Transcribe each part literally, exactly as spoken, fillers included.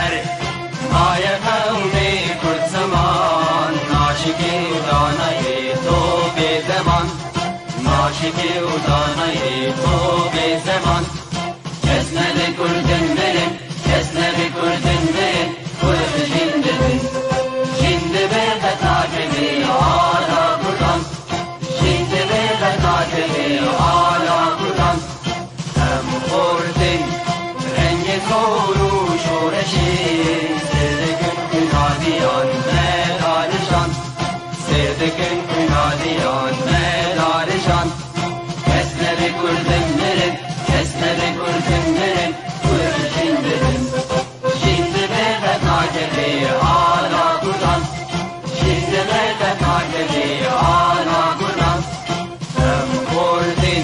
Erê, maye qewmê Kurd ziman, naşikê û danayê to bê deman. Naşikê û danayê to bê zeman. Kes nebe Kurdin mirin, kes nebe Kurdin mirin, Kurd jîn dibin. Jîn dibe qet nakevê ala Kurdan. Jîn dibe qet nakevê ala Kurdan. Em xortin rengê xor û şoreşê, sêr dikin xwîna diyan me darijan. Sêr dikin xwîna diyan me darijan. Kes nebe Kurdin mirin, kes nebe Kurdin mirin, Kurd jîn dibin. Jîn dibe qet nakevê ala Kurdan. Jîn dibe qet nakevê ala Kurdan. Em xortin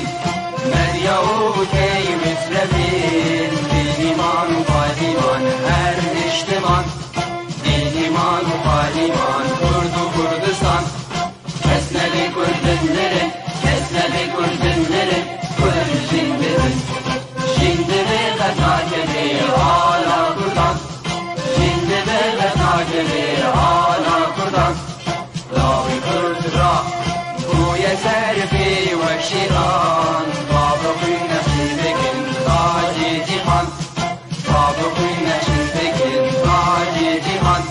medya û tey mitrefîn, dîn, îman û payîman her niştiman. Dîn, îman û payîman Kurd û Kurdistan. Kes nebe Kurdin mirin, kes nebe Kurdin mirin, Kurd jîn dibin. Jîn dibe qet nakevê ala Kurdan. Jîn dibe qet nakevê ala Kurdan. Lawê Kurd ra bûye serfê wek şêxan. Bavê xwîn neşî dikin tacê cîhan. Bavê xwîn neşî dikin tacê cîhan.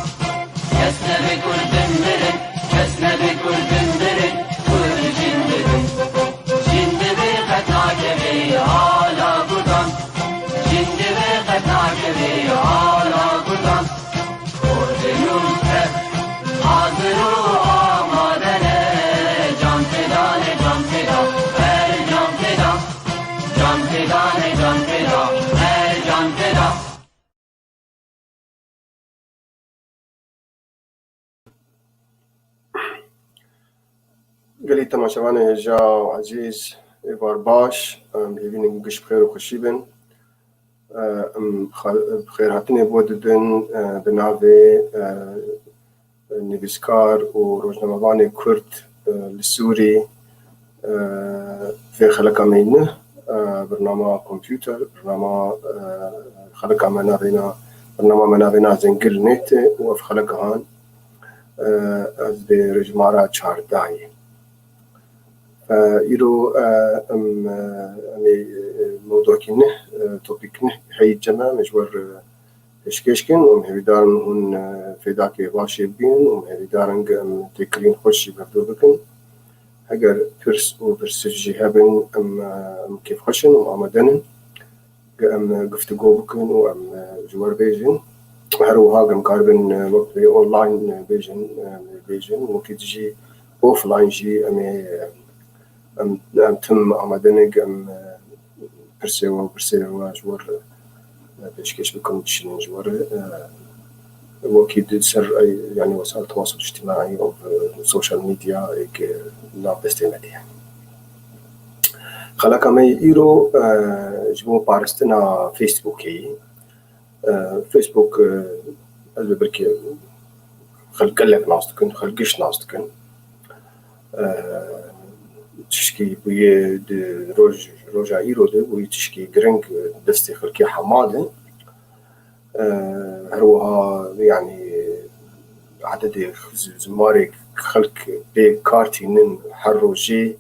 Kes nebe Kurdin mirin, kes nebe Kurdin mirin, Kurd jîn dibin. Jîn dibe qet nakevê ala Kurdan. Jîn dibe qet nakevê ala Kurdan. Kurdin û Kurd hazir û amade ne. Can feda ne, can feda, her can feda. Can feda ne, can feda, her can feda. Gelî temaşevanê hêja û ezîz, êvar baş, em hêvî nin giş bi xêr û xweşî bin. Em xwe-, bi xêrhatinê bo didin, e, bi navê, e, nivîskar û rojnamevanê Kurd, e, li Sûrî, e, vê xeleka me yî neh, e, bernama kompûter, bernama, e, xeleka me navêna, bernama me navêna Zengil Nêtê û ev xeleka han, e, ez dê rejmara çardayê. E, îro, e, em, e, em ê, e, mewdokî neh, e, topîk neh heyî cem e, em ê ji wer, e, pêşkêş kin û em hêvîdar in hûn, e, fêdakê başê bigihînin û em hêvîdar in ge em têkiliyên xweş jî berdor bikin. Heger pirs û pirsif jî hebin, em, e, em kêfxweş in û amade nin ge em, e, guftûgo bikin û em, e, ji wer bêjin. Her wiha ge em karibin, e, wek vê online, e, bêjin, e, bêjin, wekî dijî offline jî em ê, e, em, em tim amade ne ge em, e, pirsê we û pirsê we ji wer, e, pêşkêş bikin, bişînin ji wer, e, wekî di ser, e, yanî wesayil tewasul îctimaî û, e, social media ê ke nav destê me de ye. Xeleka me yê îro, e, ji bo parastina Facebookê ye. E, Facebook, e, ez bi birkê xelk gelek nas dikin, xelk giş nas dikin. E, tişkî bûye di roj, roja îro de bûye tişkî giring, e, destê xelkê hema de. E, her wiha, yanî, ededê z-, zimarê xelk pê kar tînin her rojê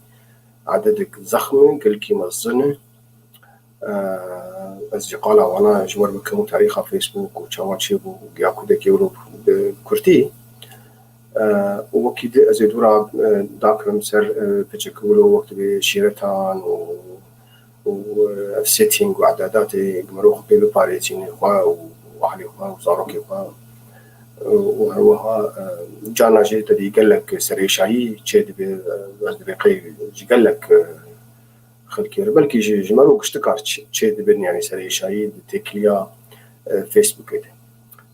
ededek zexm e, gelkî mezin e. E, ez jî qala wana ji wer bikim û tarîxa Facebook û çawa çêbû û ya ku dekê wilo bi kurtî. E, û wekî di ez ê dûra, e, dakirim ser, e, piçek wilo wek dibê şîretan û, û, e, ev setting û edadatê ku mirov xwe pê biparêzîne xwe û ahlê xwe û zarokê xwe. E, û her wiha, e, carna jî tevî gelek serêşayî çêdibe, e, ez dibê qey ji gelek, e, xelkê re. Belkî ji, ji me re giştikar çi-, çê dibin, yanî serêşayî di têkiliya, e, Facebookê de.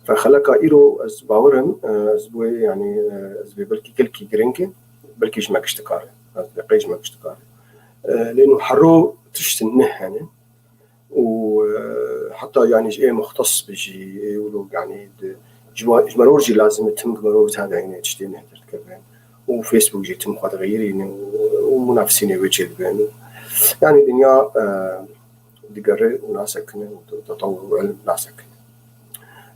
Fe xeleka îro ez bawerim, e, ez bi wê, yanî, e, ez bê belkî gelkî giring e, belkî ji me giştikar e. Ez dibê qey ji me giştikar e. E, lê nû hero tiştin ne hene. û, e, heta, yanî, ji ê muxtes be jî, ê wilo, yanî, di, ji wa-, ji meror jî lazim e tim gi meror tadayîne tiştê nehtir dikevin. Û Facebook jî tim xwe dixeyirîne û, û munafisînê wê çêdibin. Yanî, dinya, e, digere û nasekine û te-, tetewur û ilm nasekine.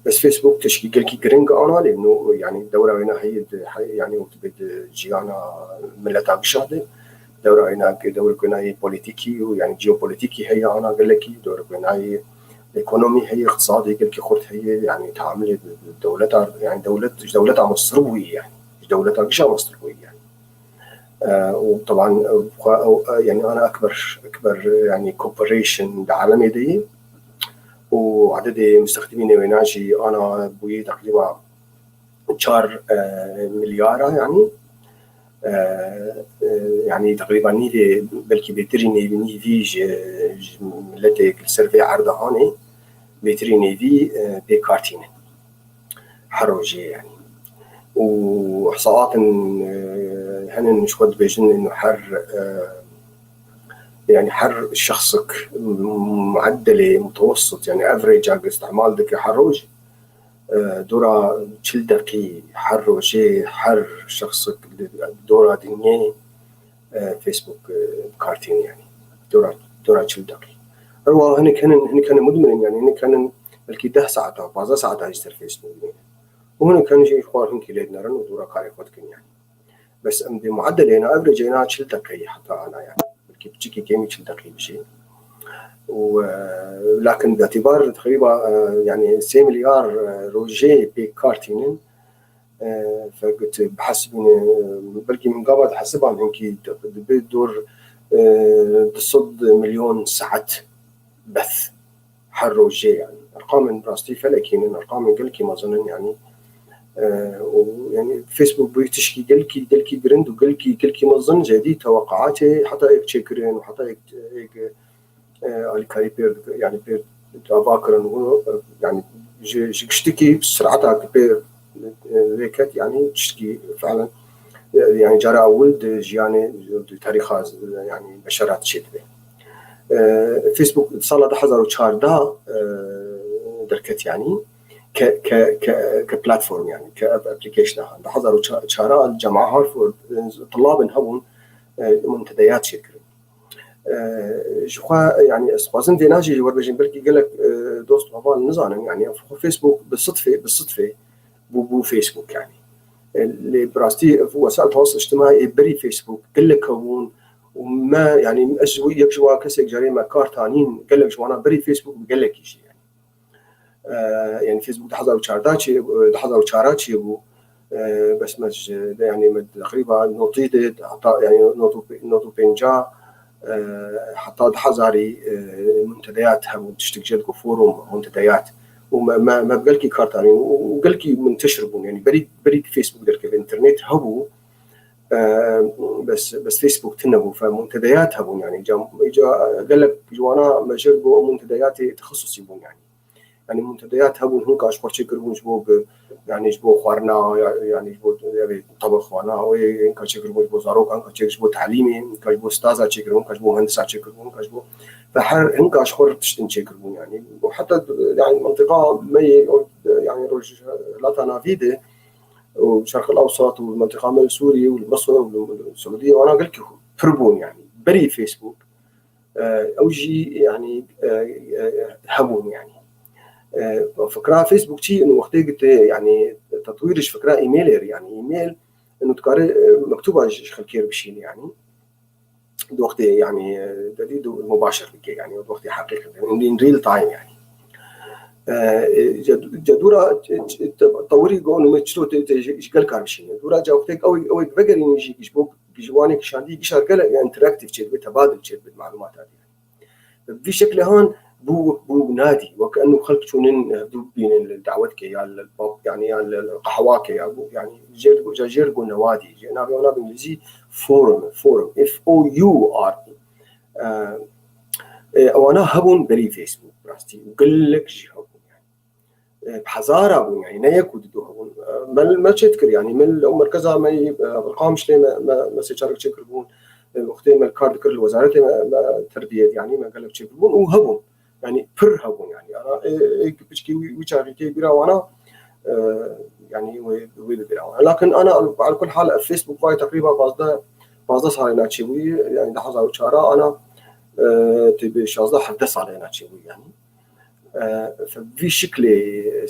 Bes Facebook tişkî gelkî giring ana lê no, yani dewra wêna heye di, he-, yani wek dibê di jiyana mileta gişa de, dewra wêna, dewrek wêna yê polîtîkî û yani jeopolîtîkî heye ana gelekî, dewrek wêna yê ekonomî heye, iqtisadê gelkî xurt heye, yani teamilê bi, bi dewleta, yani dewlet, ji dewleta mestir bûyî yani. Ji dewleta gişa mestir bûyî yani. E, û teban, e, xwe, e, yani ana ekber, ekber, e, yani corporation di alemê de ye. Û ededê mustexdimînê wêna jî ana bûyî teqrîba çar, e, milyara yani. E, e, yani teqrîba nîvê, belkî bêtirî nîvî, nîvî ji, ji miletê li ser vê erda hanê bêtirî nîvî, e, bêkar tînin. Her rojê yani. Û hesabin, e, henin ji xwe dibêjin ino her, e, yani her şexsik mueddelê mutawessit, yani average-a îstîmal dike her roj, e, dora çil deqî her rojê her şexsik li dora dinyê, e, Facebook, e, bi kar tîne yani. Dora, dora çil deqî. Ewa hinek henin, hinek henin mudminin yani, hinek henin belkî deh saeta, pazdeh saeta jî ser Facebook bînin. Û hinek henin jî xwe hinkî lê dinerin û dora karê xwe dikin yani. Bes em dê mueddelê na, average na çil deqeyî heta ana yani. Belkî piçikî kêmî çil deqeyî bijî. Û, e, lakin bi îtibar teqrîba, e, yani sê milyar, e, rojê pê kar tînin, e, fekit bihesibîne, e, belkî min gava dihesibam hinkî dibe dor, e, du sed milyon saet bes. Her rojê yani. Erqamên rastî felekî nin, erqamên gelkî mezin in yani. E, û yani Facebook bûyî tişkî gelkî, gelkî girind û gelkî, gelkî mezin, zêdî teweqaatê heta êk çêkirin û heta êk, êk, e, alîkarî pêr, yani pêr dava kirin û, e, yani ji, ji giştikî sureta ki pêr, e, vê ket, yani tişkî fiilen, e, yani cara ewil di jiyanê, di tarîxa, yani beşera çê dibe. E, Facebook sala du hezar û çardeh, e, derket yani ke, ke, ke, ke platform yani, ke app-, application ha. Du hezar û çar li Cemaê Harvard, e, tulabin hebûn, e, muntedeyat çêkirin. E, ji xwe, yani ez xwazim vêna jî ji we bêjim, belkî gelek, e, dost û heval nizanin, yani xwe Facebook bi sitfê, bi sitfê bû, bû Facebook yani. E, lê bi rastî wesail tewas ictimaî ê berî Facebook gelek hebûn û me, yani ez ji yek ji wan kesek carê me kar tanîn, gelek ji wana berî Facebook bi gelekî jî yani. E, yani Facebook du hezar û çardeh çê, du hezar û çar çê bû. E, bes me ji, yani me teqrîba notî de heta, yani not û pê-, not û pênca, e, heta du hezarî, e, muntedeyat hebûn, tiştik jê digo forum muntedeyat. Û me, me, me bi gelkî kar tanîn û, û gelkî munteşir bûn. Yani berî, berî Facebook derkeve, internet hebû, e, bes, bes Facebook tune bû, fe muntedeyat hebûn yani. Ca, ca gelek ji wana me jê digo muntedeyatê texesusî bûn yani. Yani muntedeyat hebûn, hinka ji xwe çêkiribûn ji bo bi, yani ji bo xwarina, ya-, yani ji bo, ya, tebexwana, wê hinka çêkiribûn ji bo zarokan, hinka çêk-, ji bo talîmê, hinka ji bo staza çêkiribûn, hinka ji bo muhendisa çêkiribûn, hinka ji bo, ve her hinka ji xwe tiştin çêkiribûn yani. Û heta, yani mentiqa me yê, yani Rojhilata Navî de û Şerqil Ewsat û mentiqa me li Sûriyê û li Misir û li Siûdiyê, wana gelkî pir bûn yani. Berî Facebook, e, ew jî, yani, e, e, hebûn, yani. E, fikra Facebook çi? Ino wextê gitê, yani, tetwîr ji fikra emailê re, yani, email, ino dikare, e, mektuba ji, ji xelkê re bişîne, yani. Di wextê, yani, e, dedî du mubaşir dike, yani, di wextê heqîqet, in, in real time, yani. E, e, ce-, ce dûra, e, e, te-, tewirî go, ino me çilo te, te, ji, ji gel kar bişîne. Dûra ca wextê ew, ew vegerîne jî, ji bo ji wanê kişandî gişa gelek, yani, interaktif çêdibe, tebadil çêdibe, malûmata diye. Bi vî şeklê han bû, bû nadî, wek eno xelk çûnin, e, hevdû bibînin li dawetke ya li pub, yani, ya li, li qehwake ya bû, yani, jêr, ja jêr go newadî, jê navê wana bi îngilîzî forum, forum, F O U R M. E, e, ewana hebûn berî Facebook, rastî, û gelek jî hebûn, yani. E, bi hezara bûn, yani, ne yek û du hebûn. E, me, me çê dikir, yani, me li ew merkeza me yî, e, Qamişlê me, me, me sê çarek çêkiribûn. E, wextê me kar dikir li wezaretê me, me terbiyet, yani, me gelek çêkiribûn û hebûn. Yani, pir hebûn, yani. Ana, e, e, piçkî wî, wî çaxî tê bîra wana, e, yani, wê, wê bi bîra wana. Lakin ana, ala kul hal, Facebook vay teqrîba pazdeh, pazdeh salê na çêbûyî, yani, du hezar û çar ana, e, tê bi şazdeh hevdeh salê na çêbûyî, yani. E, fe vî şiklê, e,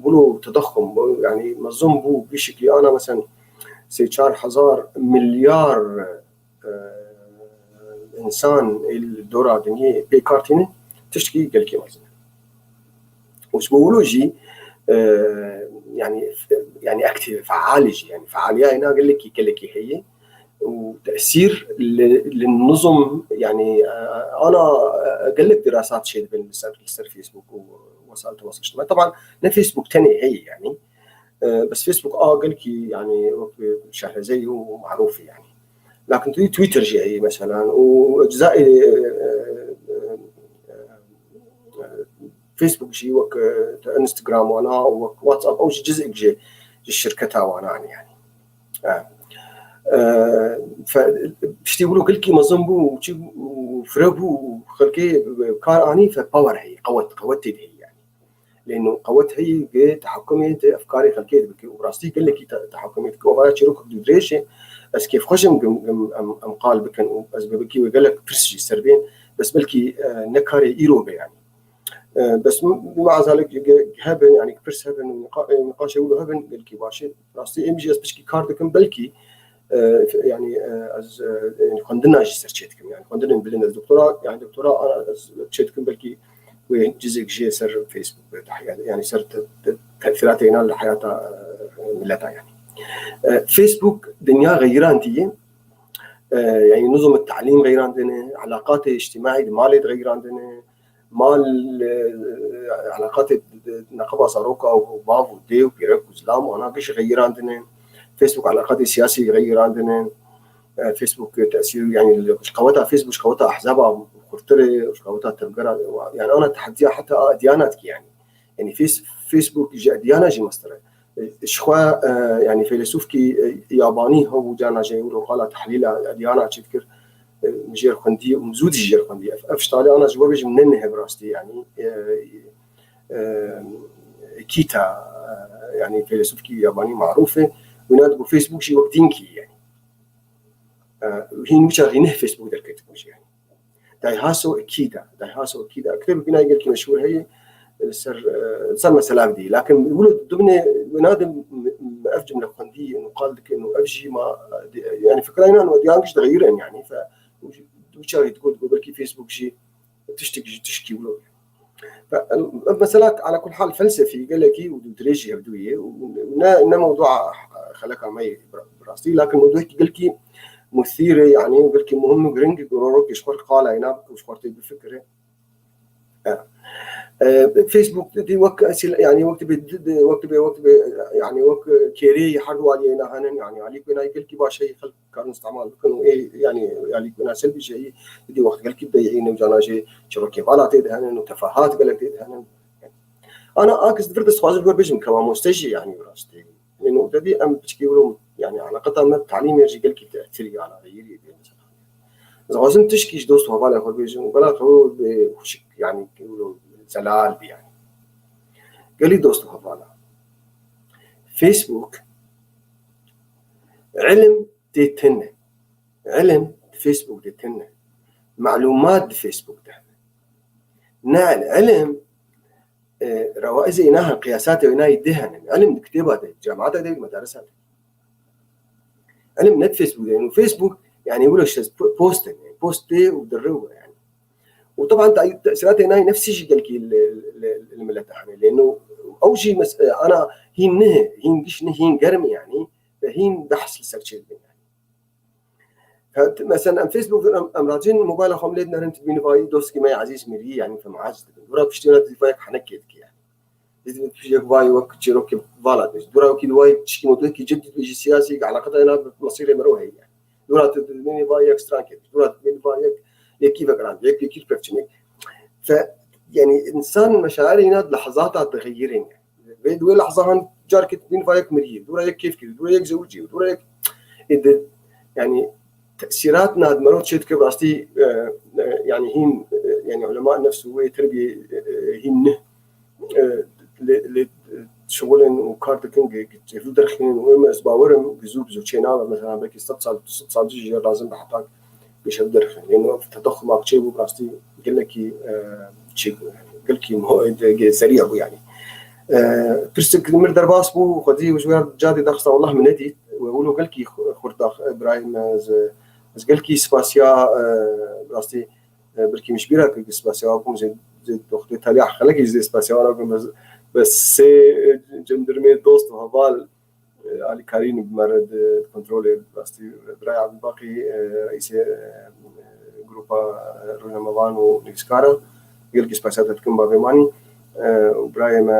wilo tedaxum bû, yanî mezin bû vî şiklî. Ana, mesen, sê çar hezar milyar, e, însan ê li dora dinyê pê kar tînin, tiştkî gelkî mezin e. Û ji bo wilo jî, e, yanî, yanî aktîf, fealî jî, yanî fealiya êna gelekî, gelekî heye û tesîr li, li nizam, yanî, e, ana, e, gelek dirasat çêdibin li ser, li ser Facebook û wesaîl tewasûl îctimai. Teban ne Facebook tenê heye, yanî, e, bes Facebook a gelkî, yanî, wek şehrezeyî û marûfî, yanî. Lakin tu Twitter jî heye, meselan, û ecza, e, e, e, e, Facebook jî wek, e, Instagram wana û wek WhatsApp, ew jî cizek ji, ji şirketa wana ne, yanî. E, e, fe, piştî wilo gelkî mezin bû û çi û fire bû û xelkê kar anî, fe power heye, qewet, qewet tê de heye, yanî. Lê no qewet heye, gi tehakumê di efkarê xelkê de bike û rastî gelekî te-, tehakumê dike. Û vaya çîrok dû dirêj e, ez kêfxweş im gim, gim em, em qal bikin û ez bi wekî wê gelek pirs jî ser bên, bes belkî, e, ne karê îro be, yanî. E, bes m-, maazalik ge-, hebin, yanî pirs hebin û niqa-, e, niqaşê wilo hebin, gelkî baş e. Rastî em jî ez pişkî kar dikim, belkî, e, f-, yanî, e, ez, e, yanî xwendina jî ser çê dikim. Yanî xwendinên bilind ez doktora, yanî doktora ana ez çê dikim, belkî wê cizek jê ser Facebook be, tahya-, yanî ser te-, te-, tesîratê înan li heyata, e, mileta, yanî. E, Facebook dinya xeyirandiye. E, yanî nizam telîm xeyirandine, elaqatê îctimaî di malê de xeyirandine, mal, e, elaqatê neqeba zaroka û bav û dê û pîrek û zilam û ana giş xeyirandine. Facebook elaqatê siyasî xeyirandine. E, Facebook tesîr, yanî ji qeweta Facebook, ji qeweta ehzaba xurtir e, ji qeweta tevgera, yanî ana tehdiya heta ediyana dike, yanî. Yanî Face-, Facebook ji ediyana jî mestir e. E, ji xwe, e, yanî feylesûfkî, e, yabanî hebû, carna jê wilo qala tehlîla ediyana çêdikir, e, jêr xwendî û zû dî jêr xwendî. Ev, ev ji talê ana ji we bêjim ne nihe bi rastî, yanî, e, e, Kîta, e, yanî feylesûfkî yabanî marûf e. Wina digo Facebook jî wek dînkî, yanî. E, hîn wî çaxî neh Facebook derket bû jî, yanî. Daihatsu Ikeda, Daihatsu Ikeda. Kitêbekî na gelkî meşhûr heye, li ser, e, ser mesela dî. Lakin wilo dibine wina de m-, m-, ev cumle xwendî û qal dikin û ev jî ma, e, yanî fikra înan û diyan giş dixeyirin, yanî. Fe, û jî, û çaxî digot, digot belkî Facebook jî tiştek ji tişkî wilo. Fe, em, ev mesela ala kul hal felsefî gelekî û dirêj jî hevdû ye û ne, ne mewdua xeleka me ye bi rastî, lakin mewduekî gelkî musîr e, yanî gelkî muhim û giring e, ku rorokê ji xwe re qala îna bike û ji xwe re tê bifikire. E, e, Facebook dî wek esîl, yanî wek dibê, wek dibê, wek dibê, yanî wek kêrê her du aliyê îna henin, yanî alî ku îna gelkî baş heye, xelk karin îstemal bikin û ê, yanî alî ku îna selbî jî heye, dî wext gelkî bideyî newcana jî çirokê vala tê de henin û tefahat gelek tê de henin. Ana a kes di vir de dixwazim gor bêjim ke mamoste jî, yanî bi rastî. Yanî nokte dî em piçkî wilo, yanî eleqeta me bi talîmê jî gelkî tesîrî ana xeyirî bê mesela. Ez dixwazim tişkî ji dost û hevalên xwe bêjim, wela xwe bi xweşik, yanî wilo zelal bî, yanî. Gelî dost û hevala. Facebook, ilim tê tune. Ilim di Facebook de tune. Malûmat di Facebook de hene. Ne, ilim, e, rewaizê îna hene, qiyasatê îna yî di hene. Ilim di kitêba de, cemaata de, medarisa de. Ilim ne di Facebook de. Yanî Facebook, yanî wilo işte po-, post e, post tê û direw, yanî. Û teban te-, tesîratê îna yî nefsî jî gelkî li, li, li mileta hene. Lê no, ew jî mes-, e, ana hîn ne, hîn giş ne, hîn germ e, yanî. Ve hîn behs li ser çêdibin, yanî. Ka, t-, mesela em Facebook, em, em racin mobayla xwe em lê dinerin, tu dibînî vayî dostkî me yê ezîz mirî, yanî fe mehaz dibin. Dûra piştî wina tu dî vayek henek kê dike, yanî. Tu dî piştî yek vayî wek çîrokê vala dibêjî. Dûra wekî di vayî tişkî mewdûkî cidî dibêjî siyasî, eleqeta îna bi mesîrê mero heye, yanî. Dûra tu dibînî vayî yek stran kê, dûra tu dibînî vayî yek, yekî vekirand, yek yekî pevçinek. Fe, yanî însan meşairê îna di lehzata dixeyirin, yanî. Vê di wê lehza han carkê dibîn va yek miriyê, dûra yek kêf kirî, dûra yek zewicî, dûra yek ê di, yanî tesîrat na di mero çê dike bi rastî, e, e, yanî hîn, e, yanî ulema nefs û wê terbiyê, e, e, hîn ne, e, lê, lê, e, şixulên û kar dikin, ge-, ge-, hevdû derxînin û em ez bawer im, bi zû, bi zû çê nabe, mesela belkî sed sal, du sed sal jî lazim be heta geş hevdû derxînin. Yanî ev tedaxuma çê bû, bi rastî gelekî, e, çi, gelkî muho-, de-, ge-, seriya bû yani. E, pirsik mir derbas bû, xwedî û ji wer cadê daxista, wallah min nedît. We wilo gelkî xu-, xurt dax, e, birayê me, ez, ez gelkî spasiya, e, rastî, e, belkî min ji bîra kir, spasiya wan bikim, ji, ji doxtê Talî Xelekî jî spasiya wan bikim, bes, bes sê, e, cendirmê dost û heval, e, alîkarî bi me re di kontrolê rastî birayê Ebdulbaqî, e, reîsê, e, grupa, e, rojnamevan û nivîskara, gelkî spasiya te dikim bavê Manî, e, û birayê me,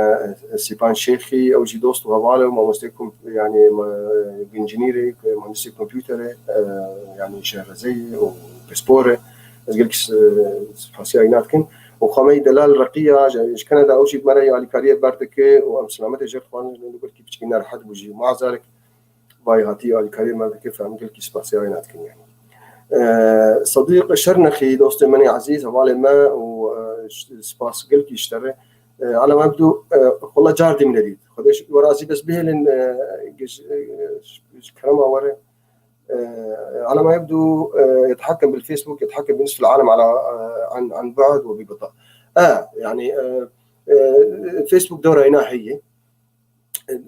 e, Sîpan Şêxî, ew jî dost û heval e û mamostê kom-, yani, me, e, gincinîrê, e, muhendisê kompûterê, e, yani, şehrezeyê û pispor e. Ez gelkî s-, spasiya wîna dikim. Û Xamey Delal Reqiya, ji, ji Kanada, ew jî bi me re alîkariyê ber dike û em silametê jê dixwazin, belkî piçkî nerehet bû jî, mazarek vay hatî alîkariyê me dike, em gelkî spasiya wê nadikin yani. Ee, Sadiq Şernexî, dostê min ê ezîz, hevalê me û, e, ş-, spas gelkî ji te re. E, Alem Ebdû, e, xwela car dî min nedît. Xwedê ji we razî, bes bihêlin, e, ji, e, ji, ji kerema we re. E, Alem Ebdû, e, yetehakkem bil Facebook, yetehakkem bi nisf al alem ala, e, an, an bu'd ve bi bita. E, yani, e, e, Facebook dewra wîna heye.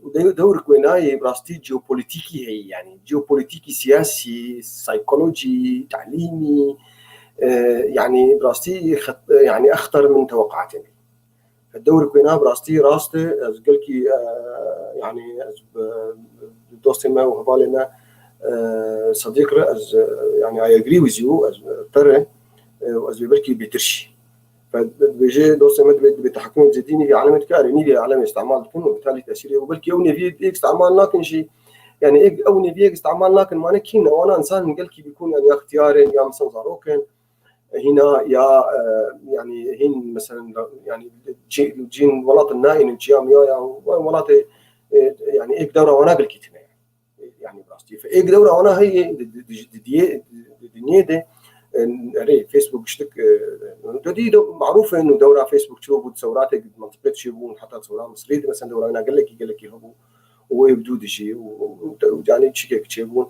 Û de-, dewrik wê nayê bi rastî jeopolitîkî heye, yani jeopolitîkî, siyasî, psîkolojî, telîmî, e, yani bi rastî xet-, yani exter min teweqatê me. Dewrik wê na bi rastî rast e, ez gelkî, e, yani ez bi, bi dostê me û hevalê me, e, Sedîq re ez, e, yani I agree with you, ez, e, te re, e, ez vê belkî bêtir jî. Fe-, dibêje dostê me dibê, dibê tehekimê bi zêdî nîvê alemê dike, erê nîvê alemê îstemal dikin û bitalî tesîrê û belkî ew nêviyê êk îstemal nakin jî, yani êk, ew nêviyê êk îstemal nakin, mane kî ne, wana însan gelkî bîkûn, yani ya xtiyar in, ya misan zarok in, hîna ya, e, yani hîn meselen, yani cî-, cîn welat nayînin, çiya miya ya, welatê, e, yani êk dewra wana gelkî tune. Yani bi rastî. Fe-, êk dewra wana heye di, di, di, di, di, di dinyê de, e, erê Facebook giştik, e, te dî de marûf in û dewra Facebook çi bû, sewratê mantiqê çi bûn, heta sewra Misrî de, mesela dewra wina gelekî, gelekî hebû. Û wê bi dû dijî û, û, û, û, yani çikek çêbûn.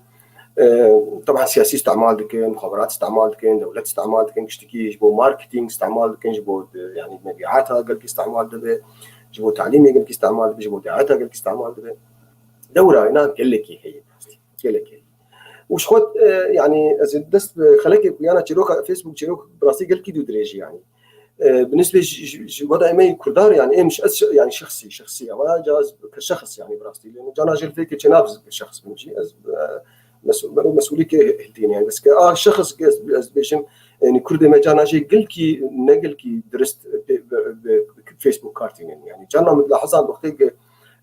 E, taban siyasî îstemal dikin, muxaberat îstemal dikin, dewlet îstemal dikin, giştikî ji bo marketing îstemal dikin, ji bo, e, yani mebîata gelkî îstemal dibe, ji bo talîmê gelkî îstemal dibe, ji bo diyareta gelkî îstemal dibe. Dewra wina gelekî heye, bi rastî. Gelekî heye. Û ji xwe, e, yani ez ê dest bi xelekê ku yana çîroka Facebook, çîrok bi rastî gelkî dû dirêjî yani. E, bi nisbê ji, ji, ji weda em ê Kurdar yani em ji, ez şi-, yani şexsî, şexsî, ya waya ca ez ke şexs yani bi rastî. Yani cana jê li fêkê çênab ke şexs bin jî. Ez, e, mesul-, mero mesulî ke hiltîne yani. Bes ke a şexs ke ez, ez bêjim, yani Kurdê me cana jê gelkî, ne gelkî dirist, e, be, be, be, Facebook kartînin. Yani cana min dilahizan wextê ke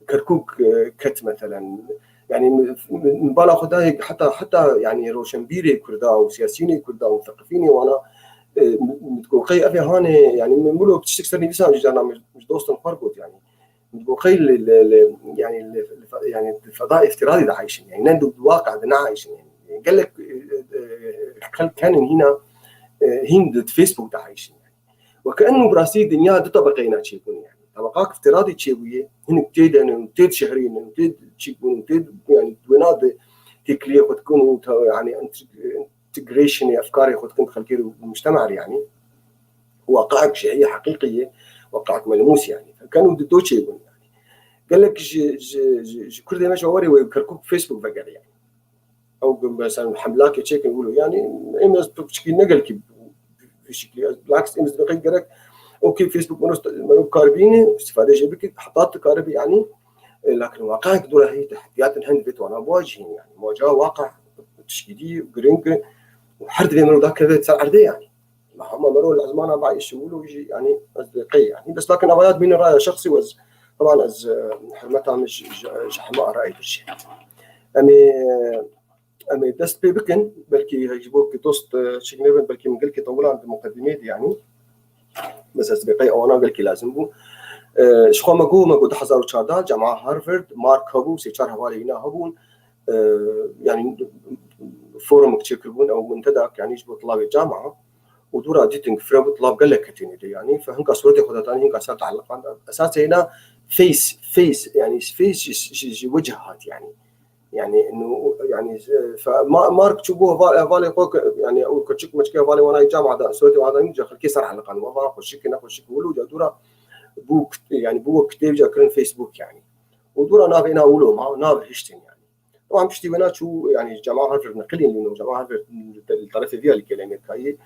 Kerkûk, e, ket meselen. Yani min, min, min bala xwe dayê heta, heta yani roşenbîrê Kurda û siyasînê Kurda û museqifînê wana, e, min, min digot qey ev ê hanê, yani min wilo tiştek ser nivîsan jî carna min ji dostên xwe re got yani. Min digot qey li, li, li, yani li, li fe-, yani di feda îftiradî de ayşin. Yani ne di waqe de ne ayşin yani. Gelek, e, e, xelk henin hîna, e, hîn di Facebook de ayşin yani. Weke enû bi rastî dinya du tebeqeyê na çêbûn yani. Tebeqak îftiradî çêbûye, hinek tê de ne, tê dişehrînin, tê çêbûn, tê yani wêna de têkiliyê xwe dikin û te-, yani integ-, integrationê efkarê xwe dikin xelkê û mujtema re yani. Waqaek jî heye, heqîqî ye, waqaek melmûs yani. Weke enû di do çêbûn yani. Gelek ji, ji, ji, ji Kurdê me ji bawerê wê Kerkûk Facebook vegere yani. Ew mesela hemlakê çêkin wilo. Yani em ez piçkî ne gelkî vî şiklî. Ez bilakis em ez dibe gerek okey Facebook mero, mero karibîne, îstîfade jê bikî, heta tu karibî yani. E, lakin waqaek dûra heye, tehdîyatin hend vê wana bua jî yani. Moca waqa tişkî dî giring û her divê mero dakeve ser erdê yani. Ma hema mero li ezmana Daîş û wilo jî, yani, ez dê qey, yani. Bes lakin avaya dimîne raya şexsî û ez, taban ez, e, hurmeta min ji, ji, ji hema rayê dirjê. Em ê, em ê dest pê bikin, belkî ji bo ki dost, e, çêk nebin, belkî min gelkî tewilan di muqedimê de, yani. Bes ez dê qey ewana gelkî lazim bû. E, ji xwe me got, me got du hezar û çardeh, Cema Harvard, Mark hebû, sê çar hevalê hîna hebûn. E, yani, forumik çêkiribûn, ew muntedak, yani, ji bo tulabê cama. Û dûra dîtin ku firebû tulab gelek ketînê de, yani, fe hinka sûretê xwe datanî, hinka ser tealiqan da. Esasê hêna face, face, yani, face ji, ji, ji wecih hat, yani. Yani, nu, yani, e, fe, ma, Mark çû bû heval, hevalê xwe ke, yani, ew keçik meçikê hevalê wana yê cama da, soyetê wana da, ca xelkê ser heliqan, wa va xweşik, ne xweşik, wilo ca dûra bû kit-, yani, bû kitêb ca kirin Facebook, yani. Û dûra navê na wilo ma, nav hiştin, yani. Tamam, piştî wena çû, yani, cema Harvard neqilîn lûno, cema Harvard li terefê vî alî gelê Amerîkayê,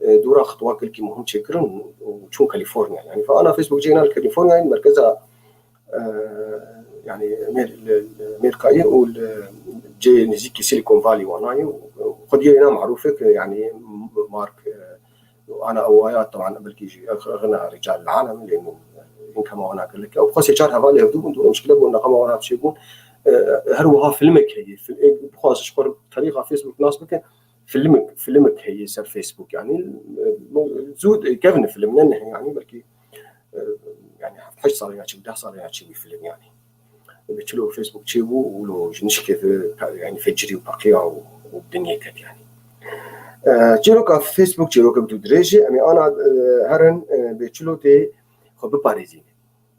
e, dûra xitwa gelkî muhim çêkirin û çûn California. Yani, fa ana Facebook cê na li California, merkeza e, yani Amer-, li, li Amerîkayê û li cê nêzîkî Silicon Valley wana ye û xwediyê wêna merûf e ke yani Mark, e, ana ewaya, teban belkî jî xina rical li alem, lê hin kema wana gelek. Ew xwe sê çar hevalê hevdû bûn, dû muşkile bûn, neqema wana çêbûn. E, her wiha filmek heye. Fil-, ê bixwaze ji xwe tarîxa Facebook nas bike, filmek, filmek heye ser Facebook. Yani, e, zû kevin film ne, ne, yani belkî e, yani heft heşt salê ya çi, deh salê ya çi wî film yani. Bi çilo Facebook çêbû û lo ji nişkê ve, yani fecirî û peqiya û, û dinyê ket yani. E, çîroka Facebook çîroka bi tu dirêj e, em ê ana, e, herin, e, bê çilo tê xwe biparêzîne.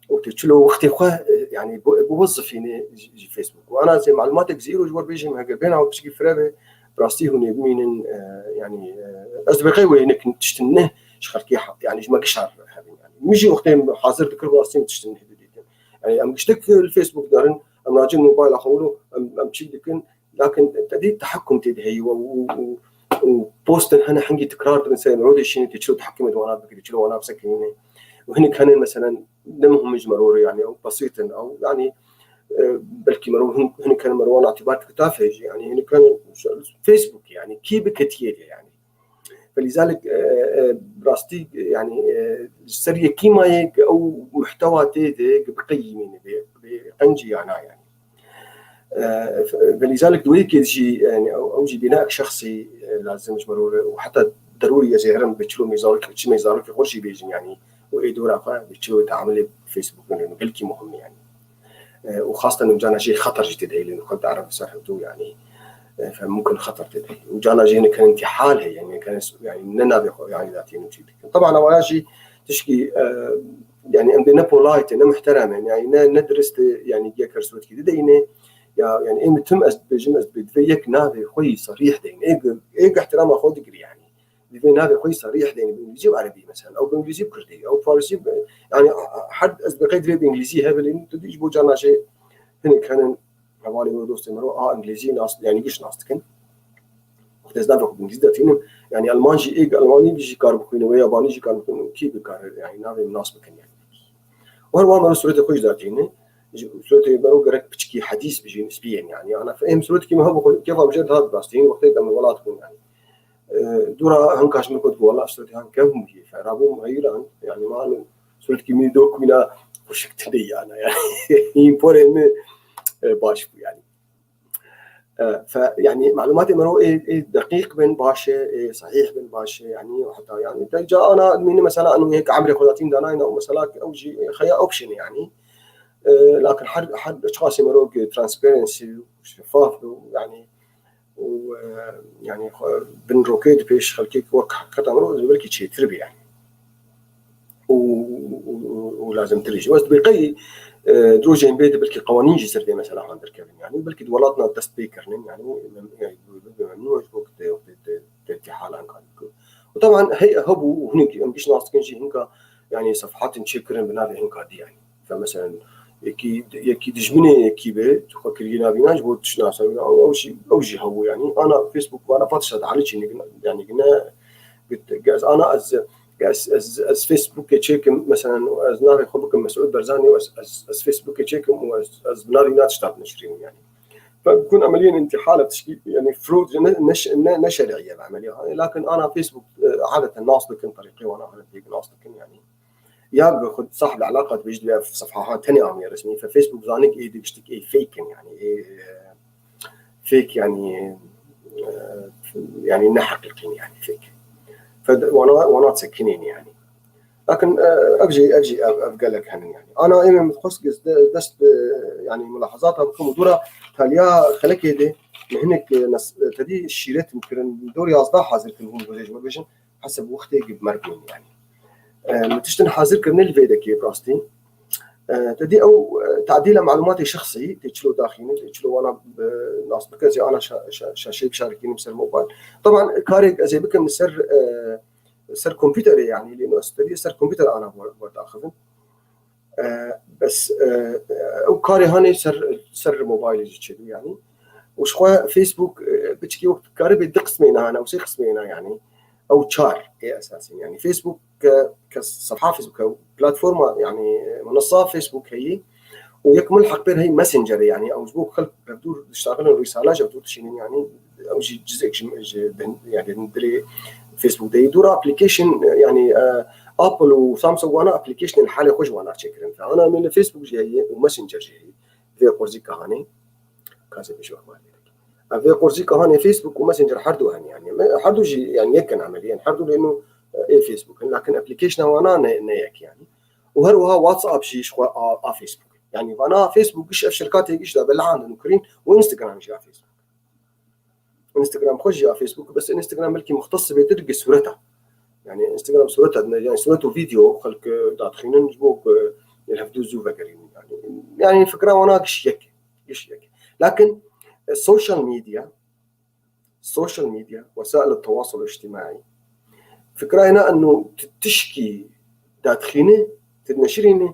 Û tê çilo wextê xwe, e, yani bi, biwezifîne ji, ji Facebook. Û ana zê malumatek zî îro ji we bêjim, heger bêhna we piçkî fireh be, bi rastî hûn ê bimînin, e, yani, e, ez dibê qey wê hinek tiştin ne ji xelkê ha-, yani ji me gişar hebin yani. Min jî wextê hazir dikir, bi rastî min tiştin ne didîtin. Yani em giştek li Facebook darin, em nacin mobayla xwe wilo, em, em çîk dikin, lakin te dî tehekkum tê de heye û, û, û, û postin hene hingî tikrar dibin ser, merov dê şînê tê çilo tehekkumê di wana bikirî, çilo wana bisekinîne. Û hinek hene meselen ne muhim ji merov re, yani ew besît in, ew yani, e, belkî merov hin-, hinek hene merov wan îtibar dike tafê jî, yani hinek hene Facebook, yani kî biketiye lê yani. Felîzalik, e, e, rastî, yani, e, ser yekî mayê ke ew muhtewa tê de ke biqeyimîne, bê, bê qencî ya na yani. E, fe-, felîzalik di wê yekê jî, yani, ew, ew jî bîna şexsî, e, lazim ji merov re û heta derûrî ez ê herim bi çilo mê zarokê, çi mê zarokê xwe jî bêjim, yani, û ê dora xwe bi çilo teamulê Facebook ne, gelkî muhim e, yani. E, û xasten û cana jî xeter jî tê de heye, xwe diere ser hevdû, yani, e, fe mumkin xeter tê de heye. Û cana jî hinek hene întîhal heye, yani, hinek hene s-, yani, ne navê xwe, yani, datînin çî dikin. Taban, awaya jî tişkî, e, yani, em dê ne polite, ne muhterem in, yani, ne, ne dirist e, yani, yek her suretkî dideyne, ya, yani, ê min tim ez dibêjim, ez dibê divê yek navê xwe yî serîh deyne. Ê, ê ihtirama xwe digirî, yani. Divê navê xwe yî serîh deyne bi îngilîzî û erebî mesela. Ew bi îngilîzî bi kurdî, ew farsî bi, yani her ez bi qey divê bi îngilîzî hebilîn, tu dî ji bo carna jê hinek henin hevalê me, dostê me ro a îngilîzî nas, yani giş nas dikin. Wextê ez navê xwe bi îngilîzî de tînim, yani elman jî, ê elmanî jî kar bixwîne, wê yabanî jî kar bixwîne, kî bikare, yani navê min nas bikin yani. Û her wiha me ro suretê xwe jî datîne, ji suretê me ro gerek piçkî hedîs bijîn, spiyên yani. Ana em suretkî me hebû xwe, kêfa min jê dihat bi rastî, wextê ke me welat bûn yani. E, dûra hinka ji min got, wela suretê han kevm bûye, ferabûm heyran. Yani, man suretkî min do ku mîna xweşik tune yana, yani. Hîn porê min, e, baş bû, yani. E, fe, yani, malumatê me ro ê, ê deqîq bin baş e, ê sahîh bin baş e, yani, heta, yani, te ca ana mîni mesela, anu yek emrê xwe datîn danayna û mesela ew jî xeya option e, yani. E, lakin her, her çiqasê me ro ki transparency, şeffaf, yani, û, e, yani, xwe bin rokê di pêş xelkê wek heqîqeta mirov, belkî çêtir be, yani. Û, û, û, û lazimtir jî. West bi qey, e, di rojên bê de belkî qewanîn jî ser vê mesela han derkevin, yani. Belkî di welatna dest pê kirinin, yani, mem-, yani, bi, bi, bi memnûn ji bo ku te, te, te, te, te halan kan ku. Û taban hey hebû û hinek em giş nas dikin jî hinka, yani, sefhatin çêkirin bi navê hinka dî, yani. Fe mesela yekî, yekî dijminê yekî be, tu xwe kiriye navînan ji bo tiştnasîna, ew, ew jî, ew jî hebû, yani. Ana Facebook vana Fatişa de Elî çî ne, yani, ne, ez ana ez, ez, ez, ez Facebookê çêkim, mesela ez navê xwe bikim Mesûd Barzanî û ez, ez, ez Facebookê çêkim û ez, ez bi navî na tişta dineşirînim, yani. Fe kun emeliyên întîhal tişkî, yani, fraud ne, ne, ne, ne şerî ye bi emeliya. Lakin ana Facebook, e, adeten nas dikin, terîqê wana hene pêk nas dikin, yani. Ya bi xwe sahib eleqa dibêjî, divê ev sefha ha tenê amiye resmî. Fe Facebook zanik ê digiştik ê fake in, yani ê, e, fake, yani, e, yani ne heqîqî ne, yani fake. Fe de, wana, wana sekinên, yani. Lakin, e, ev jî, ev jî, ev, ev gelek henin, yani. Ana ê min xwest de, dest bi, yani, mulahazata bikim û dûra taliya xelekê de min hinek, e, nas-, tedî şîretim kirin, dor yazdeh hazir kirin hûn gozê ji we bêjin. Heseb wextê ki bi mer bûn, yani. E, min tiştin hazir kirine li vê dekê bi rastî. E, te dî ew, e, tadîla malûmatê şexsî, tê çilo daxîne, tê çilo wana, e, nas bike, ez ê ana şa-, şa-, şaşeyê bişarikînim ser mobil. Teban karê ez ê bikim li ser, e, ser kompûterê, yanî lê û ez ser kompûter ana wer-, werdaxivin. E, bes, e, ew karê hanê ser, ser mobilê jî çêdû yanî. Û ji xwe Facebook, e, piçkî wek karibê du qismê hene, ew sê qismê hene yanî. Ew çar ê esasî. Yanî Facebook ke, ke sefha Facebook e, platforma, yanî minesa Facebook heyî. Û yek milheq pêr heyî Messenger e, yanî ew ji bo xelk hevdûr diştaxilin rîsala ji hevdûr dişînin, yanî ew jî cizek ji, ji bin, yanî dilê Facebook de ye. Dûra application, yanî, e, Apple û Samsung wana application li halê xwe ji wana çêkirin. Ana min li Facebook jî heye û Messenger jî heye. Vê qurzî kahanê. Kasê pêşo xwar. Ev vê qurzî kahanê Facebook û Messenger her du hene, yanî. Me-, her du jî, yanî, yek in emeliyen. Her du lê nû, e, ê Facebook in. Lakin application wana ne, ne yek, yanî. Û her wiha WhatsApp jî ji xwe a, a Facebook. Yanî, vana Facebook giş ev şirkatê giş de belahandin û kirîn û Instagram jî a Facebook. Instagram xwe jî ya Facebook, bes Instagram belkî muxtes bêtir gi sureta. Yani Instagram sureta, yani suret û video xelk, e, dadixînin ji bo ku, e, li hevdû zû vegerînin. Yani, yani fikra wana giş yek, giş yek. Lakin, e, social media, social media, wesail tewasul ictimaî, fikra ena eno tu tişkî dadixîne, tu neşirîne,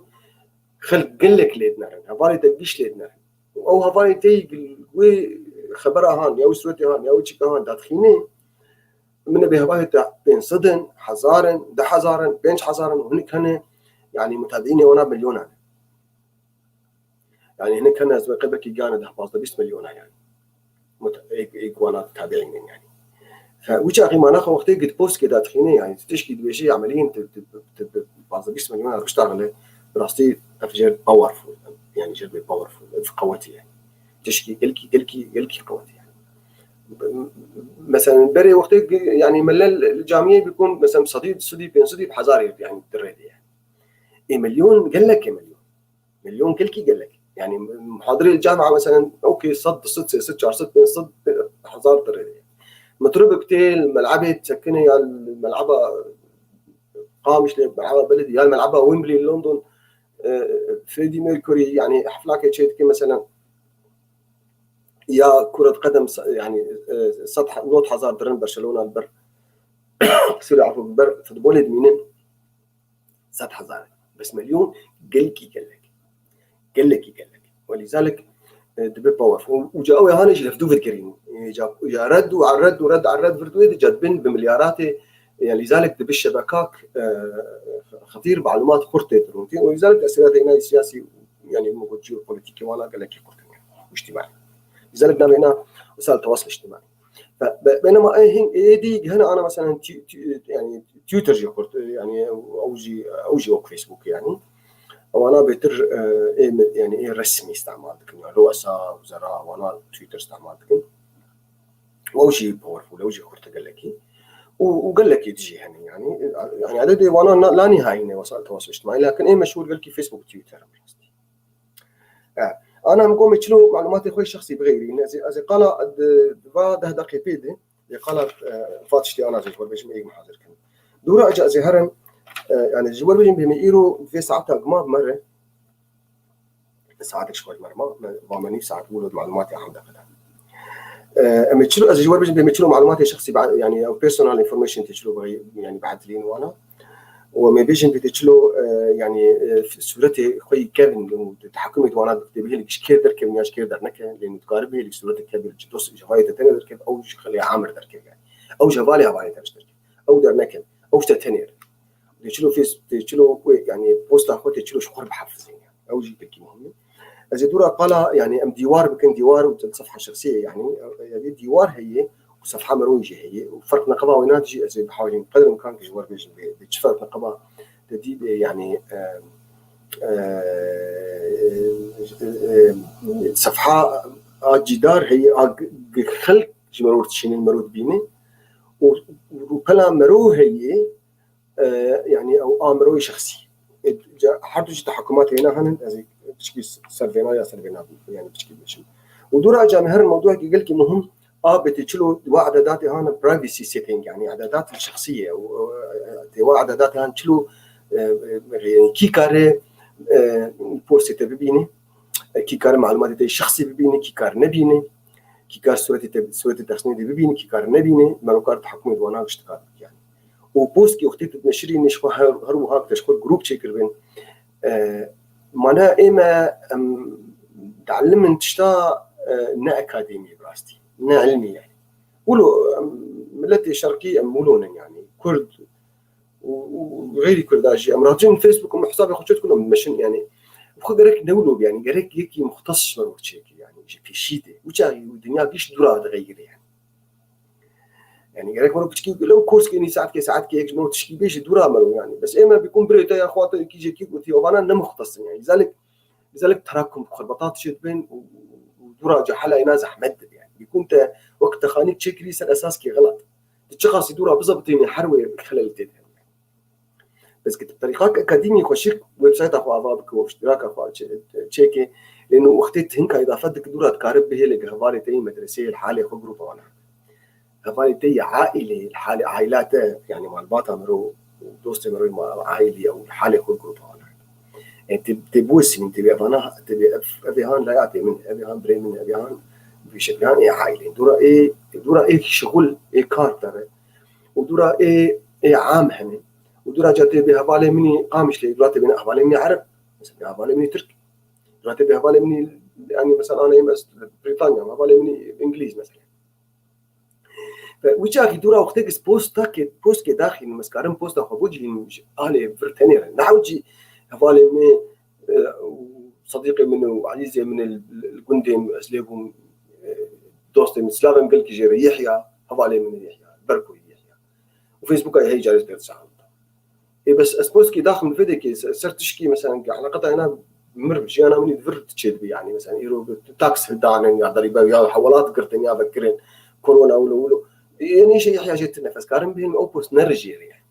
xelk gelek lê dinerin, hevalê te giş lê dinerin. Û ew hevalê te yî wê xebera han, ya wê suretê han, ya wê çika han dadixîne, min ê bê hevalê te pênc sed in, hezar in, deh hezar in, pênc hezar in, hinek hene, yani mutabiînê wana milyonan in. Yani hinek hene ez wê qe belkî gane deh, pazdeh, bîst milyona yani. Mut-, ê, ê ku wana tabiîn in yani. Fe, wî çaxî mana xwe wextê gid post kê dadixîne yani, tu tişkî dibêjî, emeliyên tu, tu, tu, tu pazdeh bîst milyona rişta xile, bi rastî ev jêr powerful, yani jêr bê powerful, ev qewetî yani. Tişkî gelkî, gelkî, gelkî qewetî yani. Mesela berê wextê gi-, yani mele li camiyê bikun, mesela sedî, sedî, pênc sedî, hezarê yani dirê de yani. Ê milyon, gelek ê milyon. Milyon gelkî gelek. Yani muhadirê li camia mesela, okey, sed, du sed, sê sed, çar sed, pênc sed, hezar dirê. Mitrobek tê li melebê disekine ya li meleba Qamişlê, meleba Beledî, ya li meleba Wembley li London, e, Freddie Mercury, yani heflakê çê dike mesela ya kuret qedem se-, yani, e, sed he-, nod hezar dirin Barcelona li ber, sorry, afû, li ber futbolê dimînin. Sed hezar. Bes milyon gelkî gelek. Gelekî gelek. Welîzalik, e, dibe power. Û, û ca ew ê hanê jî hevdû vir kirîn. E, ca, ca red û red û red û red vir dû de ca dibin bi milyaratê, e, lîzalik dibe şebekak, e, xetîr malûmat xurt tê dirûn. Û lîzalik tesîratê êna siyasî, yani, min got, jeopolitîkê wana gelekî xurt in. Îctimai. Lîzalik navê êna wisa tewasul îctimai. Fe-, be-, bênema ê hin, ê dî hene ana mesela tü-, tü-, yani Twitter jî xurt, yani ew jî, ew jî wek Facebook yani. Ewana bêtir, e, ê mi-, yani ê resmî îstemal dikin. Yani ruesa, wuzera, wana Twitter îstemal dikin. Ew jî powerful, ew jî xurt gelekî. Û, û gelekî dijî hene yani. Yani ededê wana na-, la nihayî ne wesa tewasul îctimai. Lakin ê meşhûr gelkî Facebook, Twitter. E, ana min komê çilo malûmatê xwe şexsî bixeyrî. Ez ê, ez ê qala di, di va deh deqê pê de, ê qala, e, va tiştê ana zê ji we bêjim ê muhazir kin. Dûra eca ez ê herim, e, yani ji we bêjim bê me îro vê saeta gima bi me re. Saetek ji xwe ji me re ma, me, va me nîv saet bû li malûmatê ehm deqe de. E, em ê çilo, ez ji we bêjim bê me çilo malûmatê şexsî, ba-, yani ew personal information tê çilo bixey-, yani bihetilîn wana. Û em ê bêjin bê tê çilo, e, yani, e, suretê xwe yî kevin û di, di hikûmê di wana dikitê bihêlî ji kê derkevin ya ji kê dernekevin, lê nûdkarî bihêlî suretê kevin ji dost ji hevalê te tene derkev, ew ji xelê amir derkev yani. Ew ji hevalê hevalê te ji derkev. Ew dernekevin. Ew ji te tenê re. Tê çilo fês-, tê çilo wê, yani posta xwe tê çilo ji xwe re bihefizin yani. Ew jî pekî muhim e. Ez ê dûra qala, yani em dîwar bikin, dîwar û sefha şexsî ye, yani, e, yani dîwar heye û sefha merowî jî heye û ferq neqeba wêna jî ez ê bihawînim qedr imkan ki ji we re bêjim bê, bê çi ferq neqeba te dî bê, yani, e, e, e, e, sefha a cîdar heye, a g-, g-, xelk ji merov dişînin, merov dibîne û rûpela merov heye, e, yani ew a miroyê şexsî. E, ca, her du jî te hikûmetê hêna henin, ez ê piçkî ser vêna ya ser vêna, yani piçkî bêjim. Û dûra ca me herin mewduekî gelkî muhim a bê tê çilo wa ededatê hane privacy setting, yani ededat şexsî ye. Û, e, tê wa ededatê han çilo, e, e, yani kî kare e, postê te bibîne, e, kî kare malumatê te şexsî bibîne, kî kare nebîne, kî kare suretê te, suretê te xistnê de bibîne, kî kare nebîne, merokar tehekumê di wana tiştekar bike yani. Û postkî wextê tu neşirî nêşxwe her, her wiha te ji xwe grup çêkiribin. E, mana ê me em dielimin tişta, e, ne akademî bi rastî, ne ilmî yani. Wilo em miletê şerqî em wilo nin yani. Kurd û, û xeyrî Kurda jî em racin Facebook em hesabê xwe çêt kulum meşin yani. Xwe gerek ne wilo yani, gerek yekî muxtes ji me çêkir yani, ji pêşî de. Uca dinya giş dûra dixeyire yani. Yani gerek wero piçkî lew kurskê nî saetkê, saetkê yek ji me tişkî bêjî dûra mero yani. Bes ê me bîkum birê te ya xwe te kî jekî gotî, o vana ne muxtes in yani. Lizalik, lizalik terakum xerbata tişê dibên û, û, û dûra cehela êna zehmet dibe yani. Bîkum te wek te xanîk çêkirî ser esaskê xelat. Tu çiqasî dûra bizebitînî her wê xelel tê de. Bes ki tu terîqak akademî xweşik websayta xwe ava bike û iştiraka xwe çê-, çêke. Lê nu wextê tu hinka îdafe dike dûra dikare bihêle ki hevalê te yê medreseyê li halê xwe grupa wana. Hevalê te yê aîlê li halê aîla te, yani malbata miro û dostê miro ma-, aîlî ew li halê xwe grupa wana. E, tê, tê biwesînin, tê bê evana, tê bê ev, ev ê han layatê min, ev ê han birê min, ev ê han vîşek, ev ê han ê aîlê. Dûra ê, dûra ê şixul, ê kar dere. Û dûra ê, ê am hene. Û dûra ca tê bê hevalê min î Qamişlê, dûra tê bê hevalê min î Ereb. Mesela hevalê min î Tirk. Dûra tê bê hevalê min î, yani mesela ana ez Britanya, hevalê min î Îngilîz mesela. Ve wî çaxî dûra wextê ki posta ke, post ke daxîn, ez karim posta xwe bicihînim ji alê vir tenê re. Nahewcî hevalê min, e, û sedîqê min û ezîzê min li, li gundê min ez lê bûm, e, dostê min, slavên gelkî jê re, Yehya, hevalê min Yehya, Berko Yehya. Û Facebooka hey carê pêr dişaxim. Ê, bes ez postkî daxim li vê dekê se-, ser tişkî, mesela, eleqeta ena mir jiyana min ê di vir çêdibe, yani, mesela, îro bi taks hildanin ya derîbe ya hewelat girtin ya vekirin, korona wilo wilo. Ê, nîşe Yehya jê tune, ez karim bihênim ew post ne rijêrê, yani.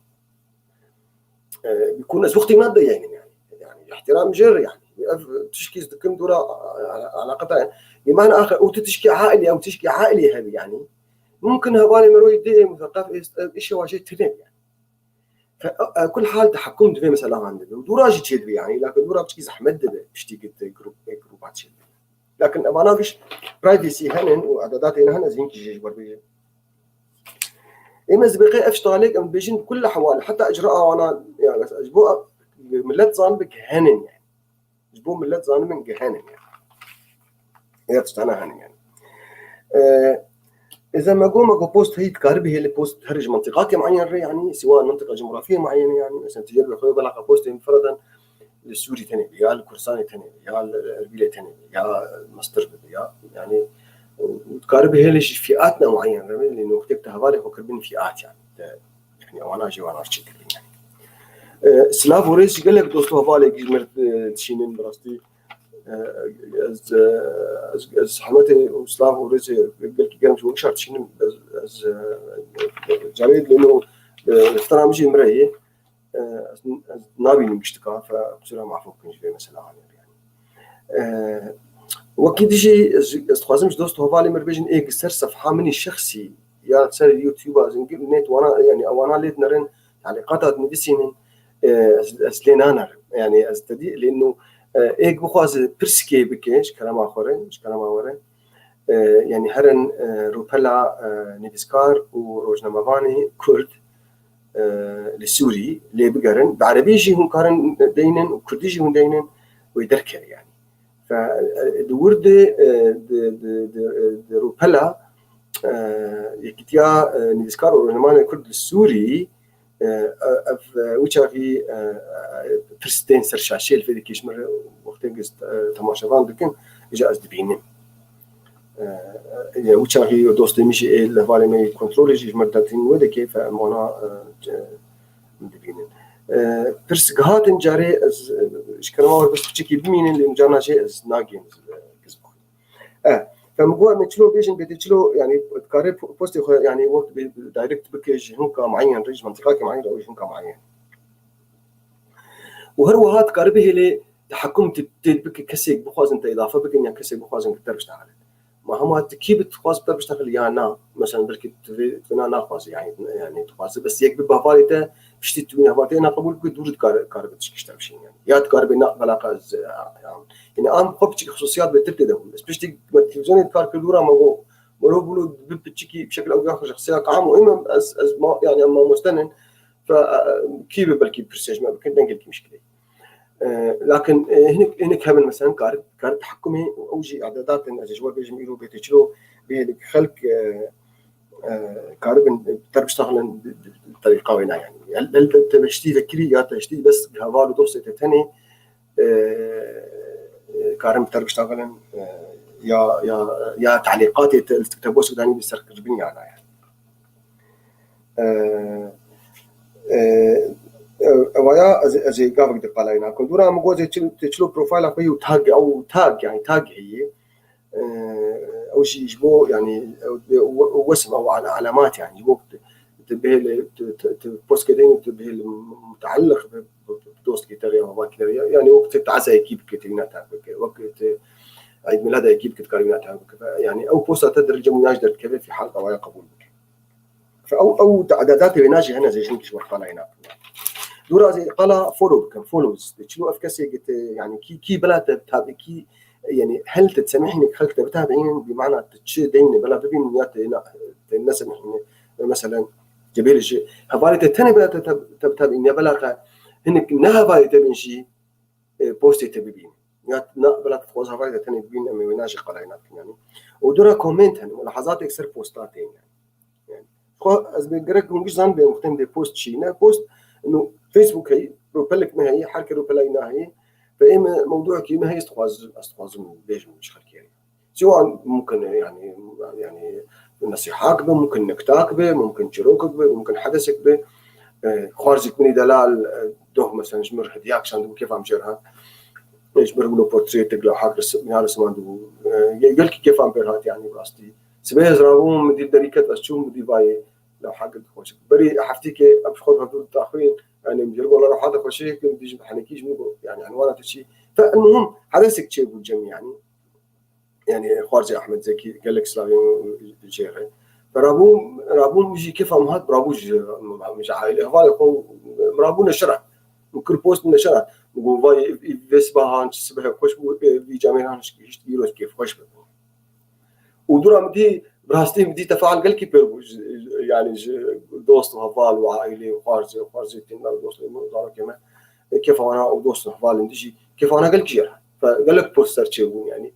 E, bikun ez wextê me de, yani, yani. Yani, ihtiram jê re, yani. Ev tişkî ez dikim dûra, e, eleqeta, yani. Ê, mana axir, û tu tişkî ailî, ew tişkî ailî hebî, yani. Mumkin hevalê me royê dê, museqef, ê, îşe wa jê tune, yani. Fe-, e, e, kul hal tehekum divê mesela han dibe. Û dûra jî çêdibe yani. Lakin dûra piçkî zehmet dibe. Piştî ki te grup, e, grupa çêdibe. Lakin evana giş privacy henin û ededatê ne hene, ez hinkî jê ji wer bêjim. Ê me zibêqê ev ştalêk em bêjin kul hewal, heta icra awana, yani, mesela, ji bo millet zanibe ki henin yani. Ji bo millet zanibin ki henin yani. Ev tiştana henin yani. Ee, Eza me got, me got post heyî dikarî bihêle post her ji mentiqakê mueyen re yani, siwa mentiqa cumhurafiyê mueyen yani, mesela tu jê re xwe belaqa postê mufredan li Sûrî tenê be, ya li Kurdistanê tenê be, ya li Erbîlê tenê be, ya mestir bibe, ya yani, û dikarî bihêle ji fîatna mueyen re, lê wextê te hevalê xwe kiribin fîat yani. Te Yani, wana jî wana çêkirî yani. E, silav û rêz ji gelek dost û hevalê ji me re, e, dişînin bi rastî. E, ez, e, ez, ez hurmetê û silav û rêzê gelkî germ ji we bişar dişînim. Ez, ez, e, carê lê no, e, rifta min jî min re yê. E, ez, ez nabînim giştika, fe qusura mafo bikin ji vê mesela hanê yani. E, wekî dijî ez, ez dixwazim ji dost û hevalê min re bêjin, ê, ser sefha min î şexsî ya ser YouTube-a zingir net wana, yani ewana lê dinerin, talîqata dinivîsînin, e, ez, ez lê nanerim. Yani ez te dî lê nû, e, êk bixwaze pirskê bike ji kerema xwe re, ji kerema we re. E, yani herin, e, rûpela, e, nivîskar û rojnamevanê Kurd, e, li Sûrî lê bigerin. Bi erebî jî hûn karin deynin û kurdî jî hûn deynin, wê derkeve yani. Fe, e, di wir de, e, di, di, di, e, di rûpela, e, Yekîtiya, e, Nivîskar û Rojnamevanên Kurd li Sûrî, e, ev, e, wî çaxî, e, e, pirs tên ser şaşê li vê dikê ji min re wextê ku ez, e, temaşevan dikim, îja ez dibînim. E, e, wî çaxî dostê min jî ê li hevalê me yê kontrolê jî ji min re dertînin wê dikê, fe em wana, e, ce-, dibînin. E, pirs gihatin carê ez, e, ji kerema we bes piçekî bimînin, lê carna jê ez nagêm, e, giz bixwînim. E, fe min got, em ê çilo bêjin, bêdê çilo, yani, dikare po-, postê xwe, yani, wek bi, direct bike ji hinka mueyen re, ji mentiqakê mueyen re û ji hinka mueyen. Û her wiha dikare bihêlê tehekum tê, tê bike kesêk bixwazin te îdafe bikin ya kesêk bixwazin ki te bişte halet. Hema tu kî bi dixwaz bi te biştexil ya na. Mesela belkî tu vê, tu vê na naxwazî, yani, yani dixwazî bes yek bi hevalê te, piştî tu wî hevalê te na qebûl bikî, dûr dikar, kar bi tişkî ji te bişîn yani. Ya dikar bê na belaqa ez, yani, yani am xwe piçik xusûsiyat bê tir tê de bûn. Ez piştî me televîzyonê dikar kir dûra me got, mero bûlo bi piçikî bi şekil ew ya xwe ji xisiya ka am û ez, ez ma, yani em mamoste nin. Fe, e, kî bi belkî pirsê ji me bikin, dengê kî mişkilê. E, lakin, e, hinek, hinek hebin mesela kar, kar tehekumê û ew jî ededatên ez ji we bêjim îro bê tê çilo bê hinek xelk, e, e, karibin, e, ter biştaxilin terîqa wê na yani. El, el te, te beştî vekirî ya te beştî bes heval û dostê te tenê, e, e, karin ter biştaxilin, e, ya, ya, ya talîqatê te, te boşek danî bi ser kirbin ya na yani. E, e, e, Evaya ez, ez ê gavek di qalayê nakim. Dûra min got, ez ê çil, tê çilo profayla xwe yû tag, ew tag, yani tag heye. E, ew jî ji bo, yani, ew, ew, ew wesim, ew ala-, alamat, yani, ji bo tu, tu bihêle, tu, tu, tu postkê deyne, tu bihêle mutealliq bi, bi, bi dostkî te re ya, hevalkî te re ya, yani, wek tu tazeyekî bike, tu wîna tag bike, wek tu Eîd Mîlada yekî bike, tu karî wîna tag bike. Yani, ew posta te derece wîna ji derdikeve, fî hal evaya qebûl bike. Ew, ew te'edadatê wêna jî hene, ez ê jin kî ji we qala hêna bikim. Dûra ez ê qala follow bikim, follows. Çilo ev kesê ki te, yani kî, kî bila te tabi, kî, yani hel te disemihîne xelk te bitabiînin, bi mana te çi deyne bila bibînin ya te na, te nesemihîne. Mesela, cebêrê ji hevalê te tenê bila te, te, te bitabiîn ya bila te hinek ne hevalê te bin jî, e, postê te bibînin. Ya na, bila tu dixwaz hevalê te tenê bibînin, em ê wêna jî qala hêna bikin, yani. Û dûra comment hene, û lehazatêk ser posta tên, yani. Yani, xwe ez bê gerek hûn giş zan bê muhtem dê post çi ne. Post, no, Facebook heyî, rûpelek me heyî, her ke rûpelay na heyî. Ve ê me mewduekî me heyî, ez dixwaz, ez dixwazim bêjim ji xelkê. Siwan mumkin, yani, yani, nesiha kibe, mumkin nikta kibe, mumkin çîrok kibe, mumkin hedesek be. E, xwarzîk min î delal, e, doh, mesela, ji mir hediyak şandibû, kêfa min jêr hat. E, ji mir wilo portrêtik, lewhak res-, ya resimandibû. E, ye-, gelkî kêfa min pêr hat, yani, rastî. Sibê ez rabûm, min dî derî ket, ez çûm, min dî vayê lewhak xweş. Berî heftîkê em ji xwe hevdû ditaxwîn, yani, min jêr got, lewha de xweşik, min dî ji henekî ji min got, yani, enwana te çi. Fe, el muhim, hedesek çêbû cem, yani. Yani, xwarzê Ahmet Zekî gelek slavên jê re. Rabû, rabû jî kêfa min hat, rabû ji, ji aîlê hevalê xwe, rabû neşira. Min kir post neşira. Min got, vay, vê sibahan çi sibehek xweş bû, vî camêran hişt îro kêf xweş bibû. Û dûra min dî, bi rastî min dî tefaal gelkî pêr bû, ji, yani ji dost û heval û aîlê û xwarzê û xwarzê tînler û dostê min û zarokê me. E, kêfa wana û dost û hevalên dî jî, kêfa wana gelkî jêr hat. Fe gelek post ser çêbûn, yani.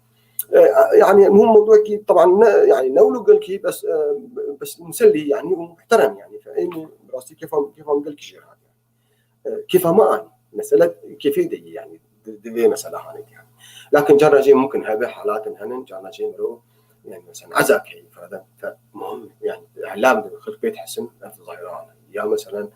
E, yani, muhim mewduekî, teban, ne, yani, ne wilo gelkî, bes, e, bes musellî, yani, û muhterem, yani. Fe, ên, bi rastî kêfa, kêfa min gelkî jêr hat, yani. E, kêfa me anî. Mesele kêfê de ye, yani, di, di vê mesela hanê, yani. Lakin carna jê mumkin hebe, halatin henin, carna jê miro, yani, mesela, ezak heye, feradan, fe, muhim, yani, îlam de, xelk pê dihesin, ev zahirane. Ya, mesela,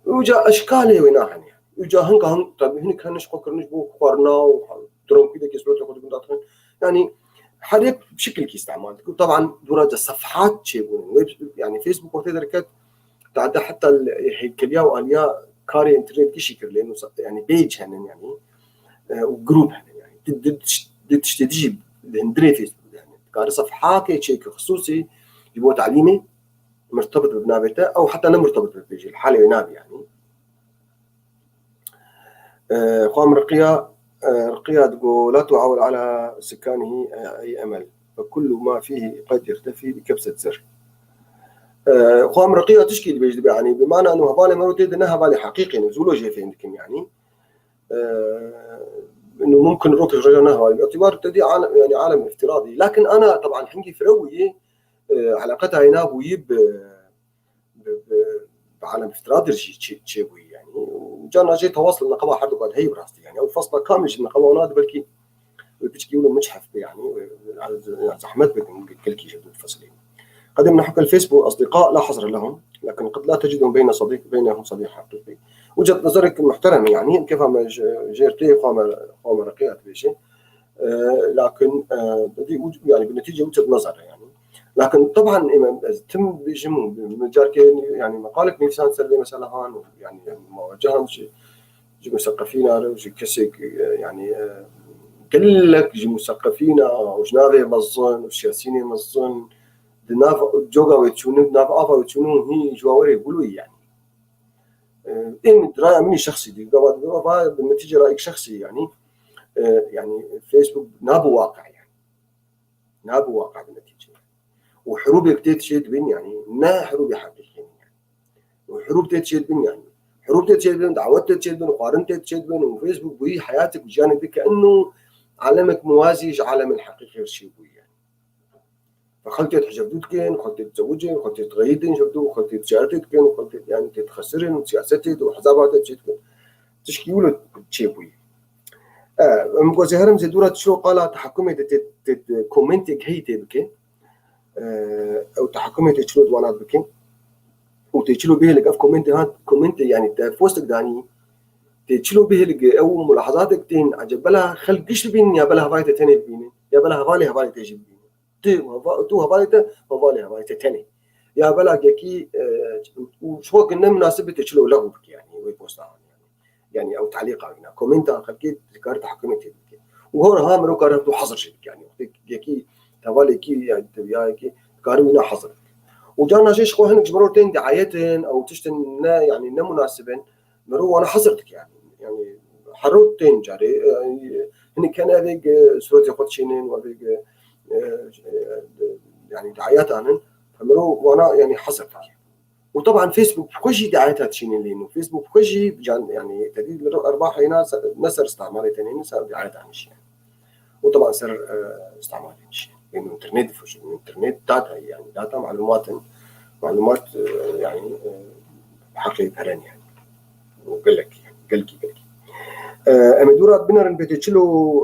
Uca eşkalê wê nahene. Uca hinka hin, tabi hinek hene ji xwe kirine ji bo xwarina û dronkî de kesbetê xwe dibin datin. Yani her yek şekilkî îstemal dike. Taban dûra de sefhat çêbûn. Web, yani Facebook wextê derket, tade heta heykeliya û aliya karê internet gişî kir lê, yani page henin yani. E, û grup henin yani. Di, di, di tiştê dijî li hundirê Facebook de henin. Dikare sefhatê çêke xisûsî ji bo talîmê, mirtebit bi navê te, ew heta ne mirtebit bi pêjî, li halê wê nabî, yanî. E, xwam Riqiya, e, Riqiya digo, "La tuawil ala sikanihî, e, ey Emel. Fe kullu ma fîhî qed yextefî bi kebset zer." E, xwam Riqiya tişkî dibêj dibe, yanî, bi mana nu hevalê mero tê de ne hevalê heqîqê ne, zûlo jê fêm dikim, yanî. E, nu mumkin rokê roja ne hevalê. Îtibar te dî alem, yanî alem îftiradî. Lakin ana, teban, hingî firewiyê, e, eleqeta yê nabûyî bi, bi, bi, bi alem îftiradî jî çê, çêbûyî, yanî. Û carna jê tewas li neqeba her du kat heyî bi rastî, yanî. Ew fasla kamil ji neqeba wana di belkî wê piçkî wilo miçhef be, yanî. Wê, yanî, zehmet be gelkî ji du feslê. قد يمنحك الفيسبوك أصدقاء لا حصر لهم، لكن قد لا تجدهم بين صديق، بينهم صديق حقيقي. وجهة نظرك محترمة، يعني، كيف ما ج-، جيرتي، خامة، خامة رقيقة بيشي. آه، لكن، آه، بدي وج-، يعني، بالنتيجة وجهة نظر، يعني. لكن طبعًا، إما تم بيجم مجال كي، يعني، مقالك نفسان سلبي مثلًا هان، يعني، مواجهة شي، جي مثقفين عرب، جي كسي، يعني، آه، Gelek ji museqefîna û ji navê mezin û siyasînê mezin di nav coga wê çûnin, di nav ava wê çûnin hî ji wa werê wilo yî yani. E, ê min, raya min şexsî dî, gava, gava bi netîce rayek şexsî yani. E, yani Facebook nabi waqe yani. Nabi waqe bi netîce. Û hirûbek tê çê dibin yani, ne hirûbê heqîqî ne yani. Û hirûb tê çê dibin yani. Hirûb tê çê dibin, dawet tê çê dibin, xwarin tê çê dibin û Facebook bûyî heyatek û jiyanek dike inu alemek muwazî ji alemên heqîqî re çê bûyî yani. Ve xelk tê hicebdû dikin, xelk tê dizewicin, xelk tê dixeyidin hicebdû, xelk tê ticaretê dikin, xelk tê yani tê dixesirin û siyasetê de û hezaba de çê dikin. Tişkî wilo çê bûyî. E, em ku ez ê herim zê dûra çilo qala tehekumê de tê, tê, tê komentê gehî tê bike. E, ew tehekumê tê çilo di wana bike. Û tê çilo bihêlik ev komentê han, komentê yani te postek danî. Tê çilo bihêlik ew mulahazatê tên ecebela xelk giş dibînin ya bela hevalê te tenê bibînin. Ya bela hevalê hevalê te jî bibînin. Tu, tu hevalê te, hevalê hevalê te tenê. Ya bela gekî, e, û şo ki ne munasib tê çilo lexû bike yani, wê posta yani. Yani ew talîqa wîna, komenta xelkê dikare tehekumê tê bike. Û hor ha miro kare tu hazir jî bike yani. Wextê yekî hevalekî yani teviyayekî dikare wîna hazir bike. Û carna jî ji xwe hinek ji miro tên diayetin ew tiştin ne yani ne munasibin. Miro wana hazir dike yani. Yani herot tên carê, e, hinek hene evê, e, suretê xwe dişînin, evê, e, e, yani diayet anin. Miro wana yani hazir dike. Û teban Facebook xwe jî diayeta dişînin lê û Facebook xwe jî can yani tedî li erbaha yena ne ser istimalê tenê ne ser diayeta nişîne. Û teban ser, e, istimalê nişîne. Bên internet difroşin, internet data yani data malumat in. Malumat, e, yani, e, heqê peren yani. Û gelek, gelkî, gelkî. E, em ê dûra binerin bê tê çilo,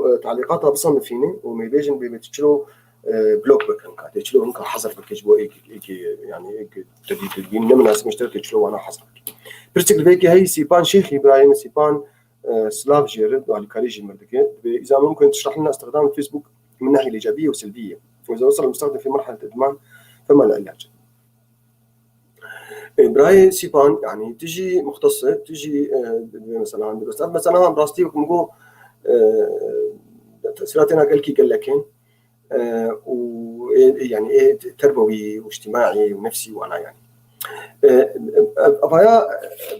e, talîqata bisanifîne û me bêjin bê bê tê çilo, e, blok bike hinka. Tê çilo hinka hazir bike ji bo êk, êk, yani êk tedî tedbîn ne minasib işte tê çilo wana hazir bike. Pirsik li vê ke hey Sîpan Şêxî, birayê min Sîpan, e, silav jê re, alîkarî jî mir dike. Dibê, إذا ممكن تشرح لنا استخدام الفيسبوك من ناحية الإيجابية والسلبية. وإذا وصل المستخدم في مرحلة الإدمان فما العلاج؟ E, birayê Sîpan, yani tu jî muxtes e, tu jî, e, dibê mesela, dibê mesela, mesela, rastî wek min got, e, tesîratê na gelkî gelek in. E, û ê, ê, yani ê terbewî û îctîmaî û nefsî wana yani. E, e, avaya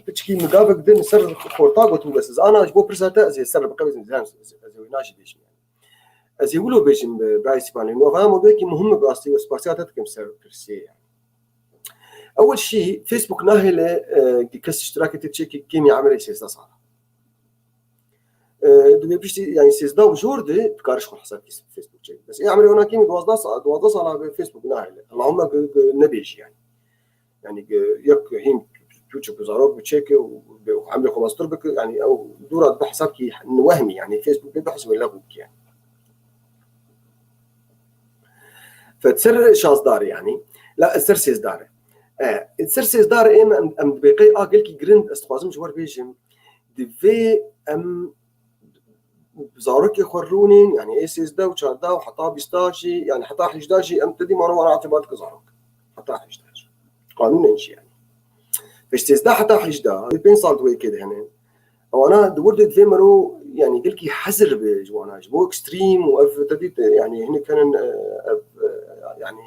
piçkî min gavek din ser xorta gotin bes ez ana ji bo pirsa te ez ê ser biqewizim, ez ê, ez ê wê najî bêjim yani. Ez ê wilo bêjim bi birayê Sîpanê. Nû avaya mewdûyekî muhim e bi rastî û spasiya te dikim ser pirsê yani. Ewil şî Facebook nahêle, e, kes îştirakê tê çêkî kêmî emirê sêzdeh sala. E, dibê piştî, yani sêzdeh û jor de dikare ji xwe hesabkî Facebook çêke. Bes ê emirê wana kêmî duwazdeh sa-, duwazdeh sala be Facebook nahêle. Allahumma ku, ku nebêjî yani. Yani, e, yek hîn tu çi ku zarok bi çêke û be emrê xwe mestir bike, yani ew dûra bi hesabkî wehmî, yani Facebook be bihs wê lexû bike yani. Fe ser şazdar yani, la ser sêzdar. E, ser sêzdar êm em, em dibê qey a gelkî girind, ez dixwazim ji wer bêjim, divê em zarokê xwe rûnên, yani ê sêzdeh û çardeh û heta bîsta jî, yani heta hejdeh jî em te dî mano wana îtibar dike zarok. Heta hejdeh jî. Qanûnen jî yani. Pêş sêzdeh heta hejdeh, pênc sal di wê yekê de hene. Ewana di wir de divê mero, yani gelkî hezir be ji wana. Ji bo ekstrîm û ev te dît, yani hinek henin, e, ev, e, yani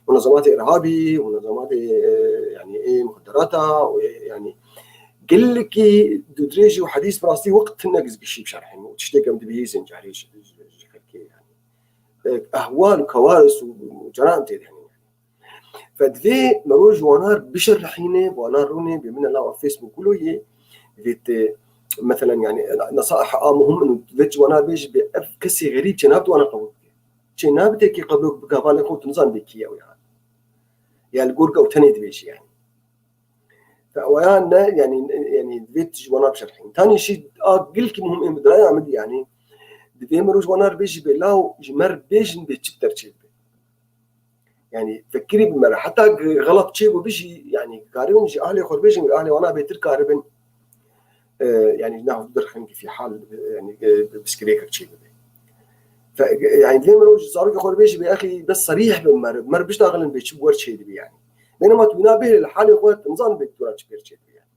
munezematê irhabî, munezematê, e, yani ê muxedirata û ê, yani gelekî dûdirêj û hedîs bi rastî wext hinek ez gişî bişerhin û tiştê ke em dibihîzin carê ji, ji, ji xelkê yani. E, ehwal û kewaris û, û ceran tê de hene yani. Fe divê mero ji wana bişerihîne, bi wana rûnê, bê min e lawa Facebook wilo yê, divê te, meselen yani, nesaiha a muhim in û divê ji wana bêjî bê ev kesê xerîb çê nabe tu wana qebûl bike. Çê nabe tekî qebûl bike, hevalê xwe tu nizan bê kî ye ew ya. Ya li gor ke ew tenê dibêjî yani. Fe ew ya ne, yani, yani divê tu ji wana bişerihîn. Tanî şî a gelkî muhim ê bi diraya min dî yani. Divê mero ji wana bêjî bê law ji me re bêjin bê çi bi te re çê dibe. Yani fekirî bi me re. Heta gi-, xelat çê bû bijî, yani karibin ji ahlê xwe bêjin, ahlê wana bêtir karibin. E, yani nav derxin ki fi hal, yani, e, biskirêkek çê bibe. Fe-, yani divê mero ji zarokê xwe bêjî bê exî bes serîh bin me re. Me re biştaxilin bê çi bi wer çê dibe yani. Bênema tu wîna bihêle li halê xwe, tu nizan bê tu ra çi pêr çê dibe yani.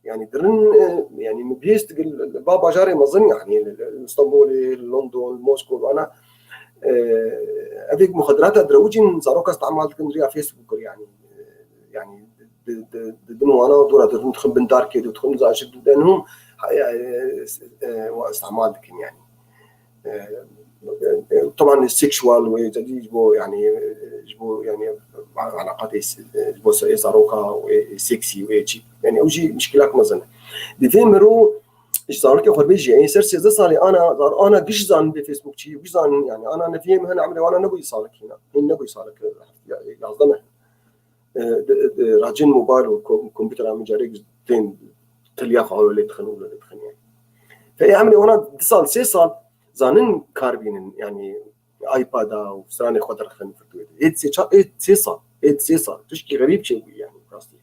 Yani dirin, e, yani min bihîst digil ba bajarê mezin, yani li, li Stenbolê, li London, li Moskow, ana, e, evêk muxedirata direwicîn zaroka istimal dikin riya Facebook, yani, e, yani di, di, di, di bin wana dora dirin dixin bin darkê, dixin zaşit, de nû, ha, e, e, wa istimal dikin yani. E, e, e, taban sexual wê, ji bo, yani, e, ji bo, yani, alaqatê s-, e, ji bo se-, ê zaroka wê, e, sexy wê çi. Yani ew jî mişkilak mezin e. Divê miro ji zarokê xwe bêjî, ê ser sêzdeh salê ana, zar-, ana giş zanin bê Facebook çi, giş zanin, yani, ana neviyê min hene emrê wana nebûyî salik hîna. Hîn nebûyî salik, e, ya-, yazdeh meh. E, di, di, racên mobil û kom-, komputera min carek tên tiliya xwe lê dixin û lê dixin yani. Fe ê emrê wana du sal, sê sal zanin kar bînin, yani iPad-a û stranê xwe derxin firdûyê de. Ê sê ça-, ê sê sal, ê sê sal. Tişkî xerîb çêbû yani rastî.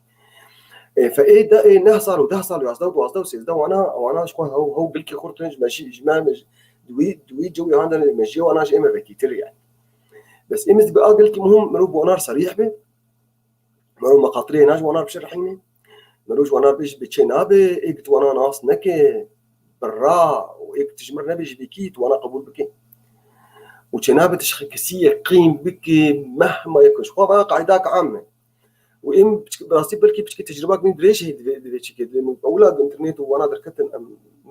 E, fe ê de, ê neh sal û deh sal û yazdeh û duwazdeh û sêzdeh wana, wana ji xwe hew, hew gilkê xurt tun ji me jî, ji me, me jî, di wî, di wî cewî hande me jî wana ji ê me vekîtir yani. Bes ê min bi a gilkî muhim mirov bi wana re serîh be. Mero mexatirê hêna ji wana bişerhîne. Mero ji wana bêjî bi çê nabe, êk tu wana nas neke, birra û êk tu ji mir nebêjî bêkî, tu wana qebûl bike. Û çê nabe tu ji kesî yeqîn bike, mehma yek ji xwe ve qaydaka am e. Û em piçik, bi rastî belkî piçikî tecrübak min dirêj heye divê, divê çi ke, divê min ewla internet û wana derketin em,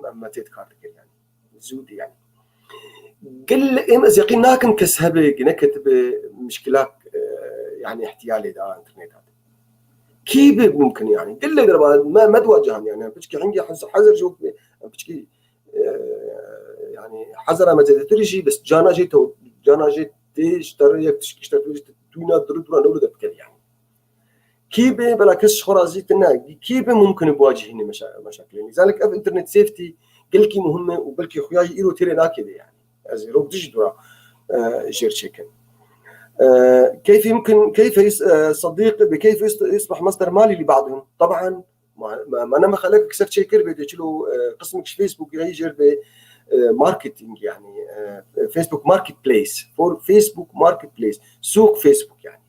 em me tê dikar dikir yani. Zû dî yani. Gel em ez yeqîn nakin kes hebe, neketibe mişkilak, e, yani ihtiyalê de interneta de. Kî be mumkin yani? Gel derba me, me dua cihan yani. Piçkî hingî hezir, hezir jok be. Piçkî, e, yani hezara me zêdetir jî, bes cana jê to, cana jê tê ji te re yek tişkî ji te tûyna duru dura newle de bikevî yani. Kî be bela kes ji xwe razî tine, kî be mumkin e biwa cihînê meşa-, meşakilê. Nîzalik ev internet safety gelkî muhim e û belkî xuya jî îro têrê nakê de yani. Ez ê rok dijî dura, e, jêr çêkim. E, keyfî mumkin, keyfe yus-, e, Sadiq, bi keyfe yus-, yusbah masdar malî li ba'dihim. Taban, ma, ma, ma ne me xelek ser çêkir bê de çilo, e, qismik ji Facebook ya jêr be, e, marketing yani, e, Facebook Marketplace, for Facebook Marketplace, sûq Facebook yani.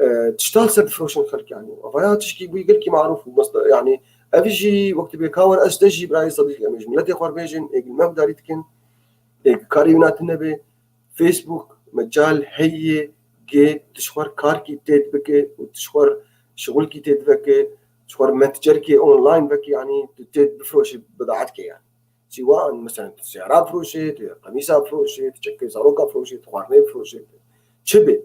E, tişta li ser difroşin xelk yani. Avaya tişkî bûyî gelkî marûf û mesta-, yani ev jî wekti bê ka were ez te jî birayê Sedîq em ê ji miletê xwe re bêjin, ê gil me gudarî dikin, ê karê wî natin nebe. Facebook mecal heye gê tu ji xwe re karkî tê dibike û tu ji xwe re şixulkî tê diveke, ji xwe re metcerkê online veke, yani tu tê bifroşî bidaet ke yani. Sîwan, mesela, tu siyara firoşê, tu qemîsa firoşê, tu çekê zaroka firoşê, tu xwarinê firoşê. Çi bê?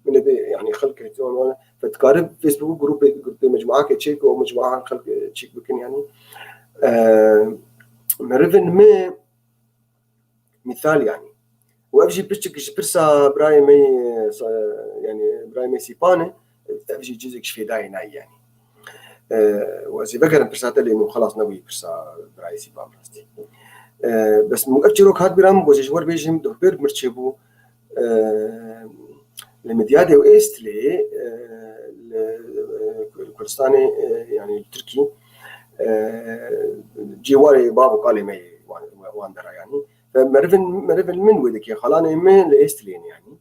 Min ê bê, yani, xelk hetiyan wan, fe dikare Facebook grûpê, grûpê mecmuake çêk û mecmuan xelk, e, çêk bikin, yani. E, merivin me, misal, yani. Û ev jî piçik ji pirsa birayê me, e, sa-, yani, birayê me Sîpan e, ev jî cizek ji fêdayê nayê, yani. E, û ez ê vegerim pirsa te lê min xelas nebûyî pirsa birayê Sîpan rastî. E, bes min ev çîrok hat bîra min, got ji wer bêjim, dohbêr mir çêbû, e, li Midyadê û Êstilê, e, li, e, Kurdistanê, e, yani li Tirkî, e, cêwarê bav û kalê me yê wan, wan dera yani. Ve merivin, merivin min wê dikê xalanê min li Êstilê ne yani.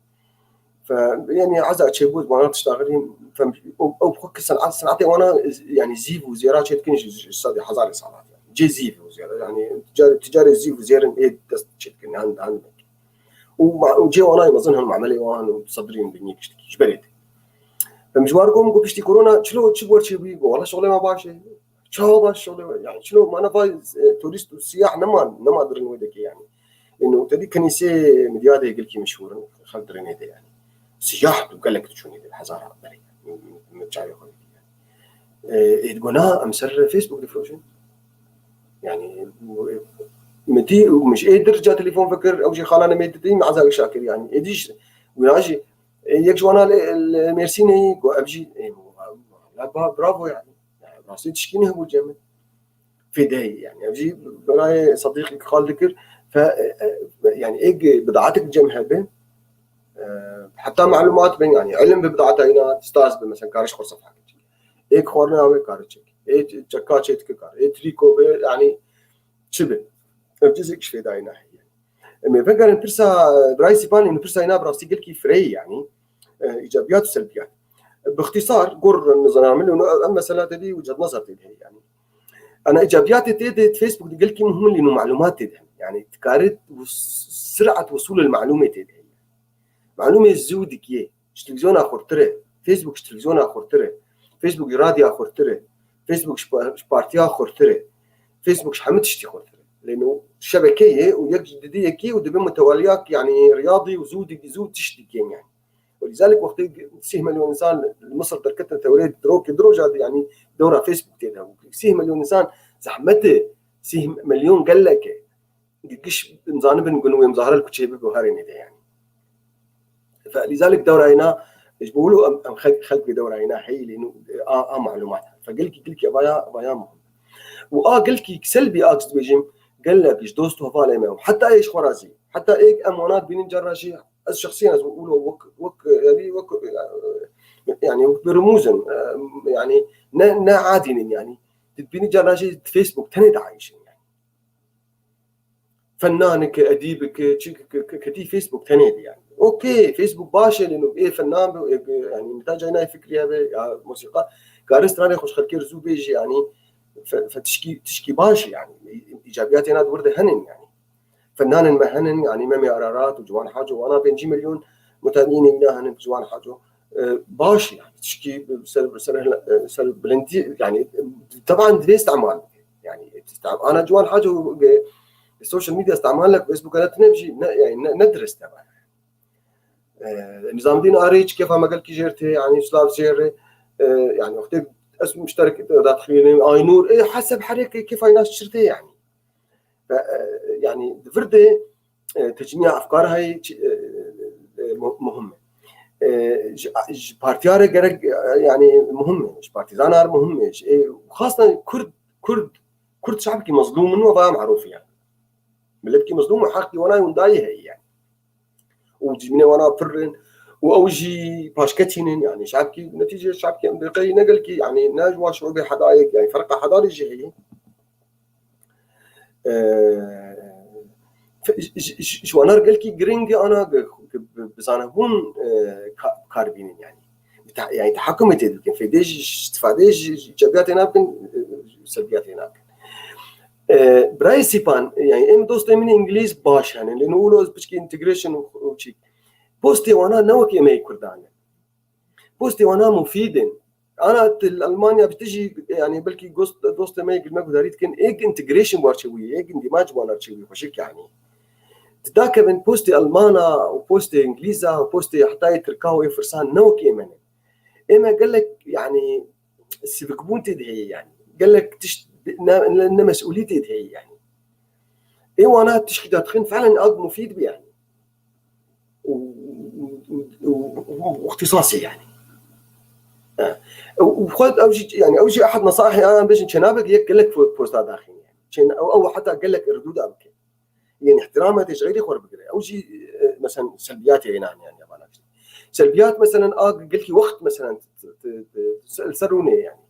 Fe, yani eza çêbû, wana tişta xirî, fem, o, o xwe ki senat, senatê wana, yani zîv û zêra çêdikin ji, ji sedê hezarê salat yani. Cê zîv û zêra, yani ticarê, ticarê zîv û zêrin ê dest çêdikin, han, han. Û ma-, û cê wana mezin han, mamelê wan û sedrîn dinyê kiştikî, ji berê de. Fem ji war gom ku piştî korona, çilo, çi bor çêbûyî, go, wala şolê me baş e. Çawa baş şolê we? Yani çilo, mana vay, e, turist û siyah nema, nema dirin wê deke yani. Eno, te dî kenîsê Midyadê gelkî meşhûr in, xelk dirinê de yani. Siyah tu gelek tu çûnî de, hezara berê. Min çavê xwe dikî yani. E, ê digona, em ser Facebook difroşin. Yani, min dî, min ji ê dir ca telefon vekir, ew jî xalane me didî, me eza wî şakir yani. Ê dî ji, wina jî, e, yek ji wana li, li Mêrsînê yî, go ev jî, e, la ba-, bravo yani. Yani, rastî tişkî ne hebû cem min. Fêdeyê, yani, ev jî birayê Sedîqî qal dikir, fe, e, e, yani, ê bidaetik cem hebe, e, heta malumat bin, yani, ilim bi bidaeta îna, staz bi, mesela, kariş xwe sefha çek. Ê xwarina wê kariş çek. Ê çeka çêdike kar. Ê trîko bi, yani, çi bi? Ev cizek ji fêdayê nahê. Em ê vegerin pirsa, e, birayê Sîpanê, min pirsa îna bi rastî gelkî fireyî, yani, e, îcabiyat û selbiyat. Bi îxtîsar, gur nizana min, û em mesela te dî û ced nazar tê de heye, yani. Ana îcabiyatê tê de, Facebook de gelkî muhim in, lîno malumat tê de. Yani dikare sir'et wusûl el malûmê tê de. Malûmê zû dikiye. Ji televîzyona xurtir e. Facebook ji televîzyona xurtir e. Facebook ji radya xurtir e. Facebook ji pa-, ji partiya xurtir e. Facebook ji hemû tiştî xurtir e. Lêno şebeke ye û yek ji didî yekî û dibe mutewaliyak, yani riyadî û zû dikî, zû tişt dikiye yani. Û lizalik wextê sîh milyon însan li Misir derketin tewrê di rokê di roja de, yani dewra Facebook tê de. Sîh milyon însan zehmet e, sîh milyon gelek e. Giş zanibin ku wê muzahara li kuçeyê bibe û herêmê de yani. Fe lizalik dewra hêna, ji bo wilo em, em xelk, xelk vê dewra hêna heyî lê nû a, a malumat. Fe gelkî, gelkî vaya, vaya muhim. Û a gelkî selbî a dibêjim, gelek ji dost û hevalê me û heta ê ji xwe razî. Heta ê em wana dibînin carna jî ez şexsiyen ez wilo wek, wek, yani wek, yani wek bi rumûzin, yani ne, ne adî nin yani. Dibînî carna jî Facebook tenê diayîşin yani. Fennaneke, edîbeke, çi ke-, ke-, ketî Facebook tenê de yani. Okey, Facebook baş e, lê ê fennan be, ê, yani netaca nayê fikriye be, ya musîqa, karin stranê xweş xelkê zû bêjî yani, fe-, fe tişkî, tişkî baş e yani. Îcabiyatê na di wir de henin yani. Fennanên me henin yani, Memê Ararat û Ciwan Haco, wana pêncî milyon mutabînê wîna henin, Ciwan Haco. E, baş yani, tişkî ser, ser, ser bilindî yani, teban divê istimal bike. Yani, istim-, ana Ciwan Haco, e, social media istimal ne, Facebook ne tine jî, ne, yani, ne, ne dirist teban. E, Nizamdîn Arêç kefa me gelkî jêr tê, yani, Slav jêr, e, yani, wextê ez muşterek dadxilînim, Aynur, e, heseb herêkê kefa nas çirtê yani. Ve, e, yani, di vir de, e, tecmiya efkar hay, çi, e, e, mu-, muhim e. E, ji, ji partiya re gerek, e, yani, muhim e. Ji partîzana re muhim e. Ji, e, xasna Kurd, Kurd, Kurd şabkî mezlûm in ve vaya marûf e yani. Miletkî mezlûm û heqî wana hûn dayî heye yani. Û cîmînê wana pir in û ew jî paşketîn in, yani şabkî, netîce şabkî Amerîkayê ne gelkî, yani ne ji wan şûbê hedayek, yani ferqa hedarê jî heye. Ee, ji, ji, ji, ji wana gelkî giring e ana bi, bi, bi zanebûn, e, ka-, kar bînin yani. Bi te-, yani tehakumê tê dikin, fêdê ji, ji istifadê ji, ji îcabiyatê nakin, e, selbiyatê nakin. E, birayê Sîpan, yani em dostê min îngilîz baş henin, lê nû wilo piçkî integration û, û çî. Postê wana ne wekî em ê Kurdan in. Postê wana mufîd in. Ana tu li Almanya bi tu jî, yani belkî gost-, dostê me yê gilmek gudarî dikin, êk integration wan çêbûyî, êk îndîmac wan çêbûyî, xweşik yani. Tu dakevin postê Almana û postê Îngilîza û postê heta yê Tirka û yê Firsan ne wekî ê me ne. Ê me gelek, yani, sivikbûn tê de heye yani. Gelek tişt ne, ne, ne mesûlî tê de heye yani. Ê wana tişkî dadixin felen ak mufîd bi yani. Û, û, û, û, û, û ixtisasê yani. Ha. Û, û xwe ew jî, yani, ew jî ehad nesahê an bêjin çênabe yek gelek po-, posta daxîn yani. Çêna-, ew, ew heta gelek irdû da bike. Yên îhtîrametê ji xeyrê xwe bigire. Ew jî, e, meselen selbiyatê ênan yani yabana işte. Selbiyat meselen a gelkî wext meselen t-, t-, t-, t-, li ser rûnê yani.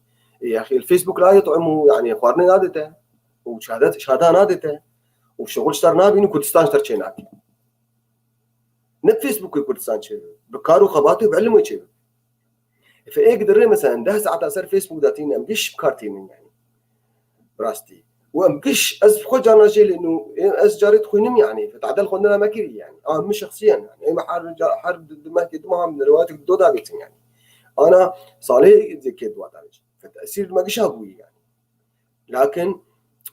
E, ya xêl Facebook la yut'imû yani xwarinê nadê te. Û şehada, şehada nadê te. Û şixul ji te re nabîn û Kurdistan ji te re çênake. Ne bi Facebookê Kurdistan çêbe. Bi kar û xebatê û bi ilimê çêbe. Fe êk dirê meselen deh saeta ser Facebook de tînin, em giş bi kar tînin yani. Bi rastî. Û em giş, ez bi xwe carna jê lê nû, ê, ez carê dixwînim yani. Fe tadel xwendina me kirî yani. A min şexsiyen yani. Ê me her ca-, her di, di mehkê di meha min riwayetek do davêtin yani. Ana salê zêkê dua davêtin. Fe tesîr di me gişa bûyî yani. Lakin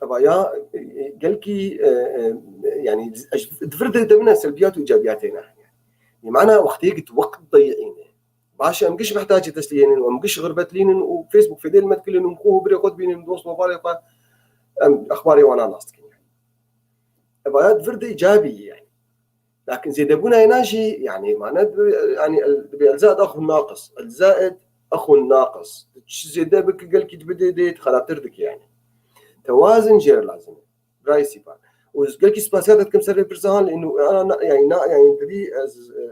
eva ya, e, e, gelkî, e, e, yani, ez di vir de demine selbiyat û îcabiyatê ne. Bimana wextê git wext dayîne. Baş e, em giş mihtacê tesliyê nin û em giş xirbetlînin û Facebook fêdê li me dikilin û xwe û birê xwe dibînin, dost û hevalê xwe, em exbarê wana nas dikin. Eva ya di vir de îcabî yani. Lakin zêdebûna êna jî, yani, mane dibe, yani, el-, dibe el zaid axun naqis. El zaid axun naqis. Çi zêde bike gelkî dibe dê, dê xerabtir dike, yani. Tewazin jêr lazim e. Birayê Sîpan. Û ez gelkî spasiya te dikim ser vê pirsa han, inu, ana, na, yani, na, yani, dibî ez, e,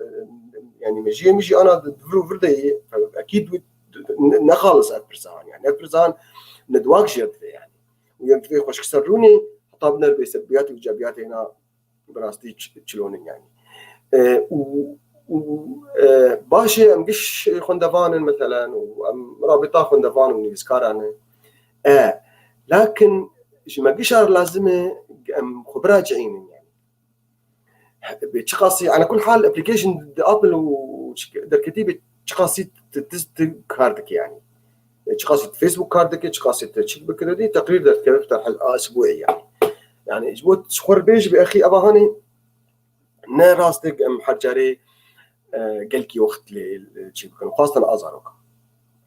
yani, mejiyê min jî ana di vir û vir de yê, ekîd wî ne, ne xalis ev pirsa han, yani. Ev pirsa han ne duwak jêr dibe, yani. Û yek divê xweşik ser rûnê, heta biner bê sebiyat û icabiyatê hêna bi rastî ç-, çilonin yani. E, û, û, e, baş e em giş xwendevan in, meselen, û em rabita xwendevan û nivîskaran in. E, Lakin ji me gişa re lazim e em xwe biracihînin yani. Bi çiqasî, ala kul hal application di Apple û derketî bi çiqasî ti, ti, ti kar dike yani. E, çiqasî Facebook kar dike, çiqasî ti çik bikire dî, teqrîr derdikeve bi terhil a esbuî yani. Yani ji bo ji xwe re bêj bi exî eva hanê ne rast e em her carê, e, gelkî wext lê, lê çi bikin. Xwestin a zaroka.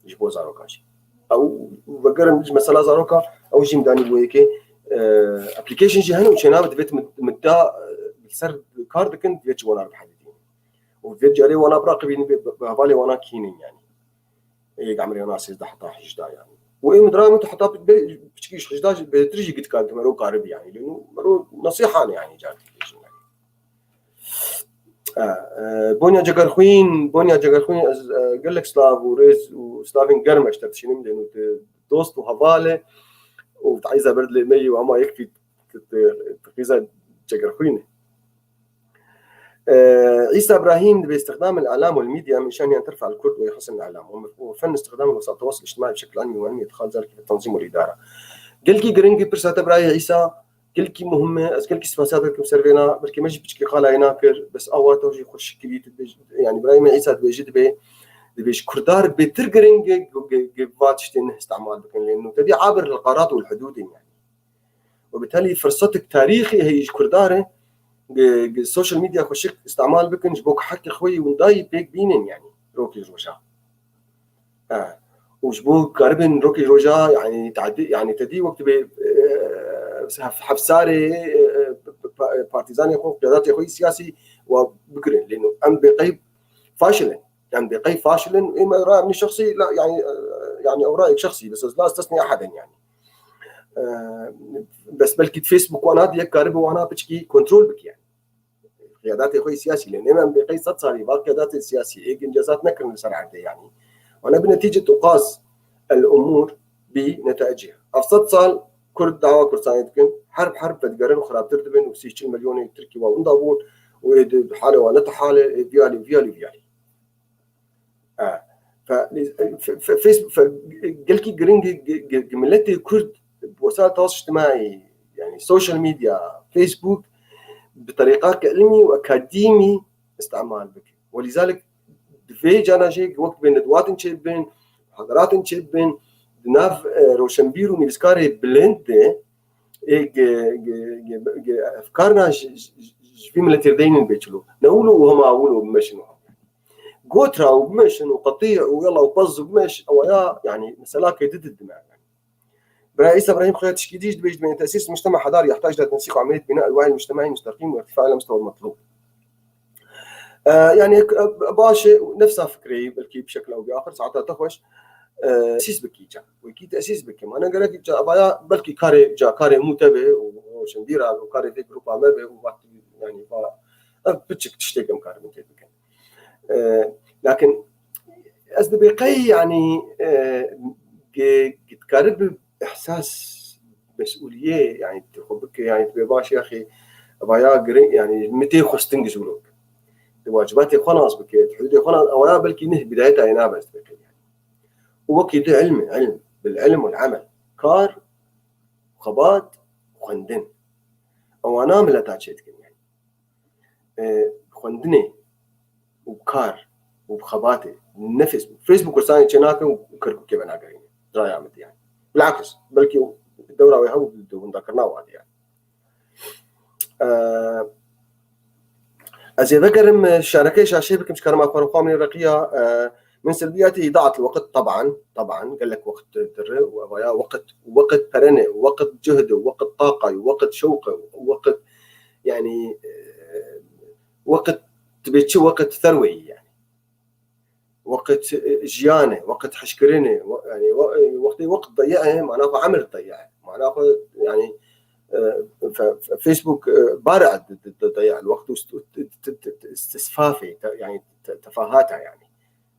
Ji bo zaroka jî. Ew vegerin ji mesela zaroka, ew jî imdanî bo yekê, e, application jî hene û çênabe divêt mid-, midda, e, li ser kar dikin, divêt ji wana re bihedidînin. Û divêt carê wana biraqibînin, bi, bi, bi hevalê wana kînin yani. Ê, emrê wana sêzdeh heta hejda yani. Û ê min dira min tu heta bê, piçkî ji hejda jî bêtir jî gitka ki mero karibî yani. Lê nû mero nesîhan yani car dibêjin yani. E, e, Bonya Cegerxwîn, Bonya Cegerxwîn, ez, e, gelek slav û rêz û slavên germ ez te dişînim, lê nû tu dost û heval e û te îza ber dilê me yî û hema yek fît tu, tu, tu qîza Cegerxwîn e. E, Îsa Ibrahîm, dibê استخدام الإعلام والميديا من شأنها أن ترفع الكرد ويحسن الإعلام، وفن استخدام وسائل التواصل الاجتماعي بشكل علمي وعلمي إدخال ذلك في التنظيم والإدارة. Gelkî giring e pirsa te birayê Îsa. Gelkî muhim e. Ez gelkî spasiya te dikim ser vêna. Belkî me jî piçkî xalayê nakir. Bes awa te jî xweşik kirî. Tu dibêj-, yani birayê me Îsa dibêjî dibê, dibê ji Kurda re bêtir giring e, ge-, ge-, ge-, va tiştên îstemal bikin. Lê nû te dî abir li qarat û li hudûdên yani. Û bitelî firsetik tarîxî heye ji Kurda re, ge-, ge-, social media xweşik îstemal bikin, ji bo ku heqê xwe yî winda yî pêk bînin yani. Rokê roja. Ha. Û ji bo karibin rokê roja, yani, tadi-, yani, te dî wek dibê, e, hef-, hefsarê, e, e, pa-, partîzanê xwe, qiyadetê xwe yî siyasî wa bigirin. Lê em bêqey faşil in. Em bêqey faşil in. Ê me ra min şexsî, la, yani, e, yani, ew rayek şexsî, bes ez la estesnî eheden, yani. E, bes belkî di Facebook wana di yek karibe wana piçkî kontrol bike, yani. Qiyadatê xwe yê siyasî lê nême em bêqey sed salî va qiyadatê siyasî ê gincezat nekirin li ser erdê, yanî. Wana bi netîcet û qas el umûr bi netecîha. Ev sed sal Kurd dawa Kurdistanê dikin, herb herb vedigerin û xirabtir dibin û sî çil milyonê Tirkî wa winda bûn û ê di halê wan ne te halê, ê viyalî, viyalî, viyalî. E, fe-, fe-, fe-, Facebook, fe-, gelkî giring e, ge-, ge-, ge-, miletê Kurd bi wesayîl tewasûl îctimaî, yani social media, Facebook, bi terîqak ilmî û akademî îstemal bike. Welîzalik di vê cana jî wek dibê nedwatin çêbibin, muhadaratin çêbibin, di nav, e, roşenbîr û nivîskarê bilind de, ê, ge-, ge-, ge-, ge-, efkarna ji, ji, ji vî miletê deynin bê çilo. Ne wilo û hema wilo bimeşin û hema. Gotra û bimeşin û qetî û yala û pez û bimeş, ew ya, yani, mesela ke dididime, yani. Bira Îsa Îbrahîm Xoya tişkî dî jî dibêjî, dibê tesîs mujtema hedar yahtac ila tensiq û ameliyet bina elwahî mujtemaî mustaqîm û irtifa ila mustewa metlûb. E, yani, e, baş e, nefsa fikrê yî, belkî bi şekil ew bi axir saeta te xweş, e, tesîs bikî ca. Wekî tesîs bike. Mane gerek ca, vaya belkî karê ca, karê mû te be û, û şindîra û karê vê grupa me be û wextî, yani, va, ev piçik tiştêk em karibin tê bikin. E, lakin ez dibê qey, yani, e, ge-, ge-, dikare bi ihsas mesûliyê, yani, tu xwe bike, yani, tu bê baş yaxî, vaya giring, yani, min tê xwestin gijûlok. Tu wacibatê xwe nas bike, tu hududê xwe nas, ew ya belkî neh bidayeta yê nabe ez dibê qey, yani. Û wekî tu ilm, ilm, bil ilm wal amel. Kar, xebat, xwendin. Ewana mileta çê dikin, yani. E, xwendinê û kar û xebatê, ne Facebook. Facebook Kurdistanê çê nake û Kirkûkê venagerîne. Raya min yani. Bilakis, belkî dewra wê hebû di windakirina wan de yani. E, ez ê vegerim, e, şarekeyê şaşê bikim, ji karema xwe re xwe min reqiya, e, من سلبياته إضاعة الوقت طبعًا، طبعًا، gelek wext dire û evaya wext, wext pere ne, wext cihd e, wext taqa ye, wext şewq e, wext, yani, e, wext dibê çi wext serweyî yani. Wext, e, jiyan e, wext hişkirin e, we-, yani, we-, e, wextê wext deyi'e, mana xwe emir deyi'e. Mana xwe, yani, e, fe-, fe-, Facebook, e, bari'a de-, de-, de-, deyi'e. Wext û st-, û t-, t-, t-, t-, istisfafê, te-, yani, te-, tefahata yani.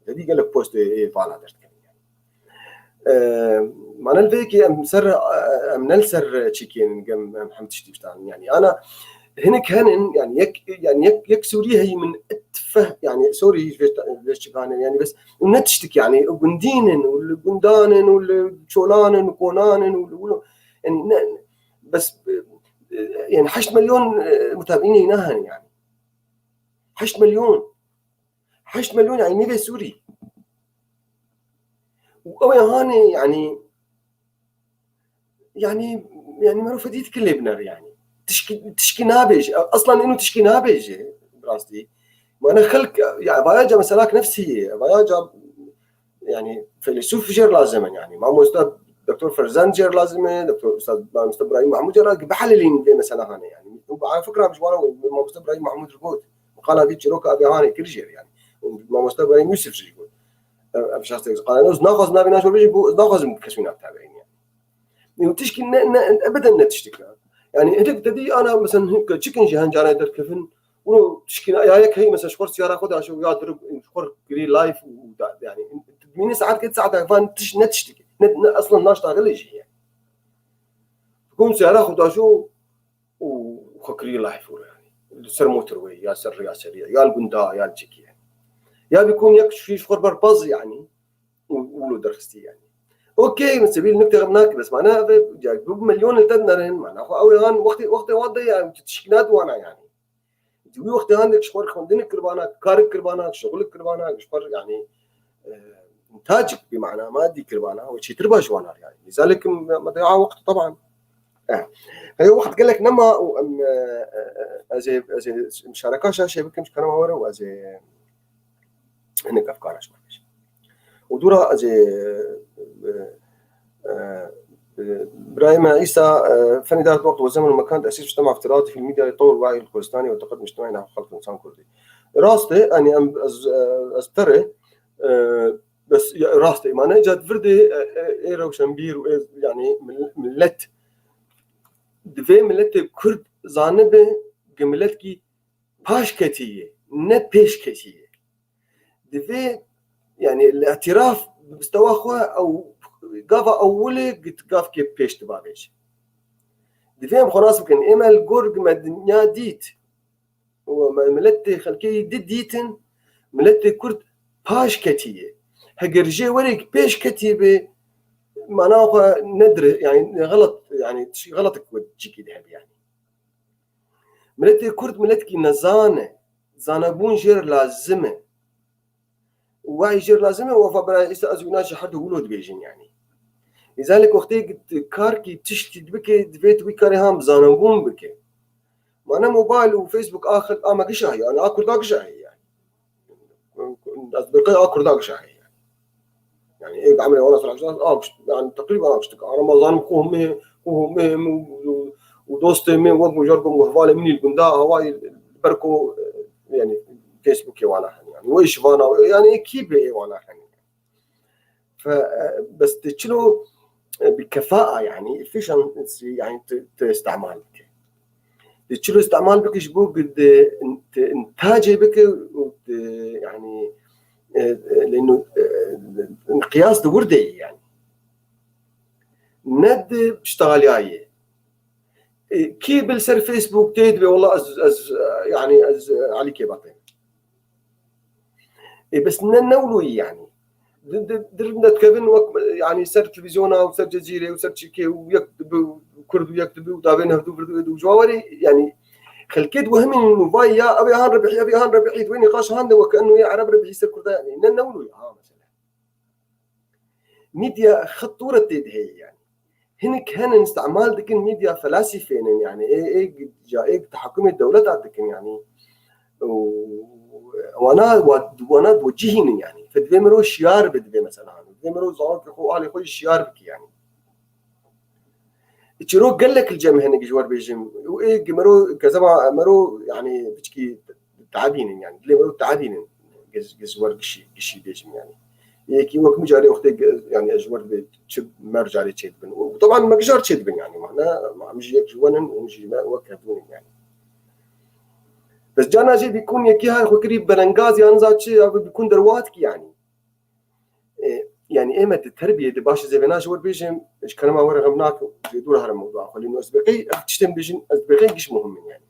Te dî gelek postê ê vala derdikin. E, mane li vê yekê em ser, e, em ne li ser çîkên, em, em hem tiştî biştan. Yani, ana hinek henin, yani, yek, yani, yek, yek Sûrî heyî min itfeh, yani, sorry, ji vê, vê çîkane, yani, bes, û ne tiştik, yani, gundînin, û li gundanin, û li çolan in, û konan in, û li, û li, Yani ne, bes, e, yani heşt milyon, e, mutabiînê wî ne hene yani. Heşt milyon. Heşt milyon yani nîvê Sûrî. Û ew ê hanê yani, yani, yani merov fedî dike lê binere yani. Tişkî, tişkî nabêje. Aslan êno tişkî nabêje, bi rastî. Mane xelk, ya, vaya ca meselak nefsî ye. Vaya ca, yani, feylesûf jêr lazim e yani. Mamosta Doktor Ferzand jêr lazim e, Doktor Ustaz, Mamosta Birahîm Mahmûd jêr lazim e, bihelelîn vê mesela hane yani. Û bi fikra ji wana mamosta Birahîm Mahmûd jî got. Qala vî çîroka vê hanê kir jêr yani. Û mamosta Birahîm Yusuf jî got. Ev, ev şahsek qala, ez naxwazim navê nan jî bêjim, bo ez naxwazim kes wî nav tebeîn yani. Û tişkî ne, ne, ebeden ne tiştik ya. Yani hinek te dî ana, mesela, hinek çikin jî hen caran derkevin, û tişkî ya yek heyî, mesela, ji xwe siyara xwe daşo ya dir, ji xwe kirî live û da, yani, mîne saet ket saet van tiş, ne tiştik. Ne, ne, aslan naştaxilê jî yani. Kom siyara xwe daşo û xwe kirî live û yani. Li ser motorway, ya ser rêya serî, ya li gunda, ya li çekî. Ya bi kom yek şûyî ji xwe berpaz yani. Û, û lo derxistî yani. Okey, min sebîl nik te xem nake, bes mana ev, ya, bu milyon li te nerin, mana xwe ew an wextê, wextê wan de ya, tu tişkî nat wana yani. Tu wî wextê an de ji xwe xwendin kirbana, kar kirbana, şixul kirbana, ji xwe yani, e, tacik bi mana madî kirbana, û çêtir baş wana yani. Lizalik me, me de ya wext taban. Eh. Hey, wext gelek nema û em, e, e, e, ez ê, ez ê muşareka şaşê bikim, ji kerema were û ez ê hinek efkara ji me bêjim. ودورا أجي، آه، آه، إبراهيم عيسى، آه، فني دارت وقت وزمن ومكان تأسيس مجتمع افتراضي في الميديا يطور وعي الكردستاني وتقدم اجتماعي نحو خلق إنسان كردي. Rast e, yani em, ez, ez tere, e, bes ya, rast e. Mane ca di vir de, e, e, ê rewşenbîr û ê, yani, mil-, millet, divê miletê Kurd zanibe, ki miletkî paş ketî ye, ne pêş ketî ye. Divê, yani, li îtiraf bi mistewa xwe ew gava ewil e, git gavkê pêş diba bêje. Divê em xwe nas bikin, ê me li gor me dinya dît û me miletê xelkê yî di dîtin, miletê Kurd paş ketî ye. Heger jê werek pêş ketî be, mana xwe nedir, yani, xelet, yani, tişt xelet ku çikî de hebe, yani. Miletê Kurd miletkî nezan e. Zanebûn jêr lazim e. Û wayî jêr lazim e, û va bira, îsta ez wîna ji her du wilo dibêjin, yani. Lizalik wextê karkî tiştî dibike, divê tu wî karê ham zanebûn bike. Mane mobil û Facebook a xelk a me gişa heye, yani a Kurda gişa heye, yani. Ez dibêjim a Kurda gişa heye, yani. Yani, ê, emrê wana sera, a kuşt, yani, teqrîben a kuştik. Ana ma zanim ku hemê, ku hemê min û, û, û dostê min wek mijar ku hevalê min î li gunda hawayî ber ku, yani, Facebookê wana hene. Yani, wê ji vana, yani, kî bê ê wana hene. Fe, e, bes te çilo, e, bi kefaa, yani, efficiency, yani, te, te istimal bike. Te çilo istimal bike ji bo ku de, te intacê bike û te, yani, e, e, lêno, e, qiyas de wir de, yani. Ne de piştaliyaye. E, kî bil ser Facebook tê dibê, wela ez, ez, e, yani, ez, e, Elî Kêbatê. E, bes ne, ne wilo yî, yani. Di, di, dirin de dikevin wek, yani, ser televîzyona û ser Cezîrê û ser çikê û yek dibi û Kurd û yek dibi û davên hevdû vir dibi û ji wa werê, yani, xelkê diwehimînin û vay ya, ev ê han rebihî, ev ê han rebihî, di wê nîqaş han de wek eno yê Ereb rebihî ser Kurda, yani. Ne, ne wilo yî, ha, mesela. Medya xet tora tê de heye, yani. Hinek henin istimal dikin, medya felasîfên in, yani. Ê, ê, ya, ê, tehakumê dewleta dikin, yani. Û wana, wa-, wana diwecihînin, yani. Fe divê miro şiyar be divê mesela. Divê miro zarokê xwe, alê xwe şiyar bike, yani. Çiro gelek li cem hinek ji wer bêjim. Û ê, miro, kezeba miro, yani, piçkî teabînin, yani. Dilê miro teabînin. Giz, giz wer gişî, gişî bêjim, yani. Yekî wek min carê wextê ge-, yani, ez ji wer dibê çi mer carê çêdibin. Û, û teban me gijar çêdibin, yani. Ma ne, ma em jî yek ji wen in, hûn jî me wek hevdûn in, yani. Bes cana jê bîkûn yekî hay xwe kirî belengaz, yan za çi, ya bîkûn derwat kî, yani. E, yani, ê me di terbiyê de baş ez ê vêna ji wer bêjim, ji kerema wer xem nake, ji dûr herim mewdua xwe. Lê ez dibê qey ev tiştên bêjin, ez dibê qey giş muhim in, yani.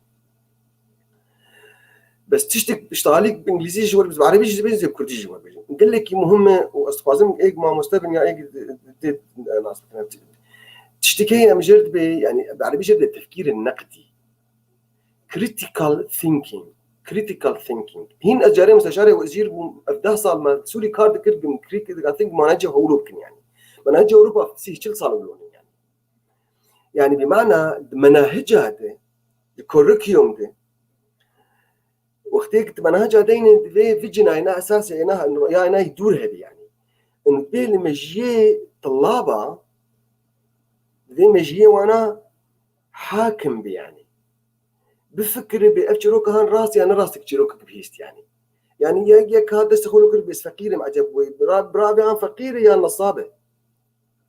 Bes tiştek, işte, alî bi îngilîzî ji wer, bi erebî jî bêjin, bi kurdî ji wer bêjin. Gelekî muhim e û ez dixwazim êk mamoste bin ya êk dê, dê, nas bikin. Tiştekî em jê re dibê, yani bi erebî jê re dibê tefkîrê neqdî. Critical thinking. Critical thinking. Hîn ez carê musteşarê wezîr bûm, ev deh sal me Sûrî kar dikir, gim critical thinking manecê Ewropa kin yani. Manecê Ewropa sî çil sal wilo ne yani. Yani bi mana di menahica de, di curriculum de, wextê ki tu menahica deyne divê vî cinayena esasê êna ya êna dûr hebî yani. Û bê li mejiyê tilaba divê mejiyê wana hakim bi yani. Bifikirî bi ev çîroka han rast ya ne rast çîrokek bihîst yani. Yani yek yek hat destê xwe kir bê feqîrim eceb wê bira bira vê han feqîr e ya nesab e.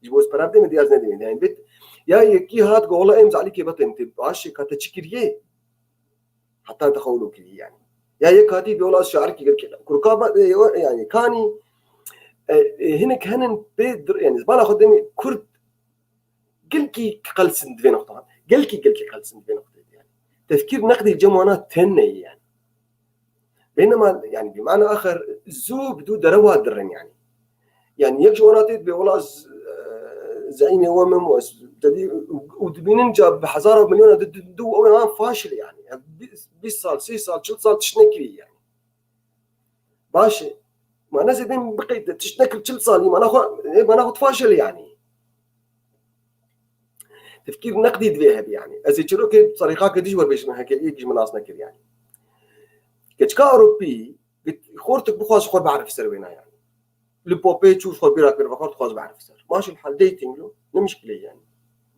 Ji bo ez pere bidê min diyar nedî min. Yani bit ya yekî hat go wela em zalîkê betim tê başê ka te çi kiriye. Heta te xewlo kiriye yani. Ya yek hatî bi wela şairkî gelkî kurka ba yani kanî e, e, hinek henin pê dir yani bala xwe demê kurd gelkî qelsin divê noqtan. Gelkî gelkî qelsin divê noqtê yani. Tefkîr neqdî cem wana tenne yani. Beynema yani bi mana axir zû bi dû derewa dirin yani. Yani yek ji wana tê dibê wela z- e, zeînê we min û ez tedî û dibînin ca bi hezara milyona di di- du ew yan faşil yani. Yani bîst- bîst sal, sî sal, çil sal tişt nekirî yani. Baş e. Mana zêdin biqeyde tişt nekir çil salî mana xwe e, mana xwe faşil yani. Tefkîr neqdî divê hebî yani. Ez ê çirokê serîqakê dij werbêjim heke yek ji min nas nekir yani. Keçika Ewropî xortik bixwaz xwe biarif ser wêna yani. Li popê çû xwe bîra kir vexort xwaz biarif ser. Maşil hal dating lo ne mişkile yani.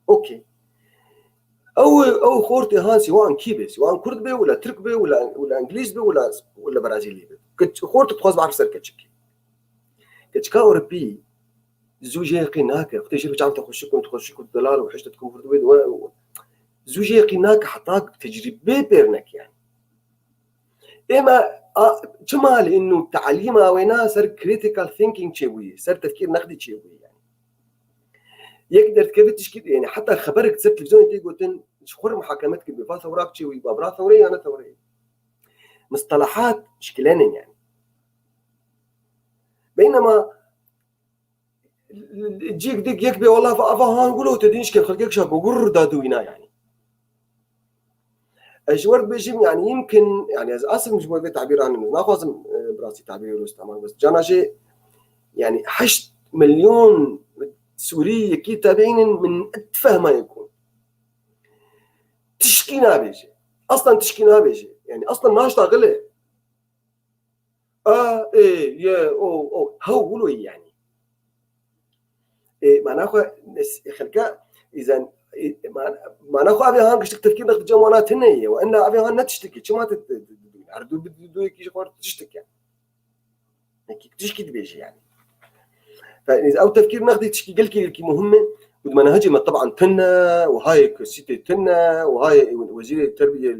Okey. Ew ew xortê han sîwan kî be? Sîwan kurd be wila tirk be wila wila îngilîz be wila wila brazîlî be. Xortik dixwaz biarif ser keçikî. Keçika Ewropî zû jê qî nake. Xwedê jê çav te xweşik û xweşik û delal û hiştet kum vurdu wê we. Zû jê qî nake heta tecrîbê pêr neke yani. Ême çima li inu talîma wêna ser critical thinking çêbûyî, ser tefkîr neqdî çêbûyî yani. Yek derdikeve tişkî yani heta xeberek ser televîzyonê tê gotin ji xwe re muhakeme dikin bê va thewrak çêbûyî, ba bira thewrê ya ne thewrê. Mistelahat şkilenin yani. Beynema cîk dik yek bê wela ava han gulo te dîn şke xelkek şa gogur da duwîna yani. Ez ji we dibêjim yani yimkin yani ez asim ji bo vê tabîran naxwazim e, bi rastî tabîrê rûst ama bes cana jê yani heşt milyon Sûrî yekî tebînin min fehmayê ku tişkî nabêje. Aslan tişkî nabêje. Yani aslan naşta gile. A, e, ye, o, o. Hew wilo yani. E, mana xwe xelka îzen e, mana xwe avê han giştik tefkîr nexti cem wana tine ye. Enna avê han ne tiştikî. Çima te her du du yekî ji xwe tiştik yani. Nekî tişkî dibêje yani. Fe- Ew tefkîr nexdî tişkî gelkî gelkî muhim e. Û di menahecê me teban tine, û hayê kursîtê tine, û hayê wezîrê terbiyê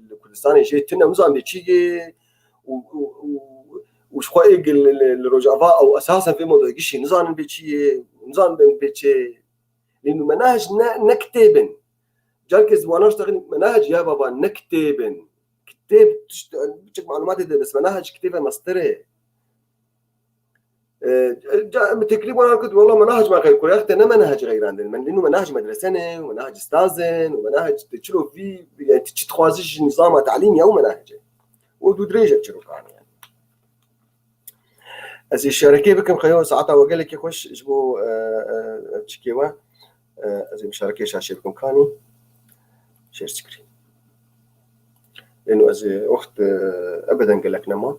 li Kurdistanê jê tine, nizan bê çi ye, û, û, û, û ji xwe ê li, li, li Rojava ew esasen vê modayê gişî nizanin bê çi ye, nizanin bê çi ye. Lê nû menahec ne, ne kitêb in. Carkê ziwana ji texin menahec ya baba ne kitêb in. Kitêb tişt, biçik malumatê de bes menahec kitêbe mestir e. Tekrîb wana kut, wela menahec ma xeyr, kurexte ne menahec xeyrandin. Men lê nû menahec medrese ne, menahec stazin, menahec de çilo vî, yani ti çi dixwazi ji nizama talîm ya û menahece. O dû dirêje çirokan yani. Ez ê şerekê bikim xeyo saeta we gelekî xweş ji bo e, e, çikê we. E, ez ê şerekê şaşê bikim kanî. Şêr çikirî. Lêno ez ê wext e, ebeden gelek nema.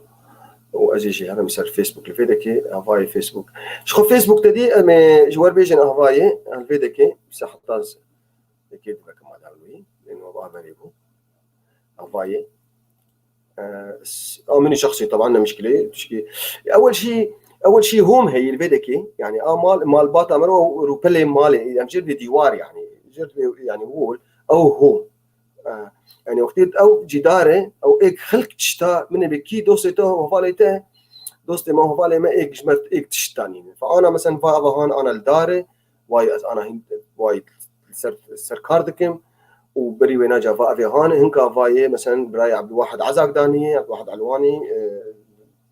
Û ez ê jî herim ser Facebook li vê dekê, havayê Facebook. Ji xwe Facebook te dî em ê ji wer bêjin havayê, li vê dekê, se heta ez dekê divekim ma dawî. Lêno bi averê bû. Havayê. E, s- a min şexsî taban ne mişkilê. Tişkî. Ewel şî, ewel şî hom heyî li vê dekê. Yani a mal, malbata me ro rûpelê malê. Em jê bi dîwar yani. Jê bi yani wol. Ew hom. E, yani wextê ew cîdar e, ew êk xelk tişta min ê bi kî dostê te, hevalê te, dostê me, hevalê me êk ji me êk tişt danîne. Fe ana mesela va ava han ana li dar e, vay ez ana hin vay ser ser kar dikim û berî wê naca va evê han e, hinka vayê mesela birayê Abdulwahid Ezak danî, Abdulwahid Elwanî,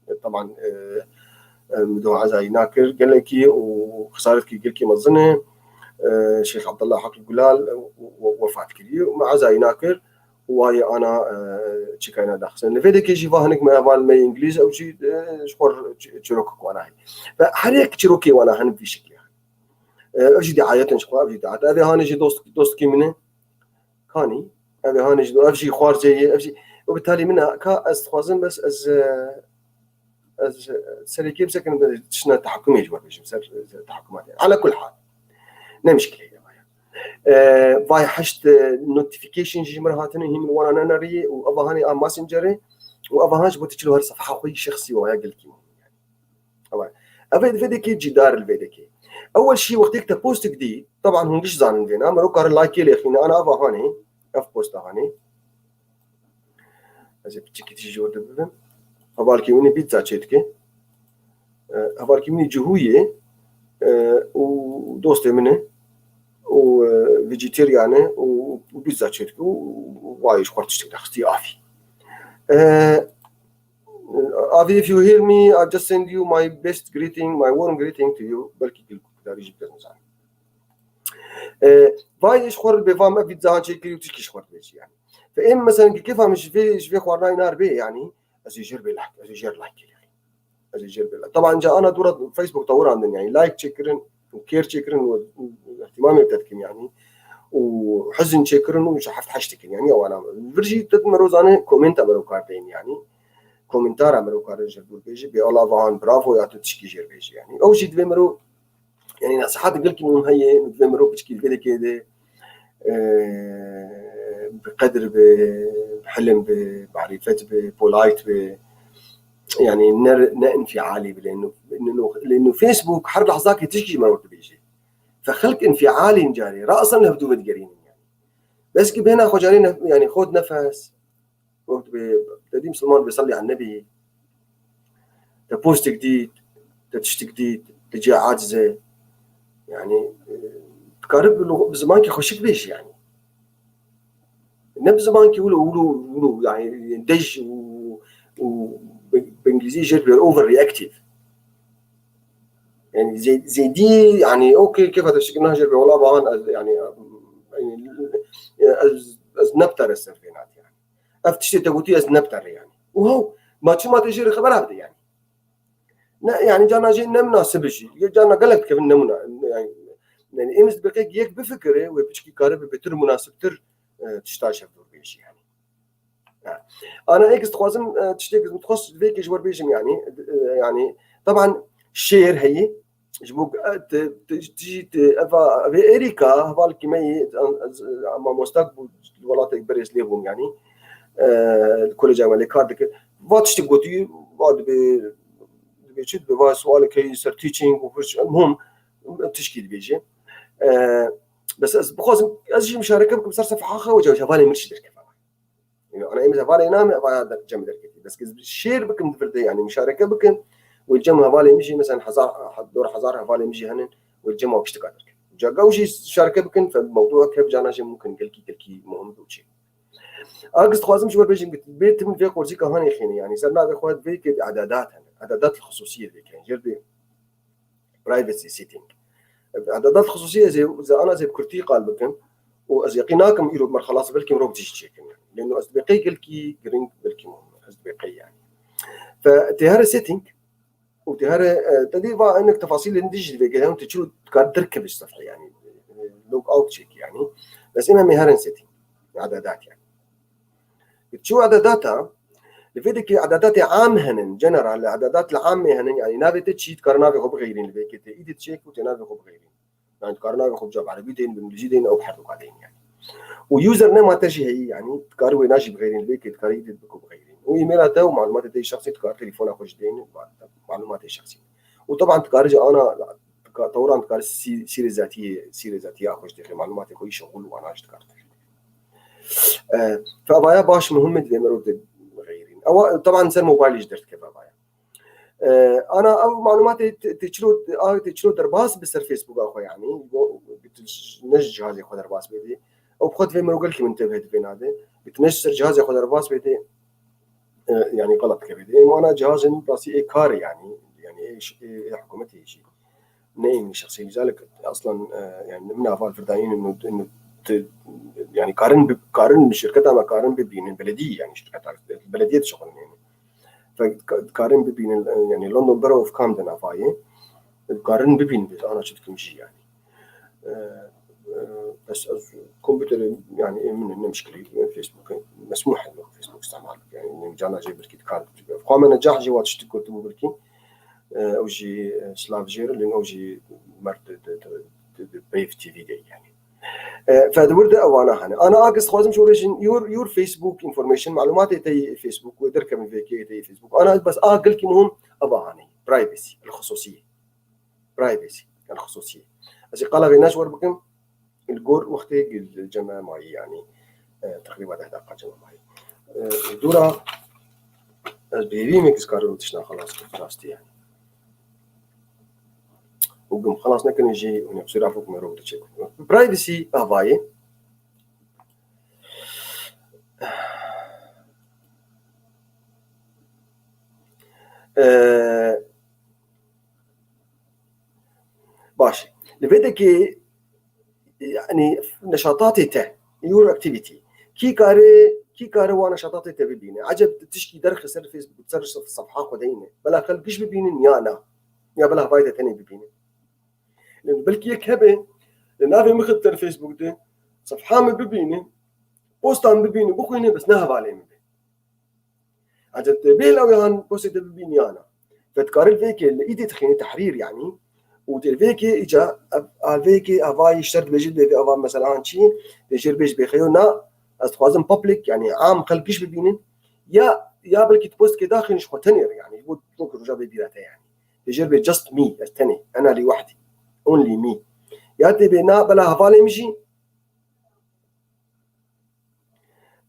e, taban e, e, Abdulwahid Ezayî nakir gelekî û xisaretkî gelkî mezin e. e, Şêx Abdullah Heqî Gulal, e, we-, wefat kiriye. Me ezayî nakir û wayê ana, e, çikayna daxistin. Li vê dekê jî va hinik me heval me Îngilîz, ew jî, e, ji xwe ç-, çirok wana heye. Ve her yek çirokê wana hin vî şeklê. E, ev jî diayetin ji xwe, ev jî diayet. Ev ê hanê jî dost, dostkî min e. Kanî, ev ê hanê jî, ev jî xwarzê ye, ev jî, ew bi talî min e. Ka ez dixwazim bes ez, e, ez, e, serê kê bisekinim, tiştine tehakumê ji we bêjim, ser, ser tehakumatê. Ala kul hal. Ne mişkileyê ye vaya. E, vay heşt, e, notification jî ji min re hatine, hîn min wana nenerî û eva hanê a Messengerê û eva han ji bo tu çilo her sefha xwe yî şexsî waya gelkî min. Ew e. Ev ê di vê dekê cîdar li vê dekê. Ewel şî wextêk te postik dî, teban hûn giş zanin vêna, mero kare like lê xîne, ana eva hanê, ev posta hanê. Ez ê piçekî tijî ji wir de bibim. Hevalkî min ê pîtza çê dike. E, hevalkî min ê cihû ye, e, û dostê min e, û, e, vegetarian e û, û pîtza çê dike û, û wayê ji xwe tiştek daxistî avî. E, Avi, if you hear me, I just send you my best greeting, my warm greeting to you. Belkî gil guhdarî jî bidin zanin. E, vay ji xwe bê va me vît zahan çêkirî û tişkî ji xwe dibêjî yani. Fe êm mesela ki kefa min ji vê, ji vê xwarina inar bê yani, ez ê jêr bê like, ez ê jêr like kêlî. Ez ê jêr bê like. Taban ca ana dûra Facebook tawirandin yani, like çêkirin û kêr çêkirin û ihtimamê te dikin yani. Û hizin çêkirin û ji heft heşt dikin yani, ewana. Vir jî te mero zane komenta mero kar deyin yani. Komentara mero kar ji dûr bêjî, bê Allah vahan bravo ya tu tişkî jêr bêjî yani. Ew jî divê mero, yani nasihat gelkî min heye, divê mero piçkî vê dekê de, e, bi qedir be, bi hilim be, bi marîfet be, polite be. Yani ne, ne infialî be, lêno, lêno, lêno Facebook her lehzakê tişkî ji me dibêje. Fe xelk infialîn carê, rasan li hevdû vedigerînin yani. Bes ki bêhna xwe carê ne, yani xwe nefes, wek dibê, te dî Misilman dibê sellî an nebî, te postik dît, te tiştik dît, te cê aciz e. Yani, e, dikarib bi lu-, bi zimankî xweşik bêjî yani. Ne bi zimankî wilo, wilo, wilo, yani dej û, û bi, bi îngilîzî jêr bê overreactive. Yani zê-, zêdî, yani okey, kêfa te tiştik nah jêr bê, wela bahan ez, yani, yani, ez, ez neptere ser vê nat yani. Ev tiştê te gotî ez neptere yani. Û haw, ma çima te jêr xebera bide yani. Ne, yani carna jê ne munasib jî. Carna gelek dikevin ne muna-, yani, yani êmiz bi qek yek bifikire, wê piçkî karibe bêtir munasibtir, e, tişta şev dûr bêjî yani. Ha. Ana ek dixwazim, e, tiştek dixwaz vê ke ji wer bêjim yani, e, yani, taban şêr heye, ji bo, e, te, te, te, te, eva, vê Erîka, hevalkî me yê, e, e, mamostak bû, welatek berêz lê bûm yani, e, koleja me lê kar dikir. Va tiştek gotî, va dibê, dibê çi dibê, va sualek heye ser teaching û pir, muhim, tişkî dibêje. E, bes ez bixwazim, ez jî muşareke bikim ser sefha xwe, weca hevalê min jî derkeve. Yani, ana êmiz hevalê name, vaya der-, cem derketî. Bes ki şêr bikim di vir de, yani, muşareke bikim. Wê cem hevalê min jî, mesela, hezar, dor hezar hevalê min jî henin, wê cem wa piştika derket. Caga û jî muşareke bikin, fe mewdû hev cana jî mumkin, gelkî, gelkî muhim bi û çi. Agis dixwazim ji wer bêjim, bê tim vê qorzîka hanê xêne, yani, ser navê xwe vê ke edadat hene. Edadat xusûsiyê vê ke, jêr bê privacy setting. Edadat xusûsî ez ê, ez ana ez ê bi kurtî qal bikim û ez yeqîn nakim îro bi merxelas belkî mirov dîş çêkin. Lêno ez dibê qey gelkî giring belkî muhim. Ez dibê qey yani. Fe tê here setting û tê here, e, te dî va enek tefasîlên dî jî vê gelhên te çilo dikar derkeve ji sefhe yani. Log out çêkî yani. Bes ême mê herin setting. Edadat yani. Çi edadat a? Li vê dekê edadatê am henin, general, edadat li amê henin, yani navê te çi, dikare navê xwe bixeyrîn li vê kê te, îdî çêk û tê navê xwe bixeyrîn. Yani dikare navê xwe bi cab erebî deyin, bi îngilîzî deyin, ew her duka deyin yani. Û username te jî heyî, yani dikare wê najî bixeyrîn li vê kê, dikare îdî biko bixeyrîn. Û e-maila te û malumatê te yê şexsî dikare telefona xwe jî deyin, malumatê şexsî. Û teban dikare jî ana, dika-, tewran dikare sî-, sîrê zatiyê, sîrê zatiya xwe jî dixê, malumatê xwe yî şixul û ana jî dikare. E, fe avaya baş muhim e, divê mirov de xeyrîn. Ewa, teban ser mobilê jî derdikeve avaya. E, ana ev malumatê te, te çilo, a, te çilo derbas bi ser Facebooka xwe yani. Bo, ne ji cihazê xwe derbas bê dê. Ew bi xwe divê mirov gelkî min tevhe divê nade. Bi tu ne ji ser cihazê xwe derbas bê dê. E, yani xelet dikeve dê. Ema ana cihazên rastî ê karê yani. Yani ê, ê, ê hikûmetê jî. ne emî şexsî, güzel aslan, e, yani min ava li vir dayîn û, û, yani karin bi-, karin şirketa me karin bibînin, beledî yani şirketa, belediyê dişixulin yani. Fe-, ka-, karin bibînin, e, yani London Borough of Camden avayê. Karin bibînin, ana çi dikim jî yani. E, e, bes ez kompûterê, yani, ê min ne mişkilî, e, Facebook, e, mesmûh e, Facebook îstemal bike. Yani, ne cana jê birkî dikar bike. Xwe me necah jî wa tiştik gotibû birkî. E, ew jî, e, silav jê re, lê ew jî mer di, di, di, di, di Brave T V de yani. E, fe di wir de ewana hene. Ana a kes dixwazim ji we re jî your, your Facebook information, malumatê te yê Facebook, wê derkevin vê kê te yê Facebook. Ana bes a gelkî muhim eva hane. Privacy, el xusûsiyê. Privacy, el xusûsiyê. Ez ê qala vê naş wer bikim, li gor wextê gil ceme mayî, yani, e, teqrîba deh deqa ceme mayî. E, dûra ez bi hêvî me ki ez karim tiştna xelas kir, rastî yani. Û gim xelas nekirin jî, hûn ê qisûra xwe ku merok diçe. Privacy avayê. E, Baş. Li vê dekê, yani, neşatatê te, your activity. Kî kare, kî kare wan neşatatê te bibîne? Eceb tu tişkî derxe ser Facebook, ser sef-, sefha xwe de yîne. Bela xelk giş bibînin ya na? Ya bela hevayê te tenê bibînin? Belkî yek hebe, li navê min xit ser Facebook de, sefha min bibîne, posta min bibîne, bixwîne, bes ne hevalê min be. Eceb tê bêhla wê han postê te bibîn ya na? Fe dikarî li vê yekê li îdê dixînî tehrîr yanî. Û tê li vê yekê îca ev, a vê yekê avayî şert dibêjî dibê vê ava mesela han çi? Tê jêr bêj bê xeyo na, ez dixwazim public, yanî am xelk giş bibînin. Ya, ya belkî tu postkê daxînî ji xwe tenê re yanî. Ji bo, ji bo ku roja vê bîra te yanî. Tê jêr bê just me, ez tenê. Ena lî wehdî. Only me. Ya tê bê na bela hevalê min jî.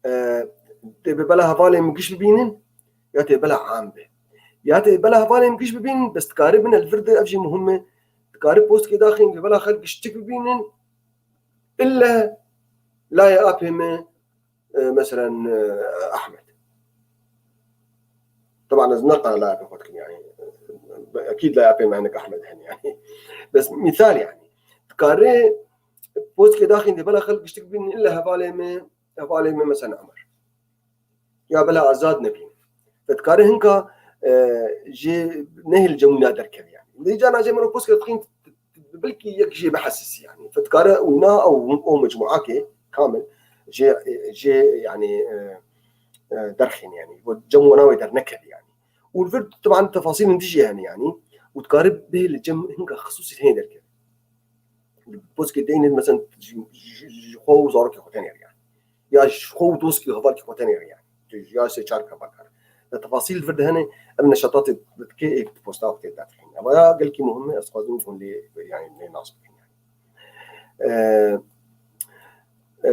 E, tê bi bela hevalê min giş bibînin, ya tê bela am be. Ya tê bela hevalê min giş bibînin, bes dikare bine li vir de, ev jî muhim e. Dikare postkê daxîn, bi bela xelk giş tik bibînin, ille layê apê me, e, meselen, e, Ahmed. Taban ez ne qala layê apê xwe dikim yani. Ekîd layê apê me hinek Ahmed hene yani. Bes mîsal yani. Dikare postkê daxîn de bela xelk giş tik bibînin, ille hevalê me, hevalê me mesela Ömer. Ya bela Azad nebîn. Fe dikare hinka, e, jê nehêl cemûna derkeve yani. Lê cana jê mero postkê dixîn, belkî yek jê bihesisî yani. Fe dikare û na ew, o mecmuakê kamil jê, jê yani, e, e, derxîn yani. Bo cem wana wê dernekeve yani. Û li vir taban tefasîl hin dijî hene yani. Û dikare bê li cem hinka xisûsî hene derkeve. Postkê deyne mesela ji, ji, ji xwe û zarokê xwe tenê re yani. Ya ji xwe û doskî hevalkî xwe tenê re yani. Tu ya sê çar kevakar. Te tefasîl vir de hene, ev neşatatê dike êk posta xwe tê derxîn. Eva ya gelkî muhim e, ez dixwazim hûn lê yani lê nas bikin yani. E, e,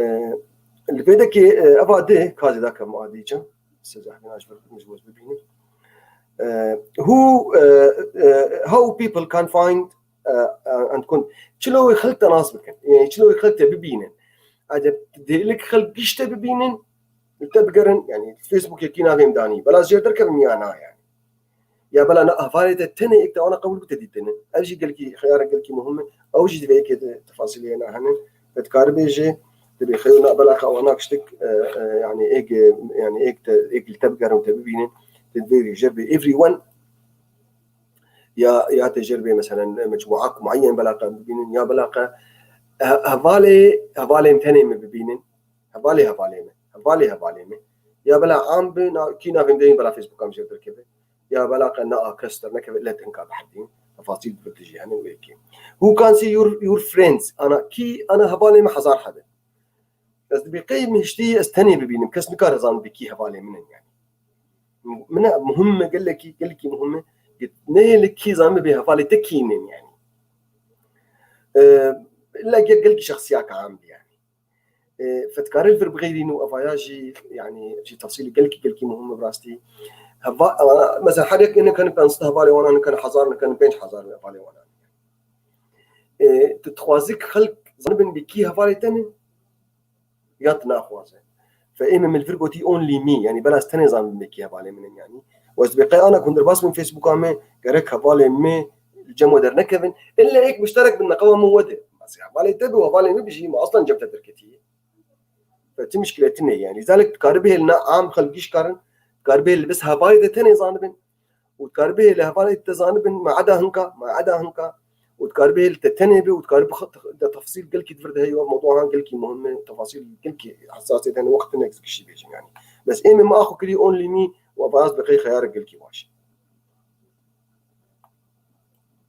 li vê dekê, e, eva de kazê da kevim adî çim. Siz ehmîna ji vir, ji bo bibînin. E, who, e, e, how people can find e, e, and kun. Çilo wê xelk te nas bikin. Yani çilo wê xelk te bibînin. Eceb dêlik xelk giş te bibînin, li te bigerin, yani Facebookê kî navê min danî. Bela jêr derkevin ya na yani. Ya bela na hevalê te tenê êk te wana qebûl bite dîtinin. Ev jî gelkî xeyara gelkî muhim e. Ew jî divê yekê de tefasîlê na hene. Ve dikare bêje, dibê xeyo na bela xewana kiştik, e, e, yani êk, e, yani êk te, êk li te bigerin te bibînin. Te divê jêr bê everyone. Ya, ya tê jêr bê, meselen, mecmuak muayyen bela qe bibînin, ya bela qe he-, hevalê, hevalên tenê min bibînin, hevalê hevalê min, hevalê hevalê min. Ya bela am bi, na-, kî navê min deyîn bela Facebooka min jêr derkeve. Ya bela qe na a kes dernekeve, ille tinka bihedîn. Tefasîl bi dijî hene wê kê. Who can see your, your friends? Ana kî, ana hevalê min hezar hebe. Ez dibê qey min hiştî ez tenê bibînim, kes nikare zanibê kî hevalê min in yani. Min e muhim e, gelekî, gelekî muhim e. Neyê li kî zanibê hevalê te kî in yani. E, illa gel-, gelekî şexsiyaka am bî yani. E, fe dikare li vir bixeyrîn û evaya jî yani jî tefsîlî gelekî, gelekî muhim e bi rastî. Heva-, mesela her yek nikane pênc sed hevalê wana, nikane hezar, nikane pênc hezar hevalê wana. E, tu dixwazî ki xelk zanibin bi kî hevalê te ne? Ya tu naxwaze? Fe ê min li vir gotî only me, yani bela ez tenê zanim me kî hevalê min in yani. Û ez dibê qey ana ku hûn derbas bin Facebooka me, gerek hevalê me cem we dernekevin. Îlle yek muşterek bin neqeba min we de. Bes hevalê te bi hevalê min bijî, ma aslan cem te derketiye. Ve ti muşkile tune yani. Lizalik dikarî bihêlina am xelk giş karin, dikarî bihêl bes hevalê te tenê zanibin. Û dikarî bihêl hevalê te zanibin, ma eda hinka, ma eda hinka. Û dikarî bihêl te tenê bi, û dikarî bix-, de tefsîl gelkî di vir de heye, mewdû han gelkî muhim e, tefasîl gelkî hesas e, tenê wext tune gişî bêjin yani. Bes êmê ma axwe kirî only me, û eva ez bi qey xeyarek gelkî baş.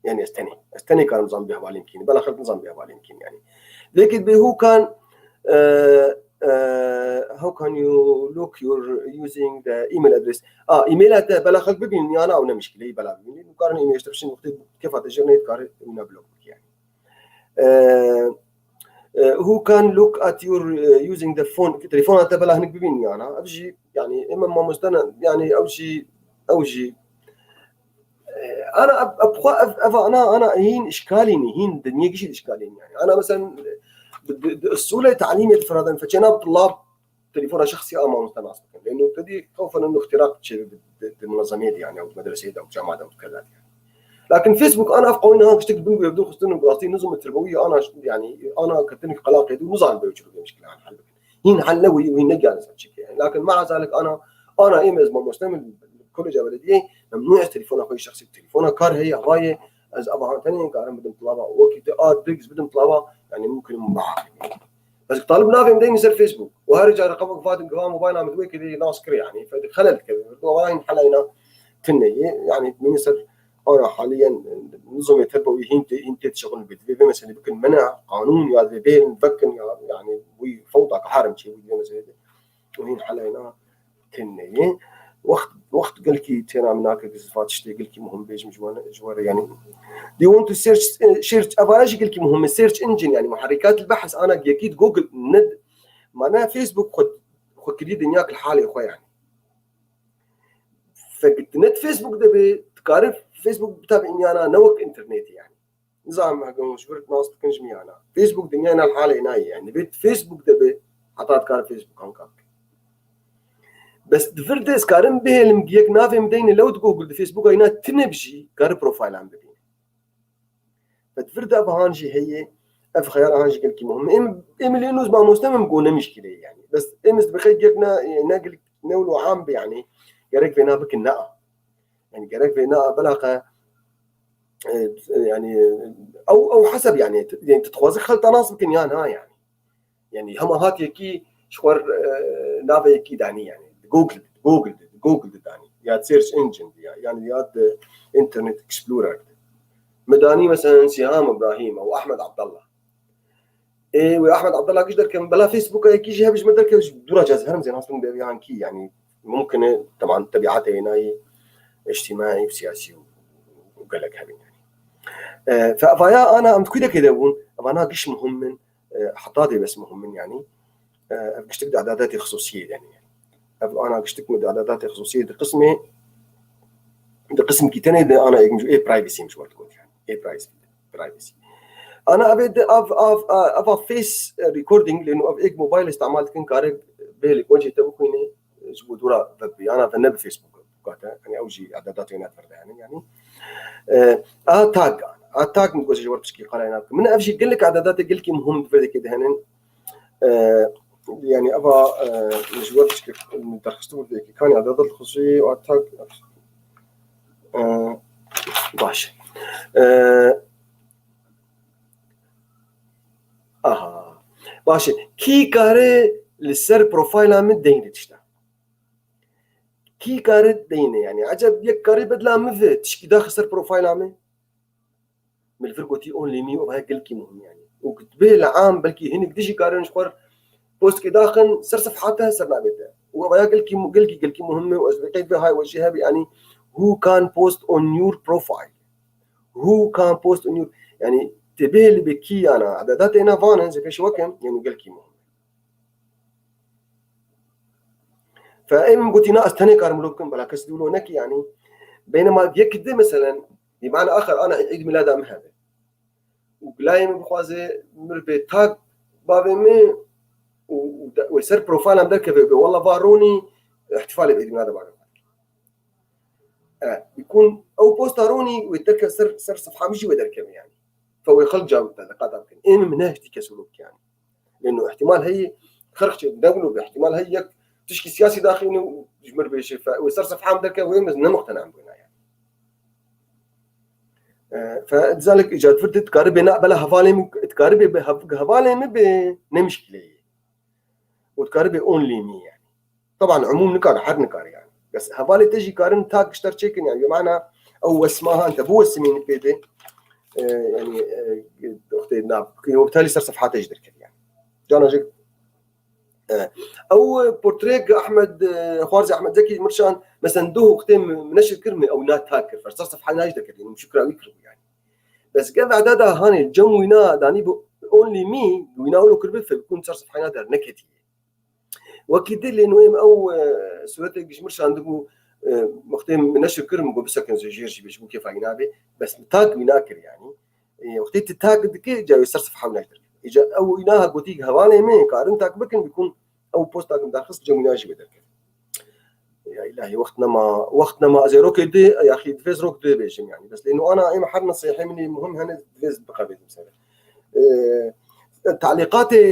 Yani ez tenê. Ez tenê karim zan bê hevalên kîn. Bela xelk nizan bê hevalên kîn yani. They could be who can, uh, uh, how can you look your using the email address? Ah, email te bela xelk bibîn yana ew ne mişkileyî bela bibîn. Nukarin email işte bişin wextê kefa te jir neyê dikare wina blok bikî yani. Uh, uh, who can look at your uh, using the phone? Telefona te bela hinik bibîn yana. Ev jî yani ême mamoste ne yani ew jî ew jî Ana ev, ev, xwe, ev, ev ana, ana hîn işkalî nî, hîn dinyê gişî işkalî nî yani. Ana mesela di, di, di usulê talîmê di firadan feçêna bi tulab telefona şexsî a mamoste nas bikin. Lêno te dî xewfen û ixtiraq çê di, di, di munezemê de yani, ew medreseyê de, ew cama de, ew keda de yani. Lakin Facebook ana ev qawî niha giştik bin guye, bin xustin û rastî nizam terbawî ana yani, ana ketin qelaqê dû nizan be çi bikin mişkile an hal bikin. Hîn helle wî, wî ne gel ser çike. Lakin ma zalik ana, ana êm ez mamoste min koleja belediyê, memnû ez telefona xwe şexsî, telefona kar heye, havayê, ez ava han tenê karim bidim tulaba, wekî te a digs bidim tulaba, yani mumkin min baha. Ez talib navê min deyni ser Facebook. Û her cara qemek vadim gava mobayla min wekî de nas kir yani. Fedi xelel dikeve. Dua hîn helayna tinne ye. Yani min ser Ana haliyen nizamê terbawî hîn tê, hîn tê dişixulin bê. Divê vê meselê bikin mena qanûn ya divê bêrin vekin ya, yani wî fewda ki harim çê wî divê meselê de. Û hîn helayna têne ye. Wext, wext gelkî têna min nake ki zifa tiştê gelkî muhim bêjim ji wan, ji we re yani. Do you want to search, eh, search, eva jî gelkî muhim e, search engine yani muharrikat el-behs ana yekî di Google ne, mana Facebook xwe, xwe kirî dinya ki halê xwe yani. Fekitine di Facebook de be, dikare Facebook bitabî inyana ne wek internetê yani. Nizanim heke hûn ji vir nas dikin ji min yana. Facebook dinyayê na li halê nayê yani. Divê di Facebook de be, heta dikare Facebook anka bike. Bes di vir de ez karim bihêlim yek navê min deyne lew di Google di Facebook ayna tine bijî, kare profilan bibîne. Ve di vir de ev han jî heye, ev xeyal han jî gelkî muhim. Em, em lê nûz mamoste min got ne mişkile ye yani. Bes em ez dibixê gek ne, ne gelk, ne wilo am be yani. Gerek vê na bikin na. Yani gerek vê na belaqa, e, yani, ew, ew hesab yani, t-, yani tu dixwaze xelta nas bikin ya na yani. Yani hema hat yekî ji xwe, e, navê yekî danî yani. Google, Google, Google de danî. Ya search engine de ya, yani ya de Internet Explorer de. Me danî mesela Siham Ibrahim û Ahmed Abdallah. Ê, wê Ahmed Abdallah giş derkevin, bela Facebooka yekî jî hebe ji me derkeve, ji dûra caz herim zênastin de yan kî yani. Mumkin e, teban, tebiatê nayî, ijtimai û siyasî û, û gelek hebin yani. E, fe evaya ana em di kûdekê de bûn, evana giş muhim min. E, heta dê bes muhim in, yani, e, ev giştik di edadatê xisûsiyê de ne. Ev ana giştik min di edadatê xisûsiyê di qismê, di qismkî tenê de ana ê, ê privacy min ji we digot, yani. Ê privacy, privacy. Ana ev ê di, ev, ev, ev, ev face recording, lê nû ev êk mobile îstemal dikin, kare bê li goncê te bixwîne, ji bo dûra vebiyana ve ne bi Facebook. Kate, yani ew jî edadatê ne di vir de hene, yani. E, a tag, a tag min goşê ji we pişkî qalay nakim. Min ev jî gelek edadatê gelkî muhim di vir de hene. E, yani eva, e, ji we pişkî derxistin vir de ki kanî edadat xusûsî a tag, e, baş. E, aha. Baş e. Kî kare li ser profayla min deynê tişta? Kî kare deyne yani? Eceb yek kare bedla min ve tişkî daxe ser profayla min? Min li vir gotî only me, û ev gelkî muhim yani. Û dibê li am belkî hinek dijî karin ji xwe postkê daxin ser sefha te, ser navê te. Û ev ya gelkî mu-, gelkî, gelkî muhim e û ez li qeyd ve hay we jî hebe yani, who can post on your profile? Who can post on your, yani tê bihê li bê kî yana? Edadatê êna van in, zê pêş wekim, yani gelkî muhim. Fe em gotî na ez tenê karim wilo bikim, bela kes dî wilo nekî yani. Beynema yek di meselen, bi mana axir ana Îd Mîlada min hebe. Û gulayê min bixwaze mir bê tag bavê min û, û de, wê ser profilam derkeve bê, walla va Ronî îhtîfalê bi Îd Mîlada bavê min. E, bikun ew posta ronî wê derke ser, ser sefha min jî wê derkeve yani. Fe wê xelk cawab te, diqata bikin. Ê min, min nehiştî kes wilo bike yani. Lêno ihtimal heye xerq çê ne wilo be, ihtimal heye yek tişkî siyasî daxîne û ji mir bêje fe wê ser sefha min derke wê min ne muqtena em bûna yani. E, fe dizalek îcat vir dikaribe ne bela hevalê min, dikaribe bi hev-, hevalê min be ne mişkileyê. û dikaribe only me yani. Taban umûm nikare, her nikare yani. Bes hevalê te jî karin tag ji te re çêkin yani. Bi mana ew wesma han te biwesimînin pê de, e, yani, e, wextê nav, wektelî ser sefha te jî derkevî yani. Cana jî, e, ew portreyek Ahmed, e, Xwarzî Ahmed Zekî Mirşan, mesela, duh wextê min neşir kir, min ew na tag kir. Ser sefha na jî derkevî. Şukra wî kiribû yani. Bes gel veda da hanê cem wîna danî bi only me, wîna wilo kiribî, fe bikun ser sefhayna derneketî. Wekî dî lê nû êm ew, e, sûretek ji mir şandibû, e, wextê min neşir kir, min got bisekin jêr jî bê, ji bo kêfa wîna bê. Bes min tag wîna kir yani. E, wextê tu tag dikî, ca wê ser sefha wîna kir. Îca ew wîna ha gotî hevalê min, karin tag bikin, bikun ew posta min derxist, cem wîna jî wê derket. Ya îlahî, wext nema, wext nema. Ez ê rokê di, yaxî divê ez rok di bêjim yani. Bes lê nû ana êm her nesîhê min ê muhim hene, divê ez biqevêjim ser. E, talîqatê,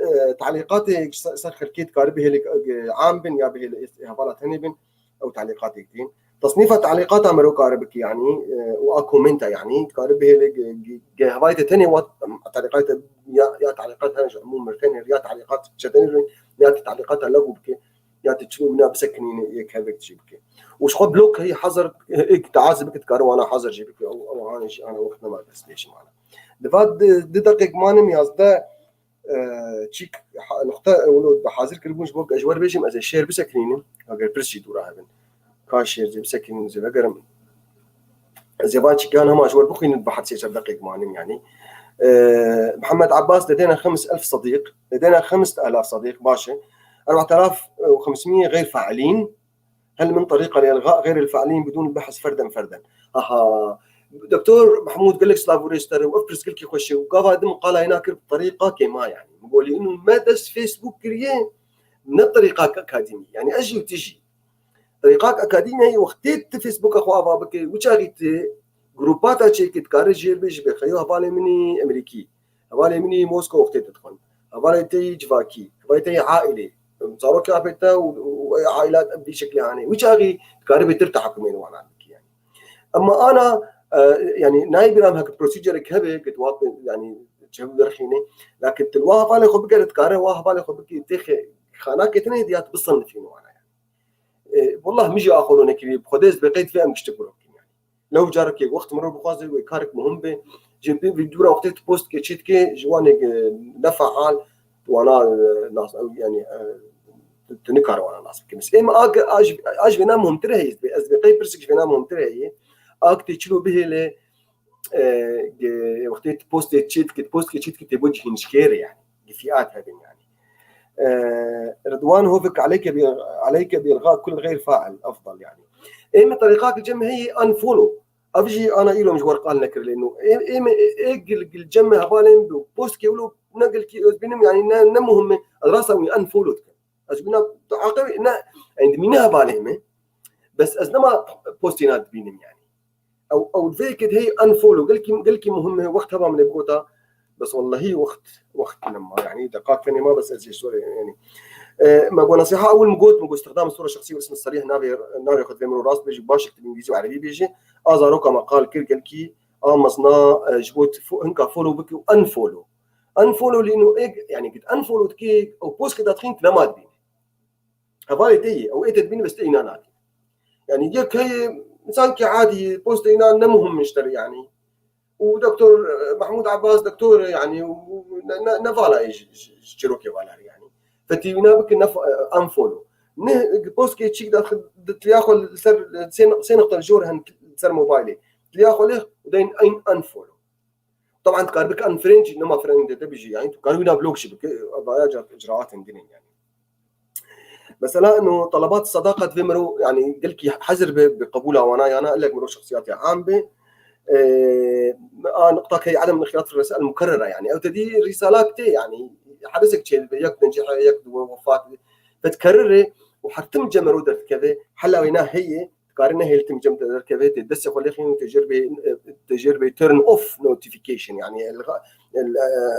e, talîqatê ser, ser xelkê dikare bihêlek, e, am bin ya bihêle hevala tenê bin, ew talîqatê din. Tasnîfa talîqata mero kare bike yani, e, û a komenta yani, dikare bihêle ge, ge, ge hevalê te tenê wat talîqatê ya, ya talîqat hene ji umûm mir tenê, ya talîqat çetenê, ya talîqata lewû bike. Ya tu çi wina bisekinîne yek hevek jî bike. Û ji xwe blok heyî hazir, êk taazî bike, dikare wana hazir jî bike. Ew, ew hanê jî ana wext nema dest pêşim ana. Di va di, di deqêk manim yazdeh, e, çîk ha, nuqte wilo bi hazir kiribûn ji bo ez ji we bêjim, ez ê şêr bisekinînim. Eger pirs jî dûra hebin. Ka şêr jî bisekinînim, ez ê vegerim. Ez ê van çîkan hema ji we bixwînim, bi heft sê çar deqêk manim yani. E, Mihemed Abbas, لدينا خمس آلاف صديق، لدينا خمس آلاف صديق، baş e. أربعة آلاف وخمسمية غير فاعلين. هل من طريقة لإلغاء غير الفاعلين بدون البحث فردا فردا؟ Aha. Doktor Mehmûd, gelek silav û rêz te re û ev pirs gelkî xweş e û gava din min qala hêna kir bi terîqakê ma yani. Min got lê ino me dest Facebook kiriye, ne terîqak akademî. Yani ez jî û tu jî. Terîqak akademî heye, wextê tu Facebooka xwe ava bike, wî çaxî tu grûpa te çêkî dikare jêr bêjî bê xeyo hevalê min î Emerîkî. Hevalê min î Moskow wextê dixwend. Hevalê te yî civakî, hevalê te yî aîlê. Zarokê apê te û, û, û aîlat bi vî şeklê hane. Wî çaxî dikarî bêtir tehekumên wana bikî yani. Ema ana, e, yani nayê bîra min heke procedurek hebe, ke tu wa pê, yani çev derxîne. Lakin tu li wa hevalê xwe bigere dikare, wa hevalê xwe bikî têxe xanakê tine diya tu bisinifîne wana yani. E, wallah min jî axolo nekiriye, bi Xwedê ez bi qeyd vê em giştik biro bikin yani. Lew carekê wext mirov bixwaze wê karek muhim be, ji bin vî dûra wextê tu post dike, çê dike, ji wanê, e, ne feal, wana, e, nas, ew, yani, e, tu, tu nikare wana nas bike. Mes êm a, a, ji, a ji vêna muhimtir heye, ez bi qey pirsik ji vêna muhimtir heye. A tê çilo bihêle, e, ge-, wextê tu postê çê dike, tu post dike, çê dike, tê bo cihînşkêr yani. Gifiyat hebin yani. E, Ridwan Hovik, aleyke bi, aleyke bi ilga kul gayr fail, efdal yani. Êm terîqak cem heye unfollow. Ev jî ana îlom ji wer qal nekir lê nû. Êm, êm, ê gil, gil cem hevalên bi post ke wilo ne gilkî ez bînim yani ne, ne muhim e. Ez rasa wî unfollow dikim. Ez bîna tu aqe ne, yani dimîne hevalê me. Bes ez nema postê na dibînim yani. Ew, ew vê yekê hey unfollow, gelkî, gelkî muhim e, wext heba min ê bigota, bes wellahî wext, wext nema, yani deqaq tenê ma, bes ez jê sorry, yani. E, me got nasiha ewil min got, min got استخدام الصورة الشخصية والاسم الصريح، navê, navê xwe divê min rast bêjî, baş ek tu bi îngilîzî û erebî bêjî, a zaroka me qal kir, gelkî, a mezna, e, ji bo tu fo-, hinka follow bikî û unfollow. Unfollow lîno êk, yani git unfollow dikî, ew post ke datixîn tu nema dibînî. Hevalê te yê, ew ê te dibîne bes te îna nadî. Yani yek heye, sankî adî, postê îna ne muhim min ji te re yani. Û Doktor, e, Mahmud Abbas doktor e yani, û ne, ne, ne vala yê ji, ji, ji çîrokê vala re yani. Fetî wîna bike ne fa-, e, unfollow. Ne, postkê çîk de, de tiliya xwe li ser, sê, sê nokta li jor hen li ser mobaylê. Tiliya xwe lê û deyn eyn unfollow. Taban tu kar bike unfriend jî, nema friend de te bijî yani. Tu kar wîna blok jî bike, vaya ca icraatên din in yani. Mesela ino talabat sadaqa divê miro yani gelkî hezir be bi qebûla wana yana ilek miro şexsiyatê am be. E, a nokta ke عدم الانخراط في الرسائل المكررة yani. Ew te dî rîsalak tê yani. Hedisek çê dibe, yek dencî heye, yek diwe wefat be. Ve dikerire û her tim cem miro derdikeve, hela wêna heye, Karî nehêlitin cem te derkeve, tê destê xwe lêxînin, tê jêr bê, tê jêr bê turn off notification. Yani, el, el,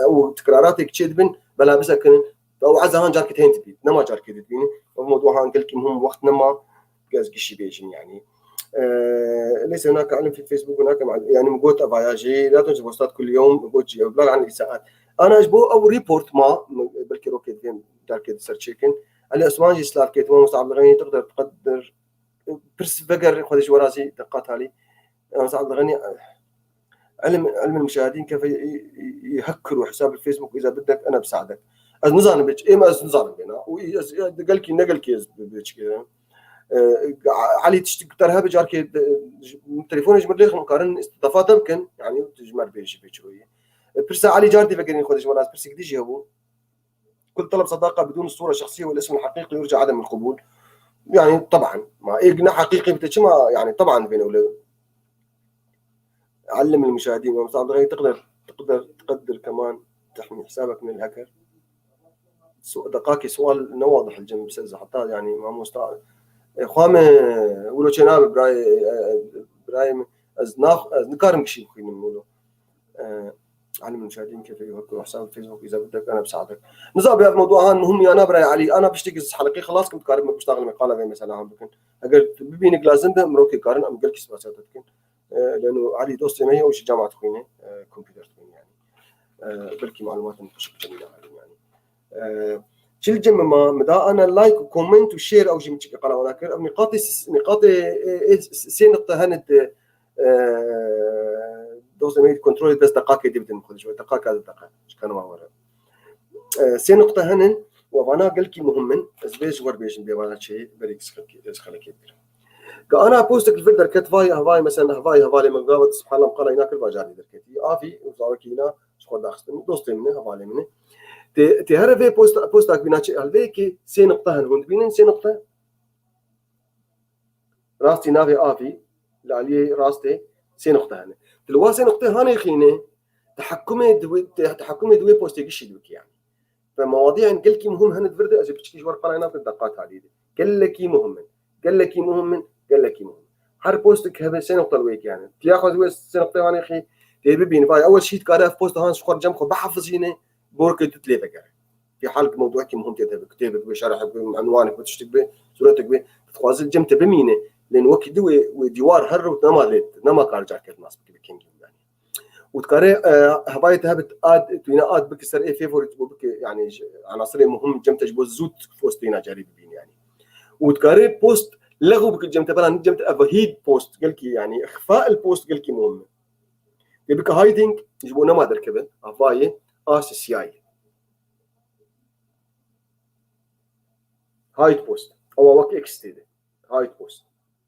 ew tikraratek çê dibin, bela bisekinin. Ew ezahan carkê te hên dibît, nema carkê dibînin. Ev mewduhan gelkî muhim, wext nema, ez gişî bêjim, yani. Ee, leysa hunaka ilim fi Facebook, hunaka ma-, yani, min got evaya jî, la tunci postat kul yom, min got jî, eblag an isaat. Ana ji bo ew report ma, belkî rokê divêm, carkê di ser çêkin. Elî Osman jî silav kê, tamam, Musa Abdulganî, taqdir, taqdir, pirs veger, xwedê ji werazî, deqat halî. Musa Abdulganî, علم، علم المشاهدين كيف ي-، ي-، يهكروا حساب الفيسبوك، إذا بدك أنا بساعدك. Ez nizanim bê çi, êm ez nizanim bê na. Û ez, ez gelkî, ne gelkî ez bê çi kirim. E, Elî tiştik ter hebe carkê de, ji, telefonê ji min lêxin, karin îstidafa te bikin. Yani, tu ji me bêjî bê çi royê. E, pirsa Elî car dî vegerîn xwe de ji me re, pirsek dî jî hebû. كل طلب صداقة بدون الصورة الشخصية والاسم الحقيقي يرجى عدم القبول. يعني طبعًا، ما إيه قلنا حقيقي بتشما، يعني طبعًا بين أولاد. علم المشاهدين ومساعد غير تقدر، تقدر تقدر كمان تحمي حسابك من الهكر. سو-، دقاقي سؤال نواضح الجنب بس إذا حتى يعني ما مستع-، إخوامي ولو شناب براي، براي أزناخ، أزنكارم كشي بخيني مولو. Ee, علم المشاهدين كيف يهكروا حساب الفيسبوك إذا بدك أنا بساعدك. Niza bi ev mewduhan muhim ya na birayê Elî. Ana piştî ku ez helqê xelas kim dikarim biştaxil meqala vê mesela han bikin. Eger bibînik lazim be, mirokê karin em gelkî spasiya te dikin. Ee, leno Elî dostê me ye û ji cama dixwîne, e, kompîter dixwîne yani. Ee, belkî malumatên xweş bi cemî de yani. Ee, çil cem ma, mi da ana like û comment û share ew jî min çi qala wana kir. Ev niqatê s-, niqatê, e, e, s-, sê niqte hene di, e, dostê me kontrolê bes deqakê dê bidin xwe, ji deqaka di deqa, ji kanama were. E, sê niqte hene û vana gelkî muhim in, ez vê ji wer bêjim bê vana çi, berî xelkê, ez xelkê bikirim. Ka ana postek li vir derket, vay, vay, mesela, vay, hevalê min gava, subhanallah, qala îna kir, bajarî derketî. Avî, û zavekî îna, ji xwe daxistin, dostê min e, hevalê min e. Tê, tê here vê posta, posta bîna çi, helveyekê sê niqte hene, hûn dibînin sê niqte? Rastî navê avî, li aliyê rastê sê niqte hene. Li wa sê niqte hanê xîne, tehekkumê di wê, te-, tehekkumê di wê postê gişî dibike yani. Ve mewadiyên gelkî muhim hene di vir de, ez ê piçikî ji wer qala nakim, deqat halî de. Gelekî muhim in. Gelekî muhim in. Gelekî muhim. Her postik hebe sê nokta li wê yani. Tiya xwe wê sê nokta wanê xî tê bibîn. Vay, ew şît kare ev post han ji xwe cem xwe bihefizîne, borkê tu lê vegere. Fi hal ki mewduekî muhim tê de bi, kitêbek bi, şerhek bi, enwanek bi, tiştek bi, suretek bi, dixwaze cem te bimîne. Lên wekî di wê, wê dîwar her rewt nema lê, nema kar car ket nas bike bi kengî yani. Û dikare, e, hevayê te hebit ad, tu yine ad bike ser ê favorite bû bike, yani, ji, anasirê muhim cem te ji bo zû post têna carî bibîn, yani. Û dikare post lexû bike cem te, bela cem te ev hid post gelkî, yani, ixfa el post gelkî muhim e. Tê bike hiding, ji bo nema derkeve, hevayê, a sisiyayê. Hide post. Ewa wek X tê de. Hide post.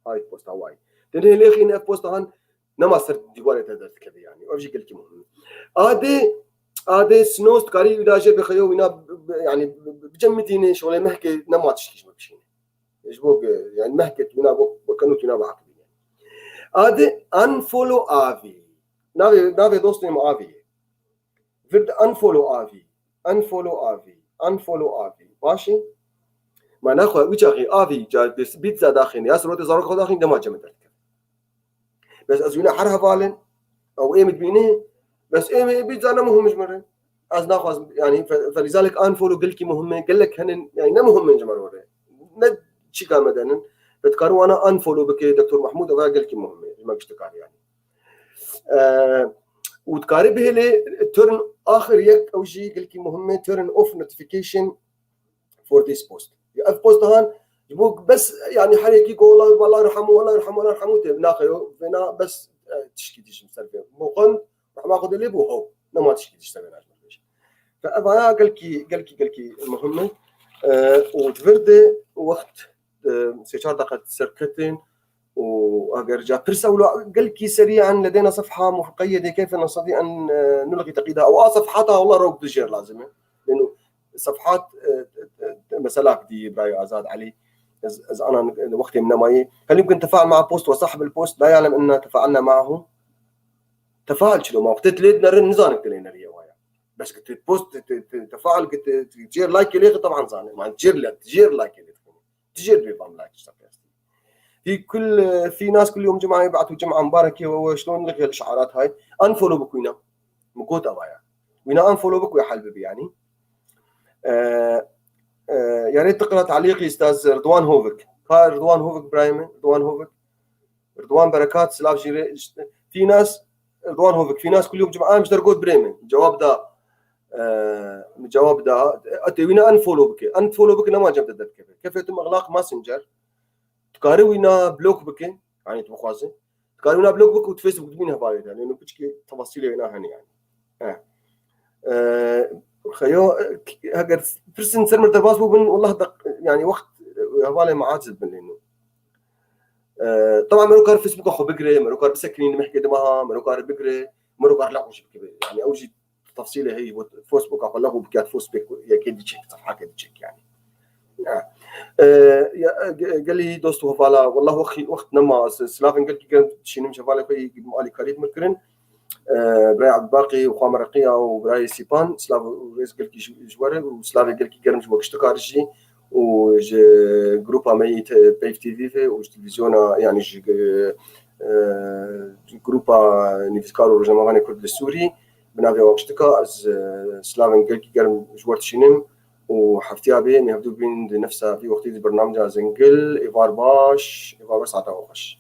Hide post, hevayê. Tenê lêxîn ev posta han, nema ser dîwarê te derdikeve yani. Ev jî gelkî muhim e. Adê, adê snos dikarî wî da jê bixeyo wîna, yani, bi cem midînê şolê mehkê nema tişkî ji me bişîne. Ji bo ge-, yani mehkê tu wîna bo, bo keno tu wîna biaqibîne. Adê unfollow avî. Navê, navê dostê min avî ye. Vir de unfollow avî. Unfollow avî. Unfollow avî. Baş e? Ma nexwe wî çaxî avî ca bît za daxîne. Ya sirotê zarok xwe daxîne dema cem derdikeve. Bes ez wîna her hevalin. Ew ê min dibîne. Bes ê min bît za ne muhim ji min re. Ez naxwazim, yani, fe-, felîzalek unfollow gelkî muhim e. Gelek henin, yani, ne muhim in ji me re. Ne çîka me denin. Ve dikarin wana unfollow bike, Doktor Mahmud, ev gelkî muhim e. Ji me gişt dikar, yani. Eee, û dikarî bihêlê turn axir yek, ew jî gelkî muhim e, turn off notification for this post. Ya ev post han, ji bo bes, yani, her yekî ku wela, wela rehamu, wela rehamu, wela rehamu tê naxeyo, vêna bes, e, tişkî dîşim ser vê. Bo xwe rehma Xwedê lê bû, ho, nema tişkî dîş ser vêna ji min bêje. Fe ev aya gelkî, gelkî, gelkî muhim e. E, û di vir de wext, e, sê çar deqe serketin, û eger ca pirsa wilo gelkî serî an ledeyna sefha muqeyyede keyfe nestedî en, e, nulqî teqîda. Ew a sefhata wela rok dijêr lazim e. Leno sefhat, e, e, e, mesela dî Birayê Azad Elî, ez, ez ana wextê min nemayî. Hel yumkin tefaul ma'a post ve sahib el post la ya'lem enna tefaulna ma'ahu? Tefaul çilo ma? Wextê tu lê dinerin, nizanin tu lê neriye waya. Bes ki tu post, tu, tu, tu tefaul ki tu, tu jêr like lê, teban zane. Ma jêr le, jêr like lê. Dijêr bê van like ji te pêstî. في كل في ناس كل يوم جمعه يبعثوا جمعه مباركه، وشلون نلغي الاشعارات هاي؟ انفولو بك وينا. مكوت ابايا وينا انفولو بك ويا حل ببي يعني. آه آه يا ريت تقرا تعليقي استاذ رضوان هوفك. ها رضوان هوفك ابراهيم، رضوان هوفك، رضوان بركات سلاف جيري. في ناس، رضوان هوفك، في ناس كل يوم جمعه مش درجوت بريمن جواب دا. آه جواب دا. اتي وينا انفولو بك، انفولو بك نما جنب تدركبه كيف يتم اغلاق ماسنجر. Dikarî wîna blok bike, yanî tu bixwaze. Dikarî wîna blok bike û tu Facebook dibîne hevalê de. Lêno piçkî tefasîlê wîna hene yanî. He. Ee, xeyo, heger pirsin ser mir derbas bû bin, wallah da, yanî wext, e, hevalê me aciz bin lêno. Ee, taban mero kar Facebooka xwe bigire, mero kar bisekinî nimehkê dimaha, mero kar bigire, mero kar laqû jî bikibe. Yanî ew jî tefsîlê heye ji bo Facebooka xwe lexû bike, Facebook yekê diçek, sefhakê diçek yanî. Ya. E, ya, ge-, gelî dost û hevala, wallah wext, wext nema, s-, silavên gelkî germ dişînim ji hevalê xwe yî alîkarî bi min kirin. E, birayê Ebdulbaqî û xwe Mereqiya û birayê Sîpan, silav û rêz gelkî ji, ji we re û silavê gelkî germ ji we giştikar jî û ji grupa me yî te-, Peyv T V ve û ji televîzyona, yanî ji, e, e, grupa nivîskar û rojnamevanê Kurd li Sûrî. Bi navê Waqiştika ez, e, silavên gelkî germ ji we dişînim û heftiya bê em ê hevdû bîn di nefsa vî wextî di bernameca Zengil. Êvar baş, êvar baş, saeta we xweş.